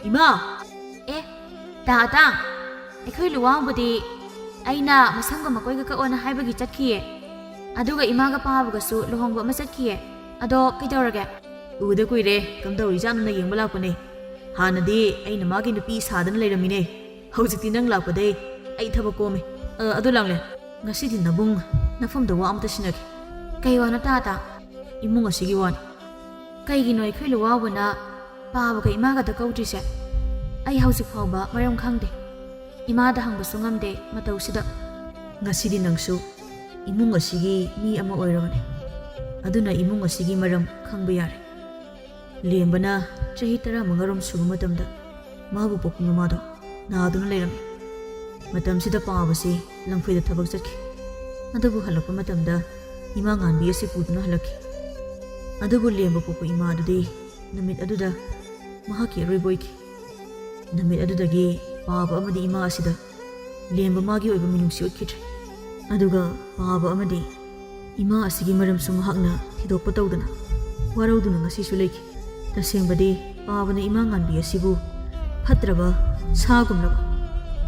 ꯏꯃꯥ!" "ꯑꯦ, ꯇꯥ ꯑꯇꯥꯡ, ꯑꯩꯈꯣꯏ ꯂꯨꯋꯥꯎꯕꯗꯤ ꯑꯩꯅ ꯃꯁꯝꯒ ꯃꯀꯣꯏꯒ ꯀꯛꯑꯣꯅ ꯍꯥꯏꯕꯒꯤ ꯆꯠꯈꯤꯌꯦ꯫ ꯑꯗꯨꯒ ꯏꯃꯥꯒ ꯄꯥꯕꯒꯁꯨ ꯂꯨꯍꯣꯡꯕ ꯑꯃ ꯆꯠꯈꯤꯌꯦ꯫ ꯑꯗꯣ ꯀꯩꯗꯧꯔꯒꯦ?" "ꯎꯗ ꯀꯨꯏꯔꯦ, ꯀꯝꯗꯧꯔꯤꯖꯥꯠꯅꯣꯅ ꯌꯦꯡꯕ ꯂꯥꯛꯄꯅꯦ꯫ ꯍꯥꯟꯅꯗꯤ ꯑꯩꯅ ꯃꯥꯒꯤ ꯅꯨꯄꯤ ꯁꯥꯗꯅ ꯂꯩꯔꯝꯃꯤꯅꯦ꯫ ꯍꯧꯖꯤꯛꯇꯤ ꯅꯪ ꯂꯥꯛꯄꯗꯩ ꯑꯩ ꯊꯕꯛ ꯀꯣꯝꯃꯦ꯫ ꯑ, ꯑꯗꯨ ꯂꯥꯡꯂꯦꯟ, ꯉꯁꯤꯗꯤ ꯅꯕꯨꯡ ꯅꯐꯝꯗ ꯋꯥ ꯑꯃꯇ ꯁꯤꯟꯅꯒꯦ꯫" "ꯀꯩ ꯋꯥꯅꯣ ꯇꯥ ꯑꯇꯥꯡ?" "ꯏꯃꯨꯡ ꯑꯁꯤꯒꯤ ꯋꯥꯅꯤ꯫" "ꯀꯩꯒꯤꯅꯣ ꯑꯩꯈꯣꯏ ꯂꯨꯋꯥꯎꯕꯅ ꯄꯥꯕꯒ ꯏꯃꯥꯒꯗ ꯀꯧꯗ꯭ꯔꯤꯁꯦ?" ꯑꯩ ꯍꯧꯖꯤꯛ ꯐꯥꯎꯕ ꯃꯔꯝ ꯈꯪꯗꯦ꯫ ꯏꯃꯥꯗ ꯍꯪꯕꯁꯨ ꯉꯝꯗꯦ ꯃꯇꯧꯁꯤꯗ꯫ ꯉꯁꯤꯗꯤ ꯅꯪꯁꯨ ꯏꯃꯨꯡ ꯑꯁꯤꯒꯤ ꯃꯤ ꯑꯃ ꯑꯣꯏꯔꯕꯅꯤ꯫ ꯑꯗꯨꯅ ꯏꯃꯨꯡ ꯑꯁꯤꯒꯤ ꯃꯔꯝ ꯈꯪꯕ ꯌꯥꯔꯦ꯫ ꯂꯦꯝꯕꯅ ꯆꯍꯤ ꯇꯔꯥꯃꯉꯥꯔꯣꯝ ꯁꯨꯕ ꯃꯇꯝꯗ ꯃꯥꯕꯨ ꯄꯣꯛꯄ ꯃꯃꯥꯗꯣ ꯅꯥꯗꯨꯅ ꯂꯩꯔꯝꯃꯤ꯫ ꯃꯇꯝꯁꯤꯗ ꯄꯥꯕꯁꯤ ꯂꯝꯐꯩꯗ ꯊꯕꯛ ꯆꯠꯈꯤ꯫ ꯑꯗꯨꯕꯨ ꯍꯜꯂꯛꯄ ꯃꯇꯝꯗ ꯏꯃꯥ ꯉꯥꯟꯕꯤ ꯑꯁꯤ ꯄꯨꯗꯨꯅ ꯍꯜꯂꯛꯈꯤ꯫ ꯑꯗꯨꯕꯨ ꯂꯦꯝꯕ ꯄꯣꯛꯄ ꯏꯃꯥ ꯑꯗꯨꯗꯤ ꯅꯨꯃꯤꯠ ꯑꯗꯨꯗ ꯃꯍꯥꯛꯀꯤ ꯑꯔꯣꯏꯕ ꯑꯣꯏꯈꯤ꯫ ꯅꯨꯃꯤꯠ ꯑꯗꯨꯗꯒꯤ ꯄꯥꯕ ꯑꯃꯗꯤ ꯏꯃꯥ ꯑꯁꯤꯗ ꯂꯦꯝꯕ ꯃꯥꯒꯤ ꯑꯣꯏꯕ ꯃꯤꯅꯨꯡꯁꯤ ꯎꯠꯈꯤꯗ꯭ꯔꯦ꯫ ꯑꯗꯨꯒ ꯄꯥꯕ ꯑꯃꯗꯤ ꯏꯃꯥ ꯑꯁꯤꯒꯤ ꯃꯔꯝꯁꯨ ꯃꯍꯥꯛꯅ ꯊꯤꯗꯣꯛꯄ ꯇꯧꯗꯅ ꯋꯥꯔꯧꯗꯨꯅ ꯉꯁꯤꯁꯨ ꯂꯩꯈꯤ꯫ ꯇꯁꯦꯡꯕꯗꯤ ꯄꯥꯕꯅ ꯏꯃꯥ ꯉꯥꯟꯕꯤ ꯑꯁꯤꯕꯨ ꯐꯠꯇ꯭ꯔꯕ ꯁꯥꯒꯨꯝꯂꯕ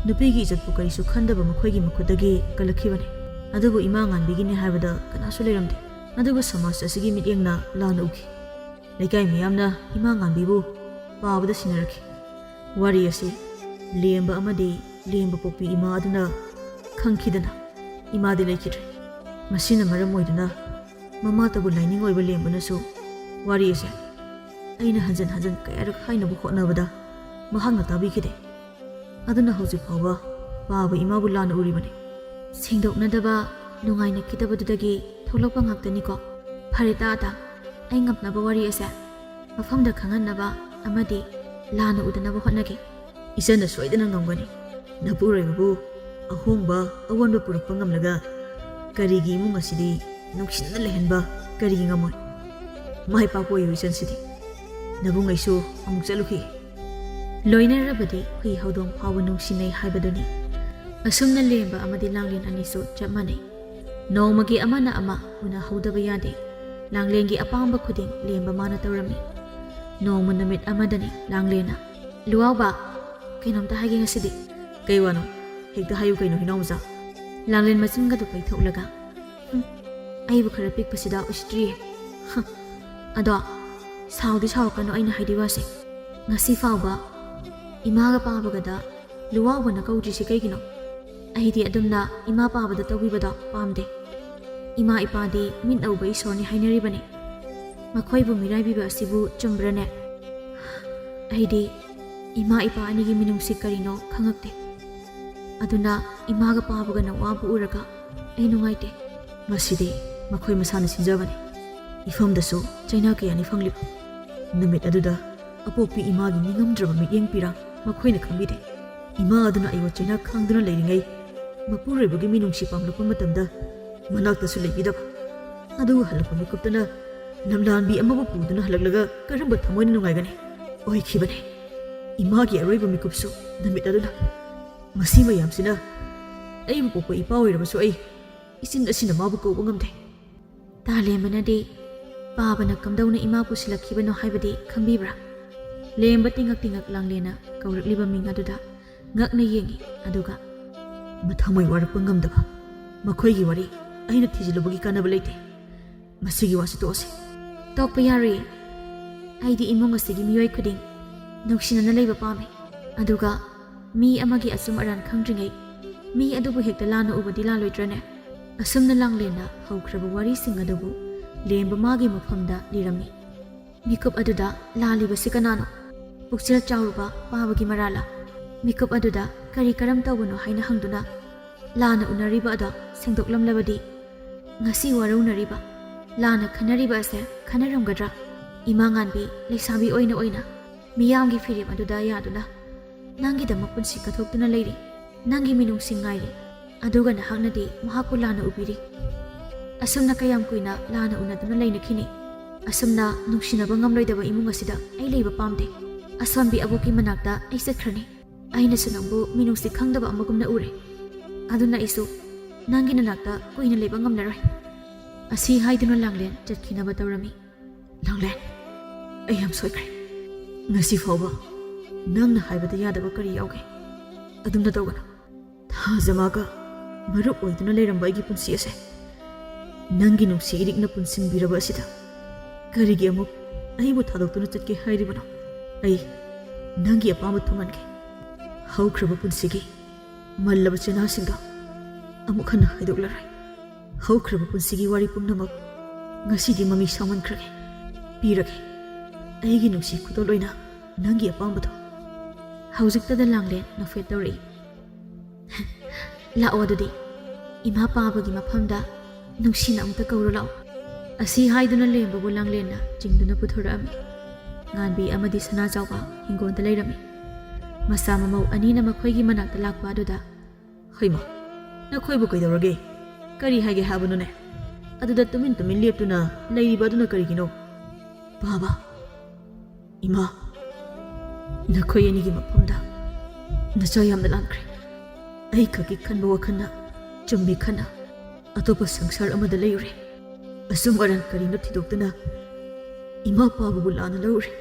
ꯅꯨꯄꯤꯒꯤ ꯏꯖꯠꯄꯨ ꯀꯔꯤꯁꯨ ꯈꯟꯗꯕ ꯃꯈꯣꯏꯒꯤ ꯃꯈꯨꯠꯇꯒꯤ ꯀꯜꯂꯛꯈꯤꯕꯅꯤ꯫ ꯑꯗꯨꯕꯨ ꯏꯃꯥ ꯉꯥꯟꯕꯤꯒꯤꯅꯤ ꯍꯥꯏꯕꯗ ꯀꯅꯥꯁꯨ ꯂꯩꯔꯝꯗꯦ꯫ ꯑꯗꯨꯕꯨ ꯁꯃꯥꯖ ꯑꯁꯤꯒꯤ ꯃꯤꯠꯌꯦꯡꯅ ꯂꯥꯟꯅ ꯎꯈꯤ꯫ ꯂꯩꯀꯥꯏ ꯃꯤꯌꯥꯝꯅ ꯏꯃꯥ ꯉꯥꯟꯕꯤꯕꯨ ꯄꯥꯕꯗ ꯁꯤꯟꯅꯔꯛꯈꯤ꯫ ꯋꯥꯔꯤ ꯑꯁꯤ ꯂꯦꯝꯕ ꯑꯃꯗꯤ ꯂꯦꯝꯕ ꯄꯣꯛꯄꯤ ꯏꯃꯥ ꯑꯗꯨꯅ ꯈꯪꯈꯤꯗꯅ ꯏꯃꯥꯗꯤ ꯂꯩꯈꯤꯗ꯭ꯔꯦ꯫ ꯃꯁꯤꯅ ꯃꯔꯝ ꯑꯣꯏꯗꯨꯅ ꯃꯃꯥꯇꯕꯨ ꯂꯥꯏꯅꯤꯡ ꯑꯣꯏꯕ ꯂꯦꯝꯕꯅꯁꯨ ꯋꯥꯔꯤ ꯑꯁꯦ ꯑꯩꯅ ꯍꯟꯖꯟ ꯍꯟꯖꯟ ꯀꯌꯥꯔꯛ ꯍꯥꯏꯅꯕ ꯍꯣꯠꯅꯕꯗ ꯃꯍꯥꯛꯅ ꯇꯥꯕꯤꯈꯤꯗꯦ꯫ ꯑꯗꯨꯅ ꯍꯧꯖꯤꯛ ꯐꯥꯎꯕ ꯄꯥꯕ ꯏꯃꯥꯕꯨ ꯂꯥꯟꯅ ꯎꯔꯤꯕꯅꯤ꯫ ꯁꯦꯡꯗꯣꯛꯅꯗꯕ, ꯅꯨꯡꯉꯥꯏꯅꯈꯤꯗꯕꯗꯨꯗꯒꯤ ꯊꯣꯛꯂꯛꯄ ꯉꯥꯛꯇꯅꯤꯀꯣ꯫ ꯐꯔꯦ ꯇꯥ ꯑꯇꯥ, ꯑꯩ ꯉꯝꯅꯕ ꯋꯥꯔꯤ ꯑꯁꯦ ꯃꯐꯝꯗ ꯈꯪꯍꯟꯅꯕ ꯑꯃꯗꯤ ꯂꯥꯟꯅ ꯎꯗꯅꯕ ꯍꯣꯠꯅꯒꯦ꯫ ꯏꯆꯟꯅ ꯁꯣꯏꯗꯅ ꯉꯝꯒꯅꯤ꯫ ꯅꯄꯨꯔꯣꯏꯕꯕꯨ ꯑꯍꯣꯡꯕ, ꯑꯑꯣꯟꯕ ꯄꯨꯔꯛꯄ ꯉꯝꯂꯒ ꯀꯔꯤꯒꯤ ꯏꯃꯨꯡ ꯑꯁꯤꯗꯤ ꯅꯨꯡꯁꯤꯅꯅ ꯂꯩꯍꯟꯕ ꯀꯔꯤꯒꯤ ꯉꯝꯃꯣꯏ? ꯃꯥꯏ ꯄꯥꯛꯄ ꯑꯣꯏꯌꯨ ꯏꯆꯟꯁꯤꯗꯤ꯫ ꯅꯕꯨꯡ ꯑꯩꯁꯨ ꯑꯃꯨꯛ ꯆꯠꯂꯨꯈꯤ꯫ ꯂꯣꯏꯅꯔꯕꯗꯤ ꯍꯨꯏ ꯍꯧꯗꯣꯡ ꯐꯥꯎꯕ ꯅꯨꯡꯁꯤꯅꯩ ꯍꯥꯏꯕꯗꯨꯅꯤ꯫ ꯑꯁꯨꯝꯅ ꯂꯦꯝꯕ ꯑꯃꯗꯤ ꯂꯥꯡꯂꯦꯟ ꯑꯅꯤꯁꯨ ꯆꯞ ꯃꯥꯟꯅꯩ꯫ ꯅꯣꯡꯃꯒꯤ ꯑꯃꯅ ꯑꯃ ꯎꯅꯍꯧꯗꯕ ꯌꯥꯗꯦ꯫ ꯂꯥꯡꯂꯦꯟꯒꯤ ꯑꯄꯥꯝꯕ ꯈꯨꯗꯤꯡ ꯂꯦꯝꯕ ꯃꯥꯅ ꯇꯧꯔꯝꯃꯤ꯫ ꯅꯣꯡꯃ ꯅꯨꯃꯤꯠ ꯑꯃꯗꯅꯤ ꯂꯥꯡꯂꯦꯟꯅ, "ꯂꯨꯋꯥꯎꯕ, ꯀꯩꯅꯣꯝꯇ ꯍꯥꯏꯒꯦ ꯉꯁꯤꯗꯤ꯫" "ꯀꯩ ꯋꯥꯅꯣ? ꯍꯦꯛꯇ ꯍꯥꯏꯌꯨ ꯀꯩꯅꯣ, ꯍꯨꯏꯅꯥꯎ ꯃꯆꯥ꯫" ꯂꯥꯡꯂꯦꯟ ꯃꯆꯤꯟꯒꯗꯨ ꯄꯩꯊꯣꯛꯂꯒ, "ꯍꯨꯝ, ꯑꯩꯕꯨ ꯈꯔ ꯄꯤꯛꯄꯁꯤꯗ ꯎꯁꯤꯠꯇ꯭ꯔꯤꯌꯦ꯫ ꯍ, ꯑꯗꯣ ꯁꯥꯎꯗꯤ ꯁꯥꯎꯔꯛꯀꯅꯨ ꯑꯩꯅ ꯍꯥꯏꯗꯣꯏ ꯋꯥꯁꯦ꯫ ꯉꯁꯤ ꯐꯥꯎꯕ ꯏꯃꯥꯒ ꯄꯥꯕꯒꯗ ꯂꯨꯋꯥꯎꯕꯅ ꯀꯧꯗ꯭ꯔꯤꯁꯤ ꯀꯩꯒꯤꯅꯣ? ꯑꯩꯗꯤ ꯑꯗꯨꯝꯅ ꯏꯃꯥ ꯄꯥꯕꯗ ꯇꯧꯕꯤꯕꯗꯣ ꯄꯥꯝꯗꯦ꯫ ꯏꯃꯥ ꯏꯄꯥꯗꯤ ꯃꯤꯠꯅ ꯎꯕ ꯏꯁꯣꯔꯅꯤ ꯍꯥꯏꯅꯔꯤꯕꯅꯤ꯫ ꯃꯈꯣꯏꯕꯨ ꯃꯤꯔꯥꯏꯕꯤꯕ ꯑꯁꯤꯕꯨ ꯆꯨꯝꯕ꯭ꯔꯅꯦ? ꯑꯩꯗꯤ ꯏꯃꯥ ꯏꯄꯥ ꯑꯅꯤꯒꯤ ꯃꯤꯅꯨꯡꯁꯤ ꯀꯔꯤꯅꯣ ꯈꯪꯉꯛꯇꯦ꯫ ꯑꯗꯨꯅ ꯏꯃꯥꯒ ꯄꯥꯕꯒꯅ ꯋꯥꯕ ꯎꯔꯒ ꯑꯩ ꯅꯨꯡꯉꯥꯏꯇꯦ꯫ ꯃꯁꯤꯗꯤ ꯃꯈꯣꯏ ꯃꯁꯥꯅ ꯁꯤꯟꯖꯕꯅꯤ꯫ ꯏꯐꯝꯗꯁꯨ ꯆꯩꯅꯥ ꯀꯌꯥꯅꯤ ꯐꯪꯂꯤꯕ꯫ ꯅꯨꯃꯤꯠ ꯑꯗꯨꯗ ꯑꯄꯣꯛꯄꯤ ꯏꯃꯥꯒꯤ ꯅꯤꯡꯉꯝꯗ꯭ꯔꯕ ꯃꯤꯠꯌꯦꯡ ꯄꯤꯔꯥꯡ ꯃꯈꯣꯏꯅ ꯈꯪꯕꯤꯗꯦ꯫ ꯏꯃꯥ ꯑꯗꯨꯅ ꯑꯩꯕꯨ ꯆꯩꯅꯥ ꯈꯥꯡꯗꯨꯅ ꯂꯩꯔꯤꯉꯩ, ꯃꯄꯨꯔꯣꯏꯕꯒꯤ ꯃꯤꯅꯨꯡꯁꯤ ꯄꯥꯝꯂꯛꯄ ꯃꯇꯝꯗ ꯃꯅꯥꯛꯇꯁꯨ ꯂꯩꯕꯤꯗꯕ꯫ ꯑꯗꯨꯒ ꯍꯜꯂꯛꯄ ꯃꯤꯀꯨꯞꯇꯅ ꯂꯝꯂꯥꯟꯕꯤ ꯑꯃꯕꯨ ꯄꯨꯗꯨꯅ ꯍꯜꯂꯛꯂꯒ ꯀꯔꯝꯕ ꯊꯃꯣꯏꯅ ꯅꯨꯡꯉꯥꯏꯒꯅꯤ? ꯑꯣꯏꯈꯤꯕꯅꯦ꯫ ꯏꯃꯥꯒꯤ ꯑꯔꯣꯏꯕ ꯃꯤꯀꯨꯞꯁꯨ ꯅꯨꯃꯤꯠ ꯑꯗꯨꯗ꯫ ꯃꯁꯤ ꯃꯌꯥꯝꯁꯤꯅ ꯑꯩꯕꯨ ꯄꯣꯛꯄ ꯏꯄꯥ ꯑꯣꯏꯔꯕꯁꯨ ꯑꯩ ꯏꯆꯤꯟ ꯑꯁꯤꯅ ꯃꯥꯕꯨ ꯀꯧꯕ ꯉꯝꯗꯦ꯫ ꯇꯥꯂꯦꯝꯕꯅꯗꯤ ꯄꯥꯕꯅ ꯀꯝꯗꯧꯅ ꯏꯃꯥ ꯄꯨꯁꯤꯜꯂꯛꯈꯤꯕꯅꯣ ꯍꯥꯏꯕꯗꯤ ꯈꯪꯕꯤꯕ꯭ꯔꯥ? ꯂꯦꯝꯕ ꯇꯤꯉꯛ ꯇꯤꯉꯛ ꯂꯥꯡꯂꯦꯅ ꯀꯧꯔꯛꯂꯤꯕ ꯃꯤꯡ ꯑꯗꯨꯗ ꯉꯛꯅ ꯌꯦꯡꯉꯤ, ꯑꯗꯨꯒ ꯃꯊꯃꯣꯏ ꯋꯥꯔꯛꯄ ꯉꯝꯗꯕ꯫ ꯃꯈꯣꯏꯒꯤ ꯋꯥꯔꯤ ꯑꯩꯅ ꯊꯤꯖꯤꯜꯂꯨꯕꯒꯤ ꯀꯥꯟꯅꯕ ꯂꯩꯇꯦ꯫ ꯃꯁꯤꯒꯤ ꯋꯥꯁꯤ ꯇꯣꯛꯑꯁꯤ꯫ ꯇꯣꯛꯄ ꯌꯥꯔꯣꯏꯌꯦ꯫ ꯑꯩꯗꯤ ꯏꯃꯨꯡ ꯑꯁꯤꯒꯤ ꯃꯤꯑꯣꯏ ꯈꯨꯗꯤꯡ ꯅꯨꯡꯁꯤꯅꯅ ꯂꯩꯕ ꯄꯥꯝꯃꯤ꯫ ꯑꯗꯨꯒ ꯃꯤ ꯑꯃꯒꯤ ꯑꯆꯨꯝ ꯑꯔꯥꯟ ꯈꯪꯗ꯭ꯔꯤꯉꯩ ꯃꯤ ꯑꯗꯨꯕꯨ ꯍꯦꯛꯇ ꯂꯥꯟꯅ ꯎꯕꯗꯤ ꯂꯥꯜꯂꯣꯏꯗ꯭ꯔꯅꯦ? ꯑꯁꯨꯝꯅ ꯂꯥꯡꯂꯦꯟꯅ ꯍꯧꯈ꯭ꯔꯕ ꯋꯥꯔꯤꯁꯤꯡ ꯑꯗꯨꯕꯨ ꯂꯦꯝꯕ ꯃꯥꯒꯤ ꯃꯐꯝꯗ ꯂꯤꯔꯝꯃꯤ꯫ ꯃꯤꯀꯨꯞ ꯑꯗꯨꯗ ꯂꯥꯜꯂꯤꯕꯁꯤ ꯀꯅꯥꯅꯣ? ꯄꯨꯛꯆꯦꯜ ꯆꯥꯎꯔꯨꯕ ꯄꯥꯕꯒꯤ ꯃꯔꯥꯜꯂ? ꯃꯤꯀꯨꯞ ꯑꯗꯨꯗ ꯀꯔꯤ ꯀꯔꯝ ꯇꯧꯕꯅꯣ ꯍꯥꯏꯅ ꯍꯪꯗꯨꯅ ꯂꯥꯟꯅ ꯎꯅꯔꯤꯕ ꯑꯗꯣ ꯁꯦꯡꯗꯣꯛꯂꯝꯂꯕꯗꯤ ꯉꯁꯤ ꯋꯥꯔꯧꯅꯔꯤꯕ, ꯂꯥꯟꯅ ꯈꯟꯅꯔꯤꯕ ꯑꯁꯦ ꯈꯟꯅꯔꯝꯒꯗ꯭ꯔꯥ? ꯏꯃꯥ ꯉꯥꯟꯕꯤ ꯂꯩꯁꯥꯕꯤ ꯑꯣꯏꯅ ꯑꯣꯏꯅ ꯃꯤꯌꯥꯝꯒꯤ ꯐꯤꯔꯦꯞ ꯑꯗꯨꯗ ꯌꯥꯗꯨꯅ ꯅꯪꯒꯤꯗꯃꯛ ꯄꯨꯟꯁꯤ ꯀꯠꯊꯣꯛꯇꯨꯅ ꯂꯩꯔꯤ꯫ ꯅꯪꯒꯤ ꯃꯤꯅꯨꯡꯁꯤ ꯉꯥꯏꯔꯤ꯫ ꯑꯗꯨꯒ ꯅꯍꯥꯛꯅꯗꯤ ꯃꯍꯥꯛꯄꯨ ꯂꯥꯟꯅ ꯎꯕꯤꯔꯤ꯫ ꯑꯁꯨꯝꯅ ꯀꯌꯥꯝ ꯀꯨꯏꯅ ꯂꯥꯟꯅ ꯎꯅꯗꯨꯅ ꯂꯩꯅꯈꯤꯅꯤ? ꯑꯁꯨꯝꯅ ꯅꯨꯡꯁꯤꯅꯕ ꯉꯝꯂꯣꯏꯗꯕ ꯏꯃꯨꯡ ꯑꯁꯤꯗ ꯑꯩ ꯂꯩꯕ ꯄꯥꯝꯗꯦ꯫ ꯑꯁꯣꯟꯕꯤ ꯑꯕꯣꯛꯀꯤ ꯃꯅꯥꯛꯇ ꯑꯩ ꯆꯠꯈ꯭ꯔꯅꯤ꯫ ꯑꯩꯅꯁꯨ ꯅꯪꯕꯨ ꯃꯤꯅꯨꯡꯁꯤ ꯈꯪꯗꯕ ꯑꯃꯒꯨꯝꯅ ꯎꯔꯦ꯫ ꯑꯗꯨꯅ ꯑꯩꯁꯨ ꯅꯪꯒꯤ ꯅꯅꯥꯛꯇ ꯀꯨꯏꯅ ꯂꯩꯕ ꯉꯝꯂꯔꯣꯏ꯫ ꯑꯁꯤ ꯍꯥꯏꯗꯨꯅ ꯂꯥꯡꯂꯦꯟ ꯆꯠꯈꯤꯅꯕ ꯇꯧꯔꯝꯃꯤ꯫ ꯂꯥꯡꯂꯦꯟ, ꯑꯩ ꯌꯥꯝ ꯁꯣꯏꯈ꯭ꯔꯦ꯫ ꯉꯁꯤ ꯐꯥꯎꯕ ꯅꯪꯅ ꯍꯥꯏꯕꯗ ꯌꯥꯗꯕ ꯀꯔꯤ ꯌꯥꯎꯒꯦ? ꯑꯗꯨꯝꯅ ꯇꯧꯒꯅꯨ꯫ ꯊꯥꯖꯃꯥꯒ ꯃꯔꯨꯞ ꯑꯣꯏꯗꯨꯅ ꯂꯩꯔꯝꯕ ꯑꯩꯒꯤ ꯄꯨꯟꯁꯤ ꯑꯁꯦ ꯅꯪꯒꯤ ꯅꯨꯡꯁꯤ ꯏꯔꯤꯛꯅ ꯄꯨꯟꯁꯤꯟꯕꯤꯔꯕ ꯑꯁꯤꯗ ꯀꯔꯤꯒꯤ ꯑꯃꯨꯛ ꯑꯩꯕꯨ ꯊꯥꯗꯣꯛꯇꯨꯅ ꯆꯠꯀꯦ ꯍꯥꯏꯔꯤꯕꯅꯣ? ꯑꯩ ꯅꯪꯒꯤ ꯑꯄꯥꯝꯕ ꯊꯨꯡꯍꯟꯒꯦ꯫ ꯍꯧꯈ꯭ꯔꯕ ꯄꯨꯟꯁꯤꯒꯤ ꯃꯜꯂꯕ ꯆꯦꯅꯥꯁꯤꯡꯗꯣ ꯑꯃꯨꯛ ꯍꯟꯅ ꯍꯥꯏꯗꯣꯛꯂꯔꯣꯏ꯫ ꯍꯧꯈ꯭ꯔꯕ ꯄꯨꯟꯁꯤꯒꯤ ꯋꯥꯔꯤ ꯄꯨꯝꯅꯃꯛ ꯉꯁꯤꯗꯤ ꯃꯃꯤ ꯁꯥꯡꯃꯟꯈ꯭ꯔꯒꯦ꯫ ꯄꯤꯔꯒꯦ ꯑꯩꯒꯤ ꯅꯨꯡꯁꯤ ꯈꯨꯗꯣꯜ ꯑꯣꯏꯅ ꯅꯪꯒꯤ ꯑꯄꯥꯝꯕꯗꯣ꯫ ꯍꯧꯖꯤꯛꯇꯗ ꯂꯥꯡꯂꯦꯟ ꯅꯣꯛꯐꯦꯠ ꯇꯧꯔꯛꯏ꯫ "ꯂꯥꯛꯑꯣ ꯑꯗꯨꯗꯤ, ꯏꯃꯥ ꯄꯥꯕꯒꯤ ꯃꯐꯝꯗ ꯅꯨꯡꯁꯤꯅ ꯑꯃꯨꯛꯇ ꯀꯧꯔꯨ ꯂꯥꯛꯑꯣ"꯫ ꯑꯁꯤ ꯍꯥꯏꯗꯨꯅ ꯂꯦꯝꯕꯕꯨ ꯂꯥꯡꯂꯦꯟꯅ ꯆꯤꯡꯗꯨꯅ ꯄꯨꯊꯣꯔꯛꯑꯝꯃꯤ꯫ ꯉꯥꯟꯕꯤ ꯑꯃꯗꯤ ꯁꯅꯥꯖꯥꯎꯕ ꯍꯤꯡꯒꯣꯜꯗ ꯂꯩꯔꯝꯃꯤ꯫ ꯃꯆꯥ ꯃꯃꯧ ꯑꯅꯤꯅ ꯃꯈꯣꯏꯒꯤ ꯃꯅꯥꯛꯇ ꯂꯥꯛꯄ ꯑꯗꯨꯗ, "ꯍꯩꯃꯥ, ꯅꯈꯣꯏꯕꯨ ꯀꯩꯗꯧꯔꯒꯦ? ꯀꯔꯤ ꯍꯥꯏꯒꯦ ꯍꯥꯏꯕꯅꯣꯅꯦ? ꯑꯗꯨꯗ ꯇꯨꯃꯤꯟ ꯇꯨꯃꯤꯟ ꯂꯦꯞꯇꯨꯅ ꯂꯩꯔꯤꯕ ꯑꯗꯨꯅ ꯀꯔꯤꯒꯤꯅꯣ?" "ꯄꯥꯕ, ꯏꯃꯥ, ꯅꯈꯣꯏ ꯑꯅꯤꯒꯤ ꯃꯐꯝꯗ ꯅꯆꯥ ꯌꯥꯝꯅ ꯂꯥꯟꯈ꯭ꯔꯦ꯫ ꯑꯩ ꯈꯛꯀꯤ ꯈꯟꯕ ꯋꯥꯈꯜꯅ ꯆꯨꯝꯃꯤ ꯈꯟꯅ ꯑꯇꯣꯞꯄ ꯁꯪꯁꯥꯔ ꯑꯃꯗ ꯂꯩꯔꯨꯔꯦ꯫ ꯑꯆꯨꯝ ꯑꯔꯥꯟ ꯀꯔꯤꯅꯣ ꯊꯤꯗꯣꯛꯇꯨꯅ ꯏꯃꯥ ꯄꯥꯕꯕꯨ ꯂꯥꯟꯅ ꯂꯧꯔꯨꯔꯦ꯫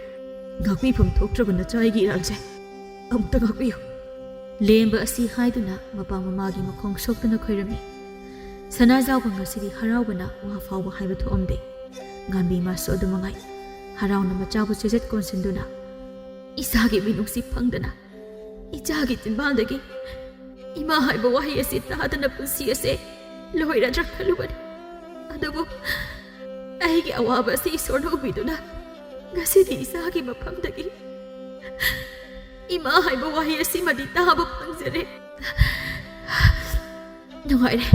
ꯉꯥꯛꯄꯤꯐꯝ ꯊꯣꯛꯇ꯭ꯔꯕ ꯅꯆꯥ ꯑꯩꯒꯤ ꯏꯔꯥꯜꯁꯦ ꯑꯃꯨꯛꯇ ꯉꯥꯛꯄꯤꯌꯨ"꯫ ꯂꯦꯝꯕ ꯑꯁꯤ ꯍꯥꯏꯗꯨꯅ ꯃꯄꯥ ꯃꯃꯥꯒꯤ ꯃꯈꯣꯡ ꯁꯣꯛꯇꯨꯅ ꯈꯣꯏꯔꯝꯃꯤ꯫ ꯁꯅꯥꯖꯥꯎꯕ ꯉꯁꯤꯗꯤ ꯍꯔꯥꯎꯕꯅ ꯋꯥ ꯐꯥꯎꯕ ꯍꯥꯏꯕ ꯊꯣꯛꯑꯝꯗꯦ꯫ ꯉꯥꯟꯕꯤ ꯃꯥꯁꯨ ꯑꯗꯨ ꯃꯉꯥꯏ꯫ ꯍꯔꯥꯎꯅ ꯃꯆꯥꯕꯨ ꯆꯦꯖꯦꯠ ꯀꯣꯟꯁꯤꯟꯗꯨꯅ, "ꯏꯆꯥꯒꯤ ꯃꯤꯅꯨꯡꯁꯤ ꯐꯪꯗꯅ, ꯏꯆꯥꯒꯤ ꯆꯤꯟꯕꯥꯜꯗꯒꯤ ꯏꯃꯥ ꯍꯥꯏꯕ ꯋꯥꯍꯩ ꯑꯁꯤ ꯇꯥꯗꯅ ꯄꯨꯟꯁꯤ ꯑꯁꯦ ꯂꯣꯏꯔꯗ꯭ꯔꯥ ꯈꯜꯂꯨꯕꯅꯤ꯫ ꯑꯗꯨꯕꯨ ꯑꯩꯒꯤ ꯑꯋꯥꯕ ꯑꯁꯤ ꯏꯁꯣꯔꯅ ꯎꯕꯤꯗꯨꯅ ꯉꯁꯤꯗꯤ ꯏꯆꯥꯒꯤ ꯃꯐꯝꯗꯒꯤ ꯏꯃꯥ ꯍꯥꯏꯕ ꯋꯥꯍꯩ ꯑꯁꯤꯃꯗꯤ ꯇꯥꯕ ꯐꯪꯖꯔꯦ꯫ ꯅꯨꯡꯉꯥꯏꯔꯦ꯫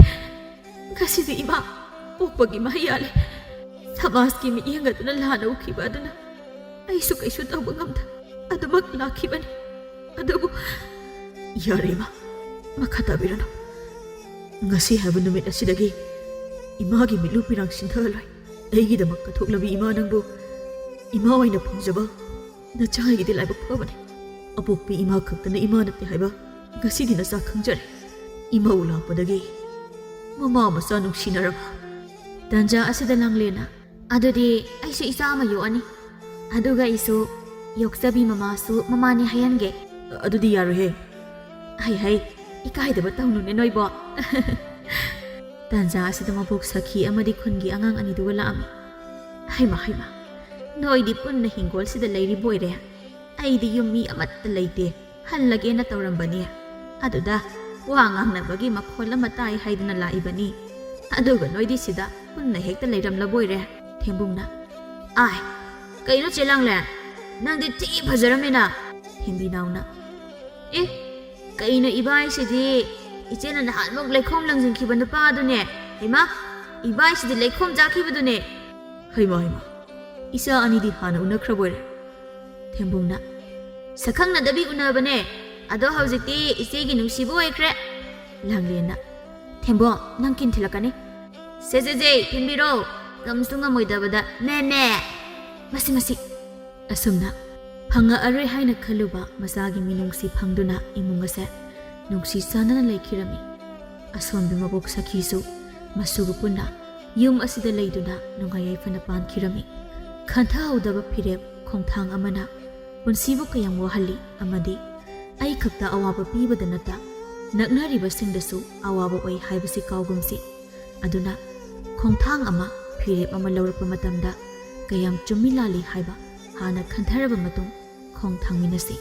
ꯉꯁꯤꯗꯤ ꯏꯃꯥ ꯄꯣꯛꯄꯒꯤ ꯃꯍꯩ ꯌꯥꯜꯂꯦ꯫ ꯁꯃꯥꯖꯀꯤ ꯃꯤꯠꯌꯦꯡ ꯑꯗꯨꯅ ꯂꯥꯟꯅ ꯎꯈꯤꯕ ꯑꯗꯨꯅ ꯑꯩꯁꯨ ꯀꯩꯁꯨ ꯇꯧꯕ ꯉꯝꯗ ꯑꯗꯨꯃꯛ ꯂꯥꯛꯈꯤꯕꯅꯤ꯫ ꯑꯗꯨꯕꯨ" "ꯌꯥꯔꯦ ꯏꯃꯥ, ꯃꯈꯥ ꯇꯥꯕꯤꯔꯅꯨ꯫ ꯉꯁꯤ ꯍꯥꯏꯕ ꯅꯨꯃꯤꯠ ꯑꯁꯤꯗꯒꯤ ꯏꯃꯥꯒꯤ ꯃꯤꯠꯂꯨ ꯄꯤꯔꯥꯡ ꯁꯤꯟꯊꯍꯜꯂꯣꯏ꯫ ꯑꯩꯒꯤꯗꯃꯛ ꯀꯠꯊꯣꯛꯂꯕꯤ ꯏꯃꯥ ꯅꯪꯕꯨ ꯏꯃꯥ ꯑꯣꯏꯅ ꯐꯪꯖꯕ ꯅꯆꯥ ꯑꯩꯒꯤꯗꯤ ꯂꯥꯏꯕꯛ ꯐꯕꯅꯤ꯫ ꯑꯄꯣꯛꯄꯤ ꯏꯃꯥ ꯈꯛꯇꯅ ꯏꯃꯥ ꯅꯠꯇꯦ ꯍꯥꯏꯕ ꯉꯁꯤꯗꯤ ꯅꯆꯥ ꯈꯪꯖꯔꯦ꯫ ꯏꯃꯧ ꯂꯥꯛꯄꯗꯒꯤ ꯃꯃꯥ ꯃꯆꯥ ꯅꯨꯡꯁꯤꯅꯔꯕ"꯫ ꯇꯟꯖꯥ ꯑꯁꯤꯗ ꯂꯥꯡꯂꯦꯟꯅ, "ꯑꯗꯨꯗꯤ ꯑꯩꯁꯨ ꯏꯆꯥ ꯑꯃ ꯌꯣꯛꯑꯅꯤ꯫ ꯑꯗꯨꯒ ꯑꯩꯁꯨ ꯌꯣꯛꯆꯕꯤ ꯃꯃꯥꯁꯨ ꯃꯃꯥꯅꯤ ꯍꯥꯏꯍꯟꯒꯦ"꯫ "ꯑꯗꯨꯗꯤ ꯌꯥꯔꯣꯏꯍꯦ"꯫ "ꯍꯩ ꯍꯩ, ꯏꯀꯥꯏꯗꯕ ꯇꯧꯅꯨꯅꯦ ꯅꯣꯏꯕꯣ"꯫ ꯇꯟꯖꯥ ꯑꯁꯤꯗ ꯃꯕꯣꯛ ꯁꯈꯤ ꯑꯃꯗꯤ ꯈꯨꯟꯒꯤ ꯑꯉꯥꯡ ꯑꯅꯤꯗꯨꯒ ꯂꯥꯛꯑꯝꯃꯤ꯫ "ꯍꯩꯃꯥ ꯍꯩꯃꯥ, ꯅꯣꯏꯗꯤ ꯄꯨꯟꯅ ꯍꯤꯡꯒꯣꯜꯁꯤꯗ ꯂꯩꯔꯤꯕꯣꯏꯔꯦ꯫ ꯑꯩꯗꯤ ꯌꯨꯝ ꯃꯤ ꯑꯃꯠꯇ ꯂꯩꯇꯦ, ꯍꯜꯂꯒꯦꯅ ꯇꯧꯔꯝꯕꯅꯤ꯫ ꯑꯗꯨꯗ ꯋꯥ ꯉꯥꯡꯅꯕꯒꯤ ꯃꯈꯣꯜ ꯑꯃ ꯇꯥꯏ ꯍꯥꯏꯗꯨꯅ ꯂꯥꯛꯏꯕꯅꯤ꯫ ꯑꯗꯨꯒ ꯅꯣꯏꯗꯤ ꯁꯤꯗ ꯄꯨꯟꯅ ꯍꯦꯛꯇ ꯂꯩꯔꯝꯂꯕꯣꯏꯔꯦ"꯫ ꯊꯦꯝꯕꯨꯡꯅ, "ꯑꯥꯏ, ꯀꯩꯅꯣ ꯆꯦ ꯂꯥꯡꯂꯦꯟ, ꯅꯪꯗꯤ ꯊꯤ ꯐꯖꯔꯝꯃꯤꯅ"꯫ ꯊꯦꯝꯕꯤꯅꯥꯎꯅ, ꯑꯦ, ꯀꯩꯅꯣ ꯏꯕꯥꯏꯁꯤꯗꯤ? ꯏꯆꯦꯅ ꯅꯍꯥꯟꯃꯨꯛ ꯂꯩꯈꯣꯝ ꯂꯪꯁꯤꯟꯈꯤꯕ ꯅꯨꯄꯥꯗꯨꯅꯦ꯫ ꯍꯩꯃꯥ, ꯏꯕꯥꯏꯁꯤꯗꯤ ꯂꯩꯈꯣꯝ ꯆꯥꯈꯤꯕꯗꯨꯅꯦ꯫ ꯍꯩꯃꯥ, ꯍꯩꯃꯥ, ꯏꯆꯥ ꯑꯅꯤꯗꯤ ꯍꯥꯟꯅ ꯎꯅꯈ꯭ꯔꯕꯣꯏꯔꯦ꯫ ꯊꯦꯝꯕꯣꯡꯅ, ꯁꯛꯈꯪꯅꯗꯕꯤ ꯎꯅꯕꯅꯦ, ꯑꯗꯣ ꯍꯧꯖꯤꯛꯇꯤ ꯏꯆꯦꯒꯤ ꯅꯨꯡꯁꯤꯕ ꯑꯣꯏꯈ꯭ꯔꯦ꯫ ꯂꯥꯡꯂꯦꯟꯅ, ꯊꯦꯝꯕꯣꯡ, ꯅꯪ ꯀꯤꯟ ꯊꯤꯜꯂꯛꯀꯅꯤ꯫ ꯁꯦ, ꯁꯦ, ꯁꯦ, ꯊꯤꯟꯕꯤꯔꯣ꯫ ꯉꯝꯁꯨ ꯉꯝꯃꯣꯏꯗꯕꯗ, ꯃꯦ, ꯃꯦ꯫ ꯃꯁꯤ, ꯃꯁꯤ꯫ ꯑꯁꯨꯝꯅ ꯐꯪꯉꯛꯑꯔꯣꯏ ꯍꯥꯏꯅ ꯈꯜꯂꯨꯕ ꯃꯆꯥꯒꯤ ꯃꯤꯅꯨꯡꯁꯤ ꯐꯪꯗꯨꯅ ꯏꯃꯨꯡ ꯑꯁꯦ ꯅꯨꯡꯁꯤ ꯆꯥꯟꯅꯅ ꯂꯩꯈꯤꯔꯝꯃꯤ꯫ ꯑꯁꯣꯟꯕꯤ ꯃꯕꯣꯛ ꯁꯈꯤꯁꯨ ꯃꯁꯨꯒ ꯄꯨꯟꯅ ꯌꯨꯝ ꯑꯁꯤꯗ ꯂꯩꯗꯨꯅ ꯅꯨꯡꯉꯥꯏ ꯌꯥꯏꯐꯅ ꯄꯥꯟꯈꯤꯔꯝꯃꯤ꯫ ꯈꯟꯊꯍꯧꯗꯕ ꯐꯤꯔꯦꯞ ꯈꯣꯡꯊꯥꯡ ꯑꯃꯅ ꯄꯨꯟꯁꯤꯕꯨ ꯀꯌꯥꯝ ꯋꯥꯍꯜꯂꯤ ꯑꯃꯗꯤ ꯑꯩ ꯈꯛꯇ ꯑꯋꯥꯕ ꯄꯤꯕꯗ ꯅꯠꯇ ꯅꯛꯅꯔꯤꯕꯁꯤꯡꯗꯁꯨ ꯑꯋꯥꯕ ꯑꯣꯏ ꯍꯥꯏꯕꯁꯤ ꯀꯥꯎꯒꯨꯝꯁꯤ꯫ ꯑꯗꯨꯅ ꯈꯣꯡꯊꯥꯡ ꯑꯃ, ꯐꯤꯔꯦꯞ ꯑꯃ ꯂꯧꯔꯛꯄ ꯃꯇꯝꯗ ꯀꯌꯥꯝ ꯆꯨꯝꯃꯤ ꯂꯥꯜꯂꯤ ꯍꯥꯏꯕ ꯍꯥꯟꯅ ꯈꯟꯊꯔꯕ ꯃꯇꯨꯡ ꯈꯣꯡ ꯊꯥꯡꯃꯤꯟꯅꯁꯤ꯫